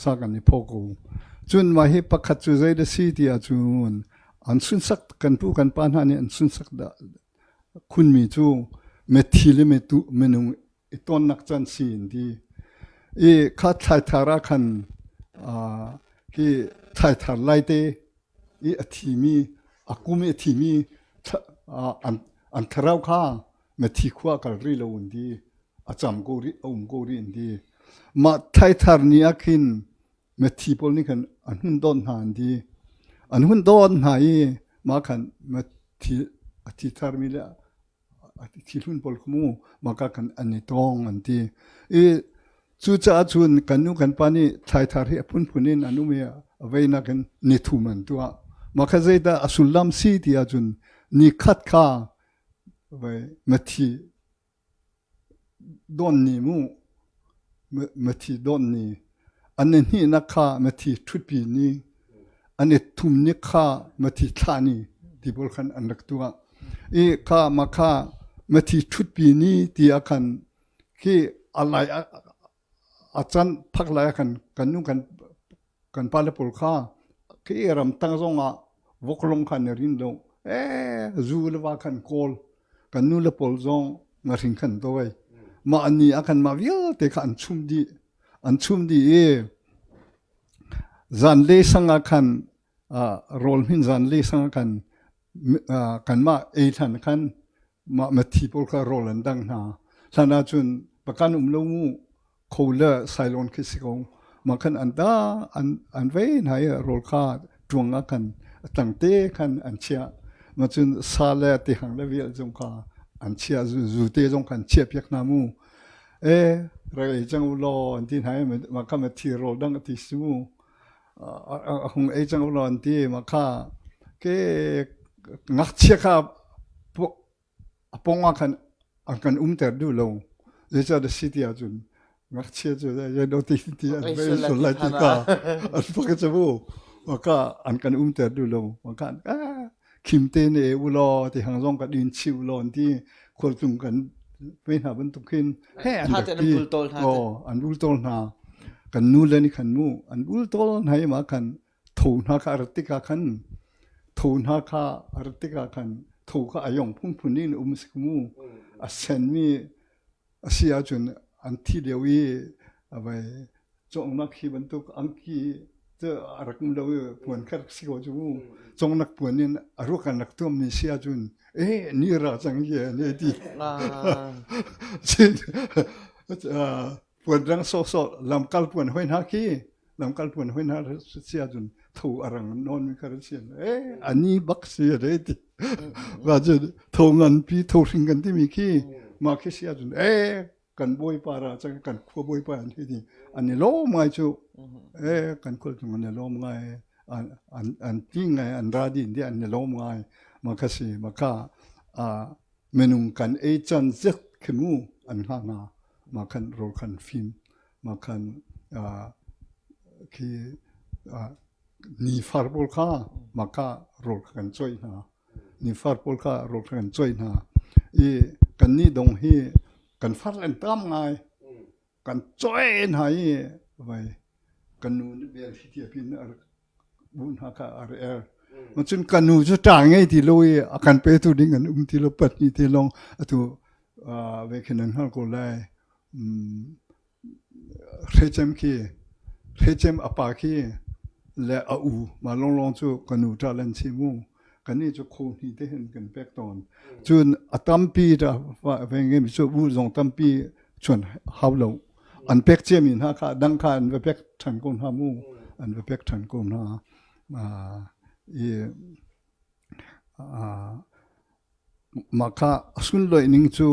sa kan i phaw ko cun mah hi pakhat cu zei da si ti ahcun an sunsak kan pu kan pa hna nih an sunsak dah khunmi cu mithi le mitu minung i tonnak can si in ti i kha thlaithar ah khan hi thlaithar laite i a thimi a kum i a thimi an thlarau kha mithi khua kal rih lo in ti a cam ko rih a um ko rih in ti mah thlaithar ni ah khin mithi pawl nih khan an hun dawt hna an ti. An hun dawt hna i mah khan mithi a thi tharmi le a thi hlun pawl kha mu mah ka khan an i tawng an ti. I cucaah cun kan nu kan pa nih thlaithar hi a phunphun in an um i a veinak in ni thum an tuah. Mah kha zeidah a sullam si ti ahcun ni khat kha vai mithi Dawn ni mu, mithi dawn ni. An i hnihnak kha mithi ṭhutpi ni, an i thum ni kha mithi thlah ni ti pawl khan an rak tuah. I kha mah kha mithi ṭhutpi ni ti ah khan khi a lai a can phak lai ah khan kan nu kan kan pale pawl kha khi ramtang zong ah voklong khan i rin lo ee zu le va khan kawl kan nu le pawl zong ngahring khan doi mah ni ah khan mah vialte kha an chum dih an chum dih i zan le sang ah khan rawl hmin zan le sang ah khan kanmah ei hlan khan mah mithi pawl kha rawl an dang hna. Hlan ahcun pakan um lo mu kho le sailawn khi si ko. Mah khan an da an an vei hna i rawl kha ṭuang ah khan a tangte khan an chiah. Mah cun sa le tihang le vial zong kha an chiah zu te zong khan chiah piak hna mu. E rak ei cang u law an ti hna i mah kha mithi rawl dang a ti si mu. A hung ei cang u law an ti mah kha ke ngakchia kha a pong ah khan an kan umter duh lo zeicah si ti ahcun ngakchia cu zei ti ti an vei sul lai ti ka an pak cu mu ka an kan umter duh lo ka khim te ne u law ti hang zong kan in chiu law an ti khualtlung kan ve hna bantuk khin he an rak ti an bul tol hna kan nu le ni khan mu an bul tol hna i ma khan tho hna kha a rat tikah khan tho hna kha a rat tikah khan tho kha a yong phunphun in um si mu a senmi a si ahcun an thi lio i vai cawngnak hi bantuk angki cu a rak um lo i puan kha rak si ko cu mu cawngnak puan in a ruak an rak tuammi si ahcun eh ni ra cang hi ne ti puan rang sawhsawh lamkal puan hoi hna khi lamkal puan hoi hna si ahcun tho a rang nawn mi kha si eh ani bak si re ti va cu tho ngan pi tho hring kan ti mi khi ma khi si ahcun eh kan bawipa ra cang kan khua bawipa an hi ti an i lawm ngai cu eh kan khual chung an i lawm ngai an an an ti ngai an ra din di an i lawm ngai ma kha si ma kha a minung kan ei chan zet khi mu an hna hna mah khan rawl khan fim mah khan khi nifar pawl kha mah kha rawl kha kan coih hna nifar pawl kha rawl kha kan coih hna i kannih dong hi. Kan far an tam ngai. Kan coe hna i vai kan nu nih bel hi tia pin a rak bu hna kha a rak er. Cun kan nu cu ṭa ngei ti lo i a kan petu ding an um ti lo pat ni te lawng atu ve khin an hngal ko lai. Hrecem khi Hrecem a pa khi le a u mah lawnglawng cu ka nu ṭa lan si mu. Kannih cu kho hni te hin kan pek tawn. Cun a tampi ṭa ve ngeimi cu bu zong tampi chuan hau lo. An pek ciami hna kha dang kha an va pek ṭhan ko hna mu. An va pek ṭhan ko hna. I Mah kha a sunlawih ning cu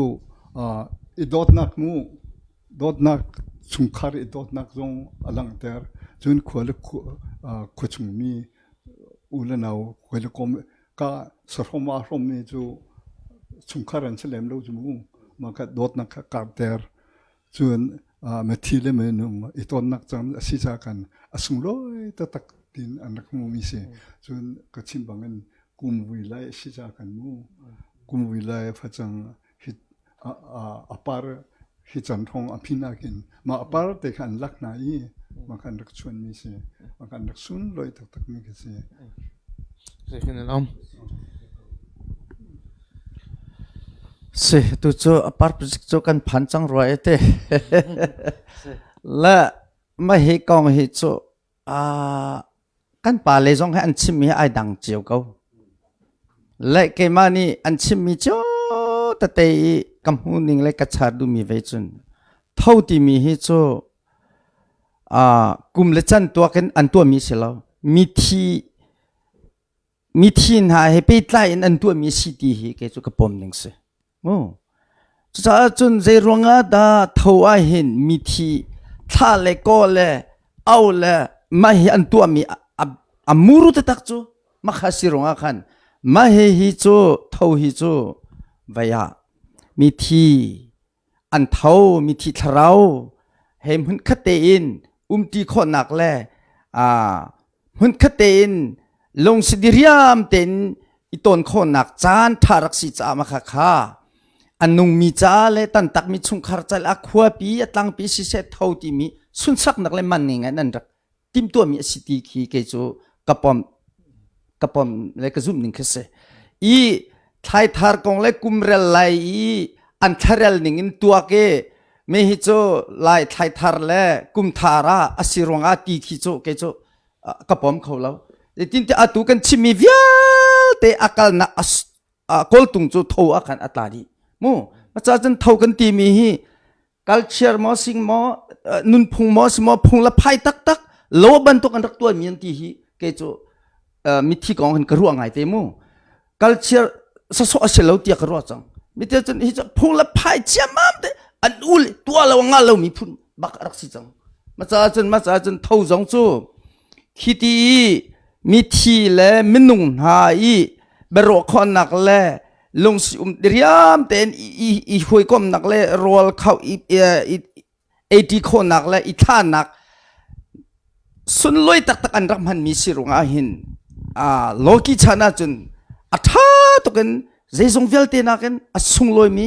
i dawtnak mu, dawtnak chungkhar i dawtnak zong a langhter. Cun khua le khua chungmi u le nau hawi le kom ka sahrawm aa hrawmmi cu chungkhar an si lem lo cu mu. Mah kha dawtnak kha karhter. Cun mithi le minung i tonnak caan a si caah khan a sunglawi taktak tiin an rak hmuhmi si. Cun ka chim bangin kumvui lai a si caah khan mu kumvui lai facang hi a par hi can hrawng a phin ah khin mah a par te kha an lak hna i mah kha an rak chuanmi si. Mah kha an rak sunlawi taktakmi khi si. Si, tu cu a par project cu kan phan cang rua e te. Le mah hi kong hi cu kan pa le zong hi an chimmi hi ai dang cio ko. Le keimah nih an chimmi cio tete i ka hmu ning le ka char duhmi ve cun tho timi hi cu kum le can tuak in an tuahmi si lo. Mithi mithi hna he pehtlai in an tuahmi si ti hi kei cu ka pom ning si. Mu. Cucaah cun zei ruangah dah tho ah hin mithi thla le kaw le au le mah hi an tuahmi a, a muru taktak cu makha si ruangah khan mah hi hi cu tho hi cu vei ah mithi an tho mithi thlarau he hmunkhat tein umti khawhnak le hmunkhat tein lungsi diriam tein i ton khawhnak caan ṭha rak si caah ma kha kha a nungmi ca le tantakmi chungkhar cal a khuapi a tlangpi siseh tho timi sunsaknak le man ngei ngai nan rak timhtuahmi a si ti khi kei cu ka pom ka pom le ka zumh ning khi si i thlaithar kong le kumrel lai i an thlarel ning in tuak i mi hi cu lai thlaithar le kumthar ah a si ruangah ti khi cu kei cu ka pom kho lo tin te atu kan chimmi vialte a kalnak kawltung cu tho ah khan a tla dih mu maca cun tho kan timi hi culture maw sing maw nunphung maw si maw phung le phai taktak lo bantuk an rak tuanmi an ti hi kei cu mithi kong hin ka ruah ngai te mu culture sasawh a si lo tiah ka ruah cang mite cun hi cu phung le phai ciammam te an ul tua lo nga lo mi phun bak a rak si cang maca cun maca cun tho zong cu khi ti i mithi le minung hna i biaruah khawhnak le lungsi um diriam tein i i huikomnak le rawl khau i i eiṭi khawhnak le i thlanak sunlawi taktak an rak hmanmi si ruangah hin Loki chan ahcun a ṭha tukin zeizong vialte nakin a sunglawimi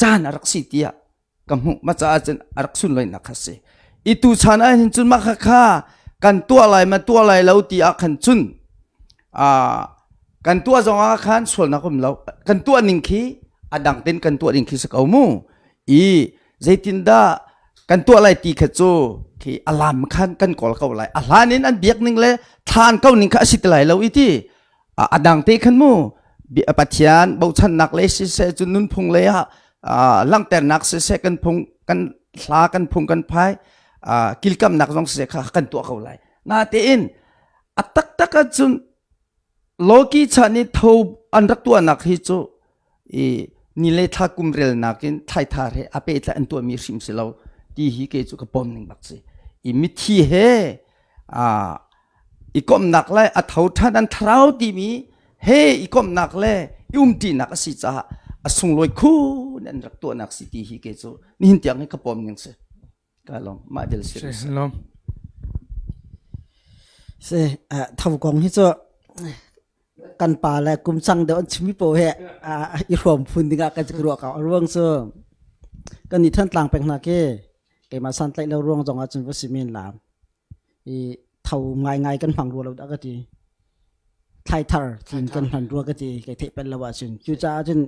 caan a rak si tiah ka hmuh ma caah cun a rak sunlawinak kha si i tu chan ah hin cun mah kha kha kan tuah lai ma tuah lai lo ti ah khan cun kan tuah zong ah khan sualnak um lo kan tuah ning khi a dang ten kan tuah ding khi si ko mu i zeitindah kan tuah lai ti kha cu khi alam khan kan kawl ko lai a hlan in an biak ning le thlan ko ning kha a si ti lai lo i ti a dang te khan mu Pathian bochannak le siseh cun nunphung lei ah langhternak siseh kan phung kan hla kan phung kan phai kilkamnak zong siseh kha kan tuah ko lai natein a taktak ahcun Loki chan i tho an rak tuahnak hi cu i ni le thla kum relnak in thlaithar he a pehtlai an tuahmi hrim si lo ti hi kei cu ka pom ning bak si i mithi he i komhnak le a tho ṭhan an thlarau timi he i komhnak le i umṭinak a si caah a sunglawi khun an rak tuahnak si ti hi kei cu nihin tiang hi ka pom ning si ka lawm mah del si lawm si tho kong hi cu kan pa le kum cang deuh an chimmi paoh he i hrawm phun dingah kan ruah ko a ruang cu. Kan nih Thantlang peng hna khi keimah santlaih lo ruang zong ah cun va si men la. I tho ngaingai kan hmang rua lo dah ka ti. Thlaithar tiin kan hman rua ka ti kai theih pel lo ahcun. Cucaah cun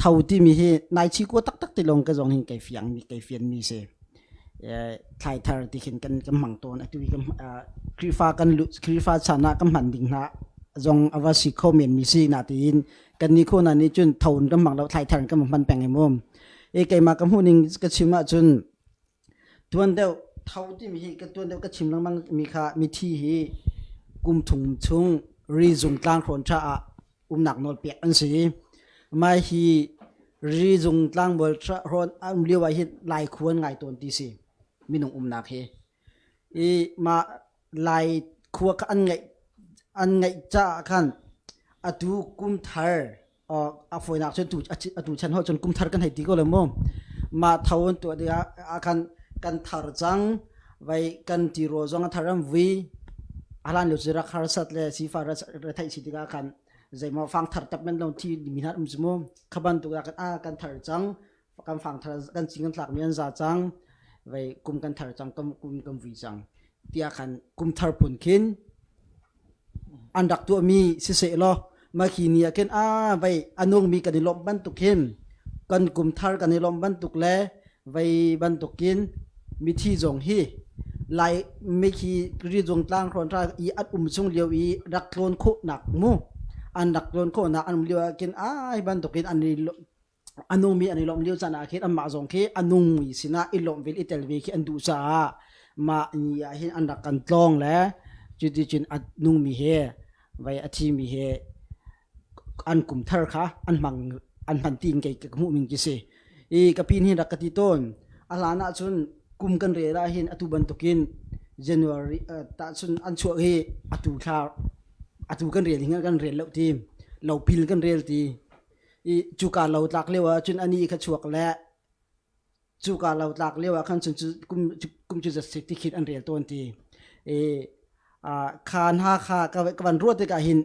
tho timi hi nai chi kua taktak ti lawng ka zong hin kai fiang mi kai fian mi si. Thlaithar ti khin kan kan hmang tawn atu i kan Khrihfa kan lu Khrihfa chan ah kan hman ding hna zong a va si kho men mi si na tiin kan ni kho na nih cun tho in kan hmang lo thlaithar in kan hman peng i mum. E keimah ka hmuh ning ka chim ahcun Tuan deuh tho timi hi ka tuan deuh ka chim lengmang mi kha mithi hi kum thum chung rizung tlanghrawn ṭha ah umnak nawl pek an si. Mah hi rizung tlangbawl hrawn a um lio ah hin Lai khua an ngai tawn ti si minung umnak hi. I mah Lai khua kha an ngaih an ngaih caah khan atu kum thar a fawinak cun atu chan ho cun kum thar kan hei ti ko le mu mah tho an tuah tikah ah khan kan thar cang vai kan tirawl zong a thar an vui a hlan lio cu rak harsat le sifa retheih si tikah khan zeimaw fang thar tak men lo thi mi hna um cu mu kha bantuk ah kan a kan thar cang kan fang thar kan cing kan tlak mi an za cang vai kum kan thar cang kum kan vui cang tiah khan kum thar phun khin an rak tuahmi siseh law mah hi ni ah khin aa vei a nungmi kan i lawmh bantuk hin kan kum thar kan i lawmh bantuk le vei bantukin mithi zong hi lai mithi rizung tlang hrawn ra i an um chung lio i rak tlawn khawhnak mu an rak tlawn khawhnak an um lio ah khin ai bantukin an i a nungmi an i lawmh lio caan ah khin anmah zong khi a nungmi sinah i lawmh ve i tel ve khi an duh caah mah ni ah hin an rak kan tlawng le cuticun a nungmi he vai a thimi he an kum thar kha an hmang an hman tiin kei ka hmuh ning khi si i ka pin hin rak ka ti tawn a hlan ah cun kum kan rel ah hin atu bantukin January tahcun an chuah hi atu thla atu kan rel hin kan rel lo ti lopil kan rel ti I cuka lo tlak lio ah cun ani kha chuak le cuka lo tlak lio ah khan cun kum kum cu zat ti khin an rel tawn ti. I kha hna kha ka van ruah tikah hin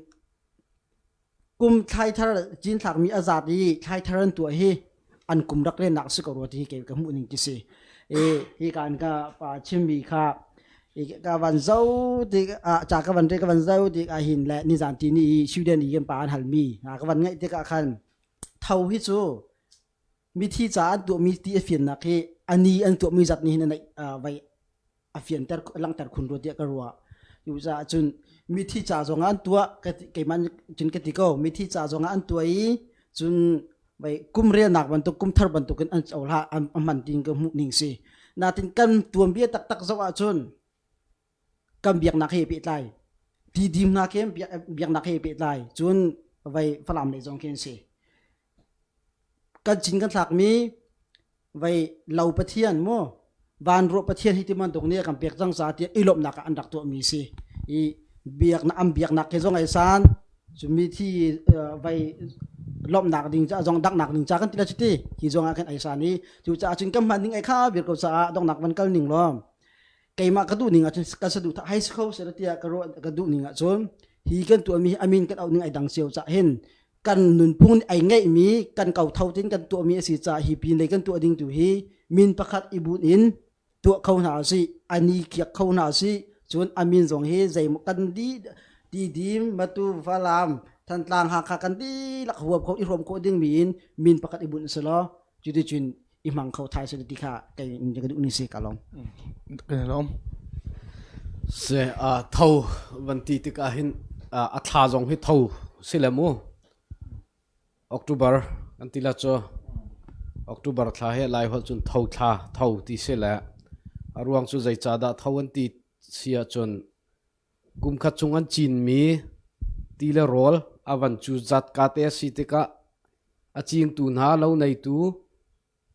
kum thlai thar cin thlakmi a zat i thlai thar an tuah hi an kum rak lennak si ko rua ti hi kei ka hmuh ning ti si. I hi kan ka pa chimmi kha ka van zo tik ah ca ka van re ka van zo tik ah hin le nizan ti ni i Sweden i kan pa an halmi ka van ngaih tikah khan tho hi cu mithi ca an tuahmi ti a fiannak hi ani an tuahmi zat nih hin vai a fianter langhter khun rua tiah ka ruah cu caah cun mithi ca zong ah an tuah keimah cun ka ti ko mithi ca zong ah an tuah i cun vai kum relnak bantuk kum thar bantuk in an cohla an hman tin ka hmuh ning si natin kan tuanbia taktak zoh ahcun kan biaknak he pehtlai tidim hna khi biaknak he pehtlai cun vai falam lei zong khi an si kan cin kan thlakmi vai lo pathian mu van ruah pathian hi ti bantuk nih kan pek cang ca tiah i lawmhnak ah an rak tuahmi si i biaknak an biaknak khi zong ai san cumi thi vai lawmhnak ding ca zong daknak ding ca kan ti la cuti hi zong ah khin ai san i cu caah cun kan hman ding ai kha bir ko caah donghnak van kal ning law keimah ka duh ning ahcun kan saduh thah hai si kho seh tiah ka ruah ka duh ning ahcun hi kan tuahmi hi amin kan auh ning ai dang cio cah hin kan nunphung nih ai ngeihmi kan kotho tin kan tuahmi a si caah hi pin lei kan tuah ding tu hi min pakhat i bunh in tuah kho hna usih ani khiak kho hna usih cun a min zong hi zeimaw kan di Tidim Matu Falam Thantlang Hakha kan dihlak huap kho i hrawm khawh dingmi in min pakhat i bunh selaw cuticun i hmang kho thai selaw ti kha kei ka duh ni si ka lawm. Kan lawm. Se a tho van ti tikah hin a thla zong hi tho si le mu October kan ti la cu October thla hi lai holh cun tho thla tho ti si le a ruang cu zeicahdah tho an ti si ahcun kum khat chung an cinmi ti le rawl a van cu zat ka te a si tikah a cingtu hna lo neitu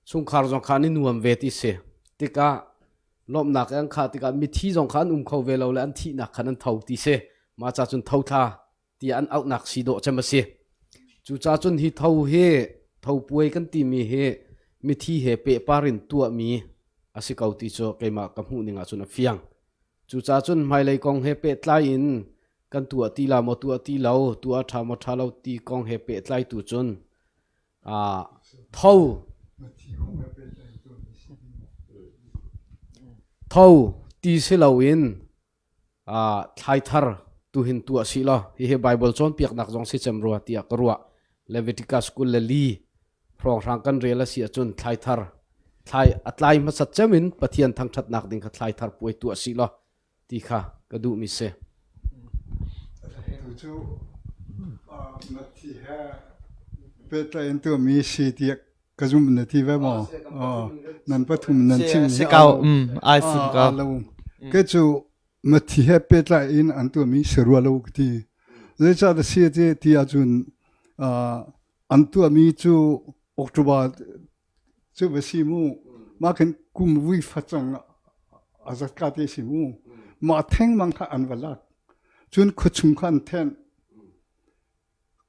chungkhar zong kha an i nuam ve ti si tikah lawmhnak an khah tikah mithi zong kha an um kho ve lo le an thihnak khan an tho ti si mah ca cun tho thla tiah an auhnak si dawh cem a si cucaah cun hi tho hi tho puai kan timi hi mithi he pehpar in tuahmi a si ko ti cu keimah ka hmuh ning ah cun a fiang cucaah cun hmailei kong he pehtlai in kan tuah ti la maw tuah ti lo tuah ṭha maw ṭha lo ti kong he pehtlai tu cun tho. Tho ti si loin thlai thar tu hin tuah si law hihi Bible cawnpiaknak zong si cem rua tiah ka ruah. Leviticus 24 hrawnghrang kan rel a si ahcun thlai thar thlai a tlai hmasat cem in Pathian thangṭhatnak ding kha thlai thar puai tuah si law ti kha ka duhmi si. Tu cu na thi he pehtlaih in tuahmi si tiah ka zumh na ti ve maw? Nan pathum nan chim Si ko, ai fun ko. Lo. Ke cu na thi he pehtlai in an tuahmi si rua lo ka ti. Zeicah dah si ti ti ahcun an tuahmi cu October cu va si mu. Mah khin kum vui facang a zatka te si mu. Mah thengmang kha an va lak. Cun khuachung kha an thenh.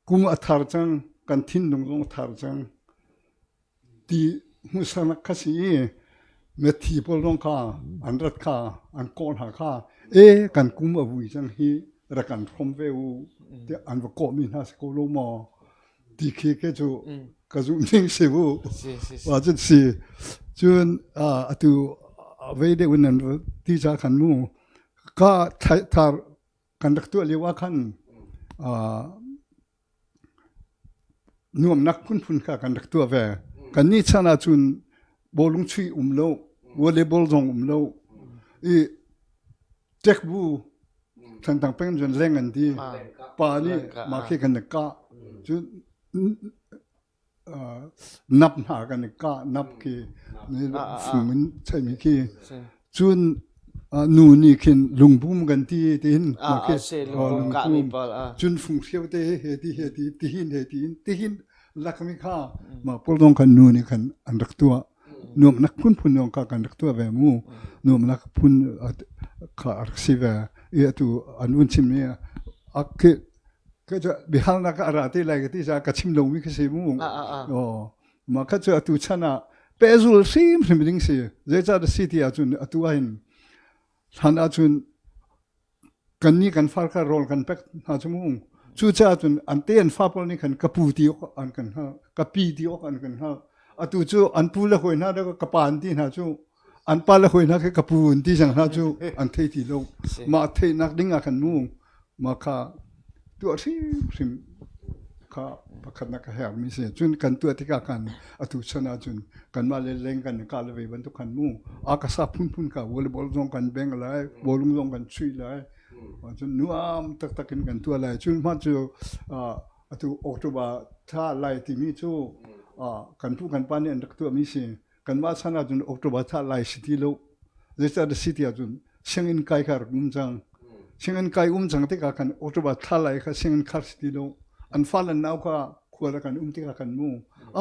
Kum a thar cang, kan thinlung zong a thar cang. Ti hmuhsaknak kha si i mithi pawl zong kha an rat kha an kawh hna kha e kan kum a vui cang hi rak kan hrawm ve u tiah an va kawhmi hna si ko lo maw ti khi ke cu ka zumh ning si u wa cun si cun atu vei deuh in nan ti ca khan mu ka thar kan rak tuah lio ah khan nuamnak phunphun kha kan rak tuah ve. Kannih chan ahcun bawlung chuih um lo, volleyball zong um lo. I ṭek bu Thantlang peng cun leng an ti. Pa nih mah khi kan i kah. Cun nap hna kan i kah nap khi fung in chaimi khi cun nu nih khin lungbum kan ti tiin lungpum cun fung hrio te he ti he ti tihin he ti tihin lakmi kha mah pawl zong khan nu nih khan an rak tuah nuamnak phunphun zong kha kan rak tuah ve mu nuamnak phun kha a rak si ve i atu an un chimmi a khi Ka cu biahalnak a ra te lai ka ti caah ka chim lomi ka si mu. Oh, mah kha cu atu chan ah pehzul hrimhrim ding si. Zeicah dah si ti ahcun atu ahhin hlan ahcun kannih kan far kha rawl kan pek hna cu mu. Cucaah cun an te an fa pawl nih khan ka pu ti awk an kan hngalh, ka pi ti awk an kan hngalh. Atu cu an pu le hawi hna ka pa an ti hna cu an pa le hawi hna khi ka pu an ti cang hna cu an thei ti lo. Mah theihnak ding ah khan mu mah kha tuah hrimhrim kha pakhatnak ka herhmi si. Cun kan tuah tikah khan atu chan ahcun kanmah le leng kan i kah le ve bantuk khan mu a ka sa phunphun kha volleyball zong kan beng lai, bawlung zong kan chuih lai. Cun nuam taktak in kan tuah lai. Cun hmanh cu atu October thla lai timi cu kan pu kan pa nih an rak tuahmi si. Kanmah chan ahcun October thla lai si ti lo. Zeicah si ti ahcun sianginn kai kha rak um cang. Sianginn kai um cang tikah khan October thla lai kha sianginn khar si ti lo. An fale nau kha khua le kan um tikah kan mu.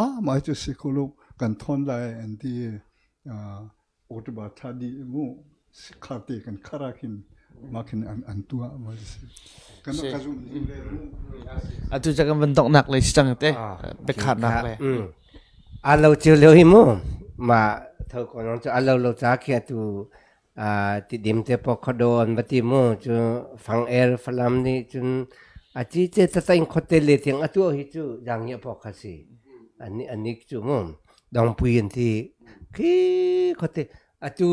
Ah mah cu si kho lo kan thawn lai an ti. October thla dih mu khar te kan khar ah khin mah khin an an tuah ma si. Kan ka zum ning le mu. Atu ca kan van donghnak lei si cang te. Biakhatnak le. A lo cio lio hi mu mah tho ko nong cu a lo lo ca khi atu tidim te pawh khuado an va ti mu cu fang er falam nih cun a ci ce tatain khote le tiang atu hi cu jang ngia pawh kha si ani anik cu mu dongpui an ti khi khote atu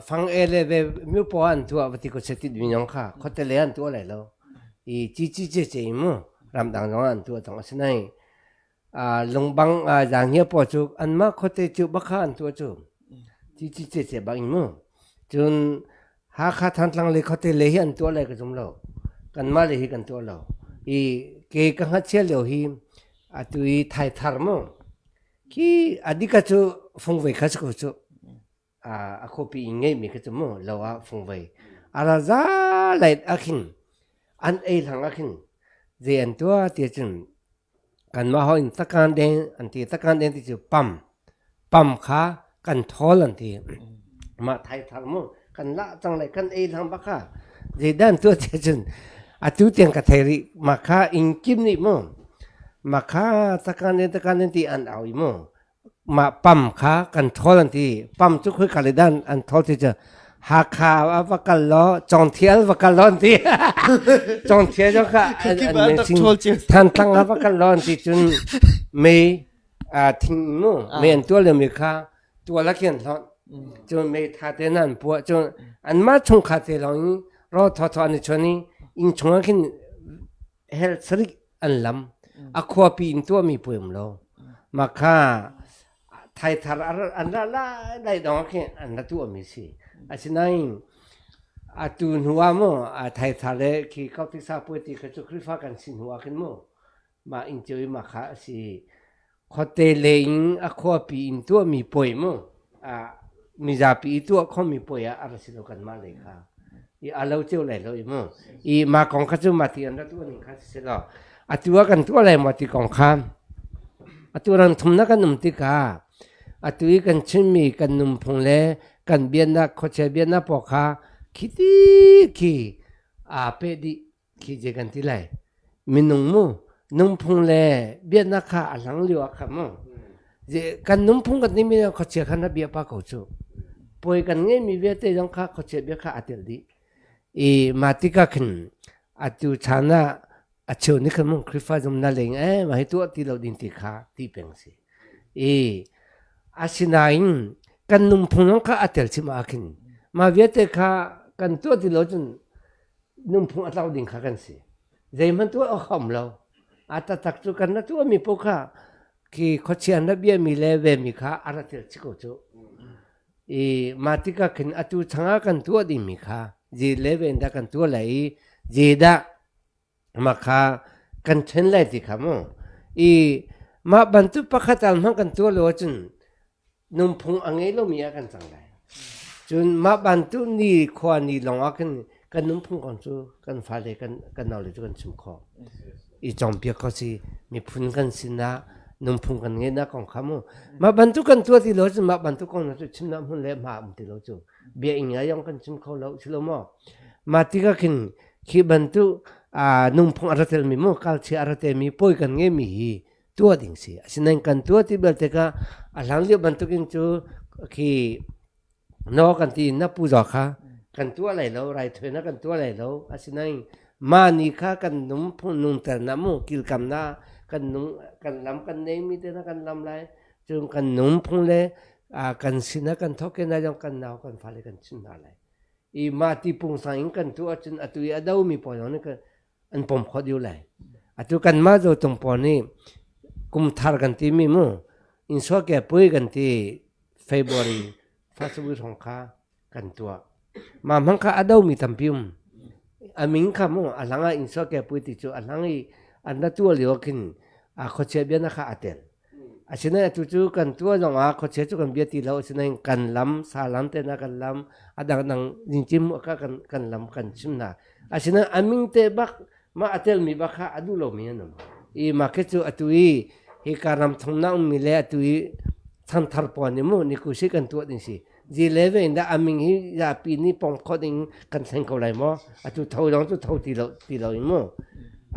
fang e le ve mu po an tua va ti ko se ti mi nong kha khote le an tua lai lo i ci ci ce ce mu ramdang zong an tua tong asinai Lungbang zaangia pawl cu anmah khuate cu bak kha an tuah cu. Ci ci ce bak in mu. Cun Hakha Thantlang le khuate le hi an tuah lai ka zum lo. Kanmah le hi kan tuah lo. I ke ka ngakchia lio hi atu i thaithar mu. Khi adika cu fungvei kha si ko cu. A khuapi in ngeihmi kha cu mu lo ah fungvei. A za lai ah khin an ei hlang ah khin zei an tuah ti cun Kanmah hawi in takan deng an ti. Takan deng ti cu pam. Pam kha kan thawl an ti. Mah thai thar mu kan lah cang lai kan ei hlang bak kha. Zeidah an tuah ti cun atu tiang ka thei rih. Mah kha inn kim nih mu mah kha takan deng takan deng ti an au i mu mah pam kha kan ṭhawl an ti. Pam cu khoika le dah an ṭhawl ti cu Hakha ah va kal law Cawngthial va kal law an ti. Cawngthial zong kha an Thantlang ah va kal law an ti cun mei. Thing mu mei an tuah liomi kha tual ah khin hlonh. Cun mei tha te an puah. Cun anmah chungkhar te lawng in rawl thawthaw an i chuan i inn chungah khin hell sarik an lam. A khuapi in tuahmi puai um lo. Mah kha thaithar an ra lai lai dong ah khin an ra tuahmi si. Asinain atu hnu ah mu thaithar le khi kautiksa puai ti kha cu Khrihfa kan si hnu ah khin mu mah inn cio i mah kha a si. Khuate lei in a khuapi in tuahmi puai mu mizapi i tuah khomi puai ah a ra si lo kanmah lei kha. I a lo cio lai lo i mu. I mah kong kha cu mah ti an ra tuah ning kha si seh law atu ah kan tuah lai maw ti kong kha atu ram thumnak kan um tikah atu i kan chimmi kan nunphung le kan biaknak khuachia biaknak pawl kha khiti khi aa peh dih khi je kan ti lai. Minung mu nunphung le biaknak kha a hlang lio ah kha mu kan nunphung kan timi khuachia khan a bia pa ko cu. Puai kan ngeimi vialte zong kha khuachia bia kha aa tel dih. I mah tikah khin atu chan ah a cheu nih khan mu Khrihfa zumnak leng eh mah hi tuah ti lo ding ti kha ti peng si. I asinain kan nunphung zong kha a tel chim ah khin mah vialte kha kan tuah ti lo cun nunphung a tlau ding kha kan si. Zeihmanh tuah awk a um lo. A taktak cu kan ra tuahmi paoh kha khi khuachia na biami le vemi kha a ra tel chih ko cu. I mah tikah khin atu changah kan tuah dingmi kha zei level in dah kan tuah lai i zeidah mah kha kan ṭhen lai ti kha mu. I mah bantuk pakhat al hmanh kan tuah lo ahcun nunphung a ngei lomi ah kan cang lai. Cun mah bantuk ni khua ni lawng ah khin kan nunphung kong cu kan fale kan kan naule cu kan chim khawh. I cawnpiak kho si miphun kan sinah nunphung kan ngeihnak kong kha mu. Mah bantuk kan tuah ti lo cun mah bantuk kong cu chimnak hmun le hma um ti lo cu bia ing yong kan chim kho lo si lo maw. Mah tikah khin khi bantuk nunphung a ra telmi mu kalchia a ra telmi pawi kan ngeimi hi tuah ding si. Asinain kan tuah ti bel tikah a hlan lio bantukin cu khi no kan ti na pu zaw kha kan tuah lai lo raithawinak kan tuah lai lo asinain mah ni kha kan nung nungter na mu kilkam na kan nung kan lam kan nei mi te na kan lam lai cun kan nungphung le kan sinah kan thok ke na jong kan nau kan fale kan chim hna lai i mah ti pungsang in kan tuah cun atu i a do mi pawl zong nih an pom khawh dih lai. Atu kanmah Zotung pawl nih kum thar kan timi mu innsuah ke pui kan ti February first week hrawng kha kan tuah. Mah hmang kha a domi tampi um. A min kha mu a hlang ah innsuah ke pui ti cu a hlang i an ra tuah lio khin a khuachia bia na kha a tel. Asinain atu cu kan tuah zong ah khuachia cu kan bia ti lo asinain kan lam salam te na kan lam a dangdang jingcim kha kan kan lam kan chim hna. Asinain a min te bak mah a telmi bak kha a duh lomi an um. I mah khi cu atu i hika ram thumnak ummi le atu i chanthar pawl nih mu nikusi kan tuah ding si. Zi le ve in dah a min hi zapi nih pom kho ding kan thleng ko lai maw? Atu tho zong cu tho ti lo ti lo in mu.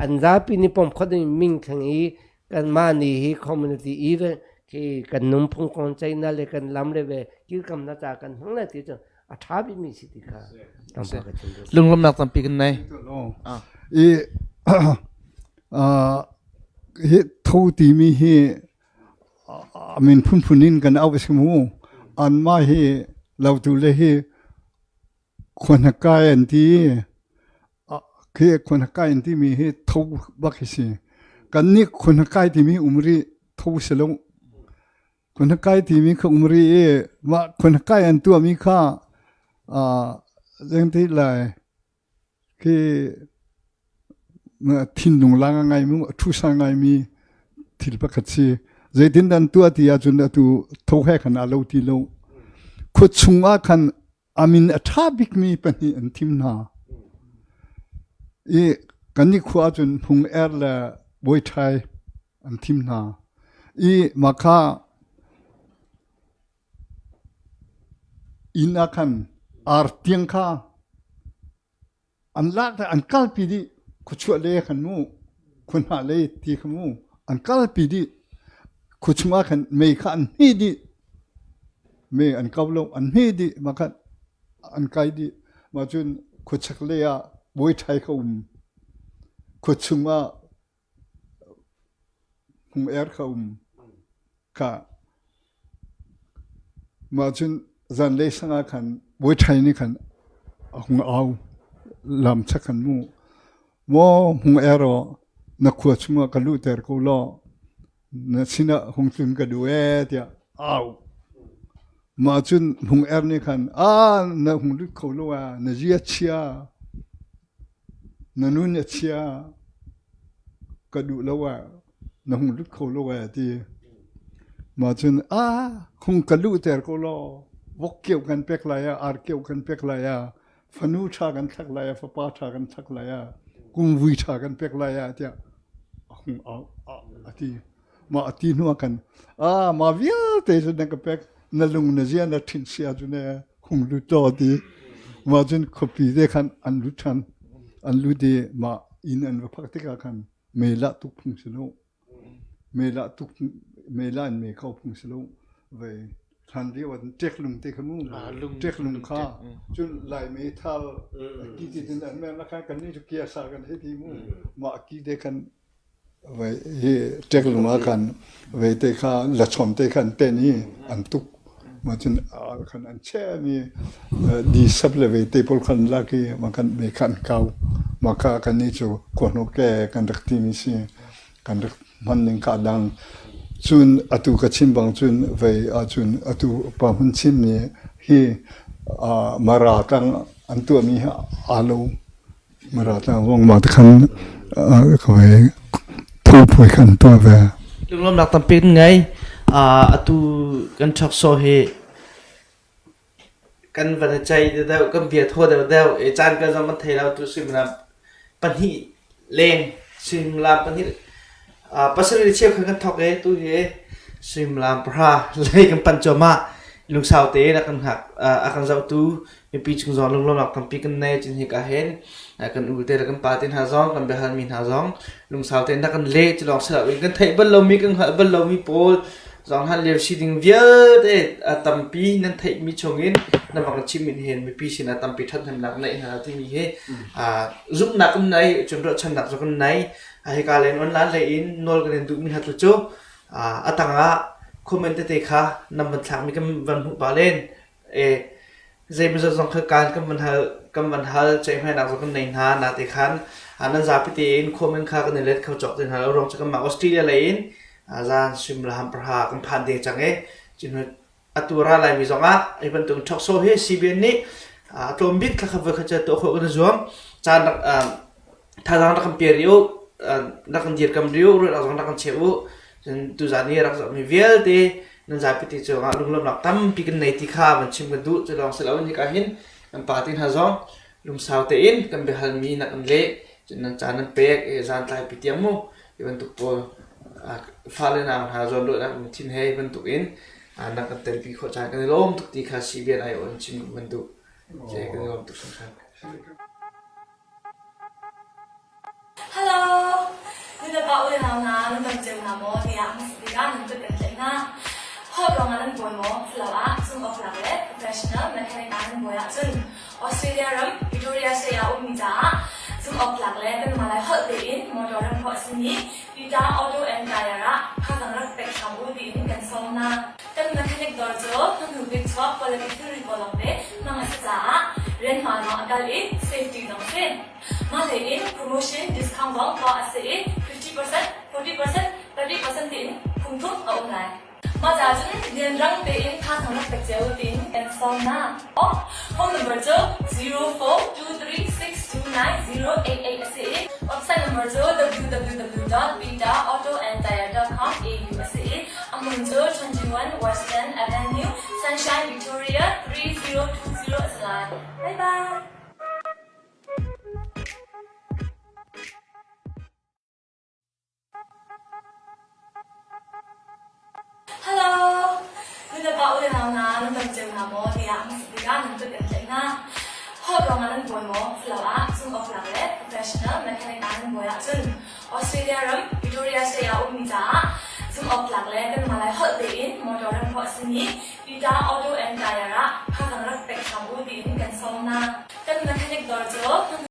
An zapi nih pom kho ding ming thleng i kanmah nih hi community event khi kan nunphung kong ceihnak le kan lam le ve kilkamnak ca kan hmang le ti cu a ṭha bikmi si ti kha tampa ka chim duh. Lunglawmhnak tampi kan nei. I hi tho timi hi min phunphun in kan auh si mu anmah hi lautu le hi Khuahnakai an ti. Khi khuahnakai an timi hi tho bak hi si. Kannih khuahnakai timi um rih tho si lo. Khuahnakai timi kha um rih i mah khuahnakai an tuahmi kha zeiti lai khi thinlung lang a ngaimi a ṭhusa ngaimi thil pakhat si. Zeitin an tuah ti ahcun atu tho he khan aa lo ti lo. Khua chung ah khan a min a ṭha bikmi pahnih an thim hna. I kannih khua ahcun Hmung Er le Bawi Ṭhai an thim hna. I mah kha inn ah khan artiang kha An lak le an kalpi dih. Khuachuah le khan mu, khuahnah le ti kha mu, an kalpi dih. Khuachung ah khan mei kha an hmih dih. Mei an kau lo, an hmih dih. Mah khan an kai dih. Mah cun khuachak lei ah bawiṭhai kha um. Khuachung ah hung er kha um. Kha mah cun zanlei sang ah khan bawiṭhai nih khan a hung au lam chak khan mu maw hung er aw na khua chungah ka luhter ko law na sinah hung tlun ka duh ee tiah au. Mah cun hung er nih khan a na hung lut kho lo ah na zia chia na nun a chia ka duh lo ah na hung lut kho lo eh ti. Mah cun a hung ka luhter ko law vok keuh kan pek lai ah ar keuh kan pek lai ah fanu ṭha kan thlak lai ah fapa ṭha kan thlak lai ah kumvui ṭha kan pek lai ah tiah a hung au a ti. Mah a ti hnu ah khan ah mah vialte cu na ka pek na lung na zia na ṭhinh sia cu ne hung lut law ti. Mah cun khuapi te khan an lut ṭhan. An lut i mah inn an va phak tikah khan meilah tuk phung si lo. Meilah tuk meilah in mei kho phung si lo. Vei hlan lio ah ṭeklung te kha mu ṭeklung kha cun lai meithal ki ti tin an men kha kan nih cu kia sa kan hei ti mu mah ki te khan Vei hi ṭeklung ah khan vei te kha lachawm te khan ten i an tuk. Mah cun ar khan an chehmi di sap le vei te pawl khan lak i mah khan mei kha an kau. Mah kha kannih cu khuahnok ke kan rak timi si. Kan rak hman ning kha a dang. Cun atu ka chim bang cun vei ahcun atu pa hmun chimmi hi Mara tlang an tuahmi hi aa lo. Mara tlang zong mah te khan tho phuai khan tuah ve. Lunglawmnak tampi kan ngei. Atu kan talk show hi kan van i ceih deuh, kan bia thaw deuh deuh. I caan kan zong kan thei lo tu suimilam pahnih leng suimilam pahnih pasarih le cheu khan kan thawk i tu hi suimilam pahra lei kan panh cuahmah. Lungsau tein a kan hngak a kan zohtu mipi chung zong lunglawmnak tampi kan nei cun hika hin kan u te le kan pa te hna zong kan biahalmi hna zong lungsau tein rak kan leh cu lawng si loin kan theih bal lomi kan hngalh bal lomi pawl zong han lio si ding vialte a tampi nan theihmi chungin nan va kan chimh hin mipi sinah tampi ṭhathnemnak neih hna timi hi zumhnak kan nei cun ruahchannak zong kan nei hika len online lei in nawl kan in duhmi hna tu cu a tangah comment tete kha nan van thlakmi kan van hmuh pah len E, zeimawzat zong kha kaan kan van hal kan van hal ceihmainak zong kan nei hna nate khan nan zapi tein comment kha kan i let kho cawk te hna lo ruang cu kanmah Australia lei in zan suimilam pahra kan phan deng cang i cun atu ra laimi zong ah hi bantuk talk show hi CBN nih a tlawm bik thla khat voi khat tuah khawh kan i zuam caan rak thazaang rak kan pe rih u rak kan dirkam rih u ruahnak zong rak kan cheu u cun tuzan i rak zohmi vialte nan zapi te cungah lunglawmhnak tampi kan nei ti kha van chim kan duh cu lawng si loin hika hin kan pa te hna zong lungsau tein kan biahalmi nak an leh cun nan caan nan pek i zan tlaipi tiang mu hi bantuk pawl fale nau hna zawn ruahnak lungthin he hi bantuk in nak kan telpi khawh caan kan i lawm tuk ti kha CBN aiawh in chim kan duh kan i lawm tuk hringhran. Hello! Nulepa u le nau hna, nan dam cio hna maw tiah hmasa bik ah nan kut kan tlaih hna. Holh ruangah nan buai maw? Asiloah zumhawktlak le professional mechanic ah nan buai ahcun Australia ram Victoria State ah ummi caah zumhawktlak le kanmah lai holh tein motor remh khawh a simi Peter Auto and Tire ah thazaang rak pek hram u tiin kan sawm hna. Kan mechanic dawr cu hnu bik chuak quality thilri pawl lawngte hmang a si caah rianhma zong a kal i safety zong a si. Mah hlei in promotion discount zong tuah a si i 50%, 40%, 30% tiin phungthum a um lai. Mah ca cun rianrang tein thazaang rak pek cio tiin kan sawm hna. Phone number cu 0423629088 a si i website number cu www.betaautoandtire.com.au a si i a hmun cu 21 Western Avenue, Sunshine, Victoria 3020 a si lai. Bye bye! Hello! Nulepa u le nau hna, nan dam cio hna maw tiah hmasa bik ah nan kut kan tlaih hna. Holh ruangah nan buai maw? Asiloah zumhawktlak le professional mechanic ah nan buai ahcun Australia ram Victoria State ah ummi caah zumhawktlak le kanmah lai holh tein motor remh khawh a simi Peter Auto.